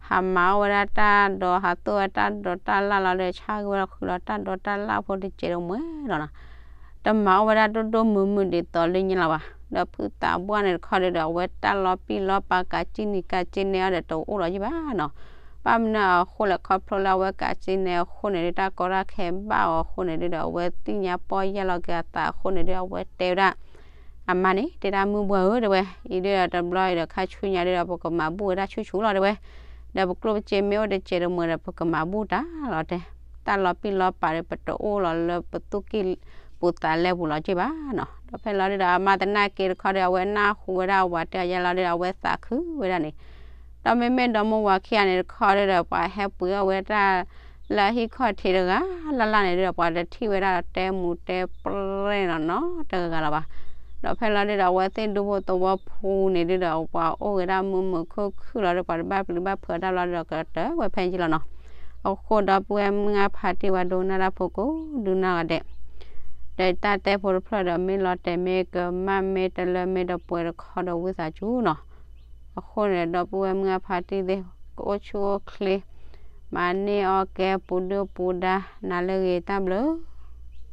ဟးမၤအီၣ်ဝဲဒၣ်တၢ်ဒိး ဟးသူၣ်ဝဲတၢ်ဒိးတၢ်လၣ်လီၤဒီး ဆါက့ၤဝဲဒၣ်ဃုာ်လီၤတၢ်ဒိးတၢ်လၣ်ဖိတစဲးတမှဲလီၤနီၤ, တမၤအီၣ်ဝဲဒၣ်ဒိၣ်ဒိၣ်မုၢ်မုၢ်ဒ်သိးလၢညါလီၤဘၣ်, ဒီးဖုသးပှၢ်န့ၣ်တခီဒုဒီး အဝဲတၢ်လီၤပံၢ်လီၤပၤ ကးကံန့ၣ် ကးကံန့ၣ်အီၤဒီးတအိၣ်လီၤယံၤဘၣ်နီၤ, ဘၣ်မနုၤအဃိလဲၣ် ခီဖျိလၢအဝဲကးကံန့ၣ်အဃိန့ၣ်ဒု တၢ်ကီတၢ်ခဲဘၣ်အီၤအဃိန့ၣ်ဒုဒီး အဝဲသ့ၣ်ညါပီၢ်ယၢ်လီၤက့ၤအသးအဃိန့ၣ်ဒု အဝဲတဲဝဲဒၣ် အမါန့ၣ် တဲဒၣ်မုၢ်ပှၢ်ဧၢ တဲဝဲ, အံၤဒုဒီးတဘျီအံၤဒီးခါဆူညါဒုဒီး ပကမၤဘူၣ်ဝဲဒၣ်ဆူၣ်ဆူၣ်လီၤ တဲဝဲ, ဒီးပကျိၣ်ပစ့မ့ၢ်အိၣ်တစဲးတမှဲဒီး ပကမၤဘူၣ်တၢ်လီၤတဲ, တၢ်လီၤပံၢ်လီၤပၤဒီး ပတအိၣ်လီၤလၢပသူၣ်ကံၢ်ပူၤသးလဲပူၤလီၤက့ၤဘၣ်နီၤ, ဒီးဖဲလီၤဒုဒီး အမါသနာ်က့တခီဒီး အဝဲနၢ်ဟူဝဲဒၣ်အဝၤတဲအီၤယဲလီၤဒုဒီး အဝဲသးခုဝဲဒၣ်န့ၣ် ဒီးမ့မ့ၢ်ဒီမိၢ်ဝၤခံဂၤန့ၣ်တခီဒုဒီး ပှၤဟဲပှ့ၤအီၣ်ဝဲတၢ်လၢအဟံၣ်ခီၣ်ထံးတဂၤလၢ်လၢ်န့ၣ်ဒုဒီး ပှၤတထံၣ်ဝဲဒၣ်တဲမူတဲပြဲၣ်နီၤနီၤတဂၤလီၤဘၣ်, ဒီးဖဲလီၤဒုဒီး အဝဲသ့ၣ်ဒူဖိသဝီဖိန့ၣ်ဒုဒီး ပှၤအိၣ်ဂ့ၤဒၣ်မုာ်မုာ်ခုၣ်ခုၣ်လီၤဒီး ပှၤတဘၣ်ပျံၤဘၣ်ဖုးတၢ်လီၤဒုဒီး ကတၢၢ်ဝဲဖဲန့ၣ်လီၤနီၤ, အဃိဒီပုၢ်ဝဲၢ်မုၢ်ဂၢ်ဖါတံၢ်ဝဲဒိကနၣ်တၢ်ဖိကိးဒုနီၢ်ဂၤဒဲး ဒီးတၢ်တဲဖိတဖျၢၣ်ဒီး မ့ၢ်လီၤတဲာ်မ့ၢ်ကမၣ်မ့ၢ်တလၢမ့ၢ်တပှဲၤတခီဒီးဝံသးစူၤနီၤ, အဃိန့ၣ် ဒီပုၢ်ဝဲၢ်မုၢ်ဂၢ်ဖါတံၢ်သ့ၣ် ကအိၣ်ဆူၣ်အိၣ်ချ့ မၤန့ၢ်အီၣ်ကဲပူၤဒုၣ်ပူၤဒါ နၤလၢဂ့ၤတၢ်ဘျုး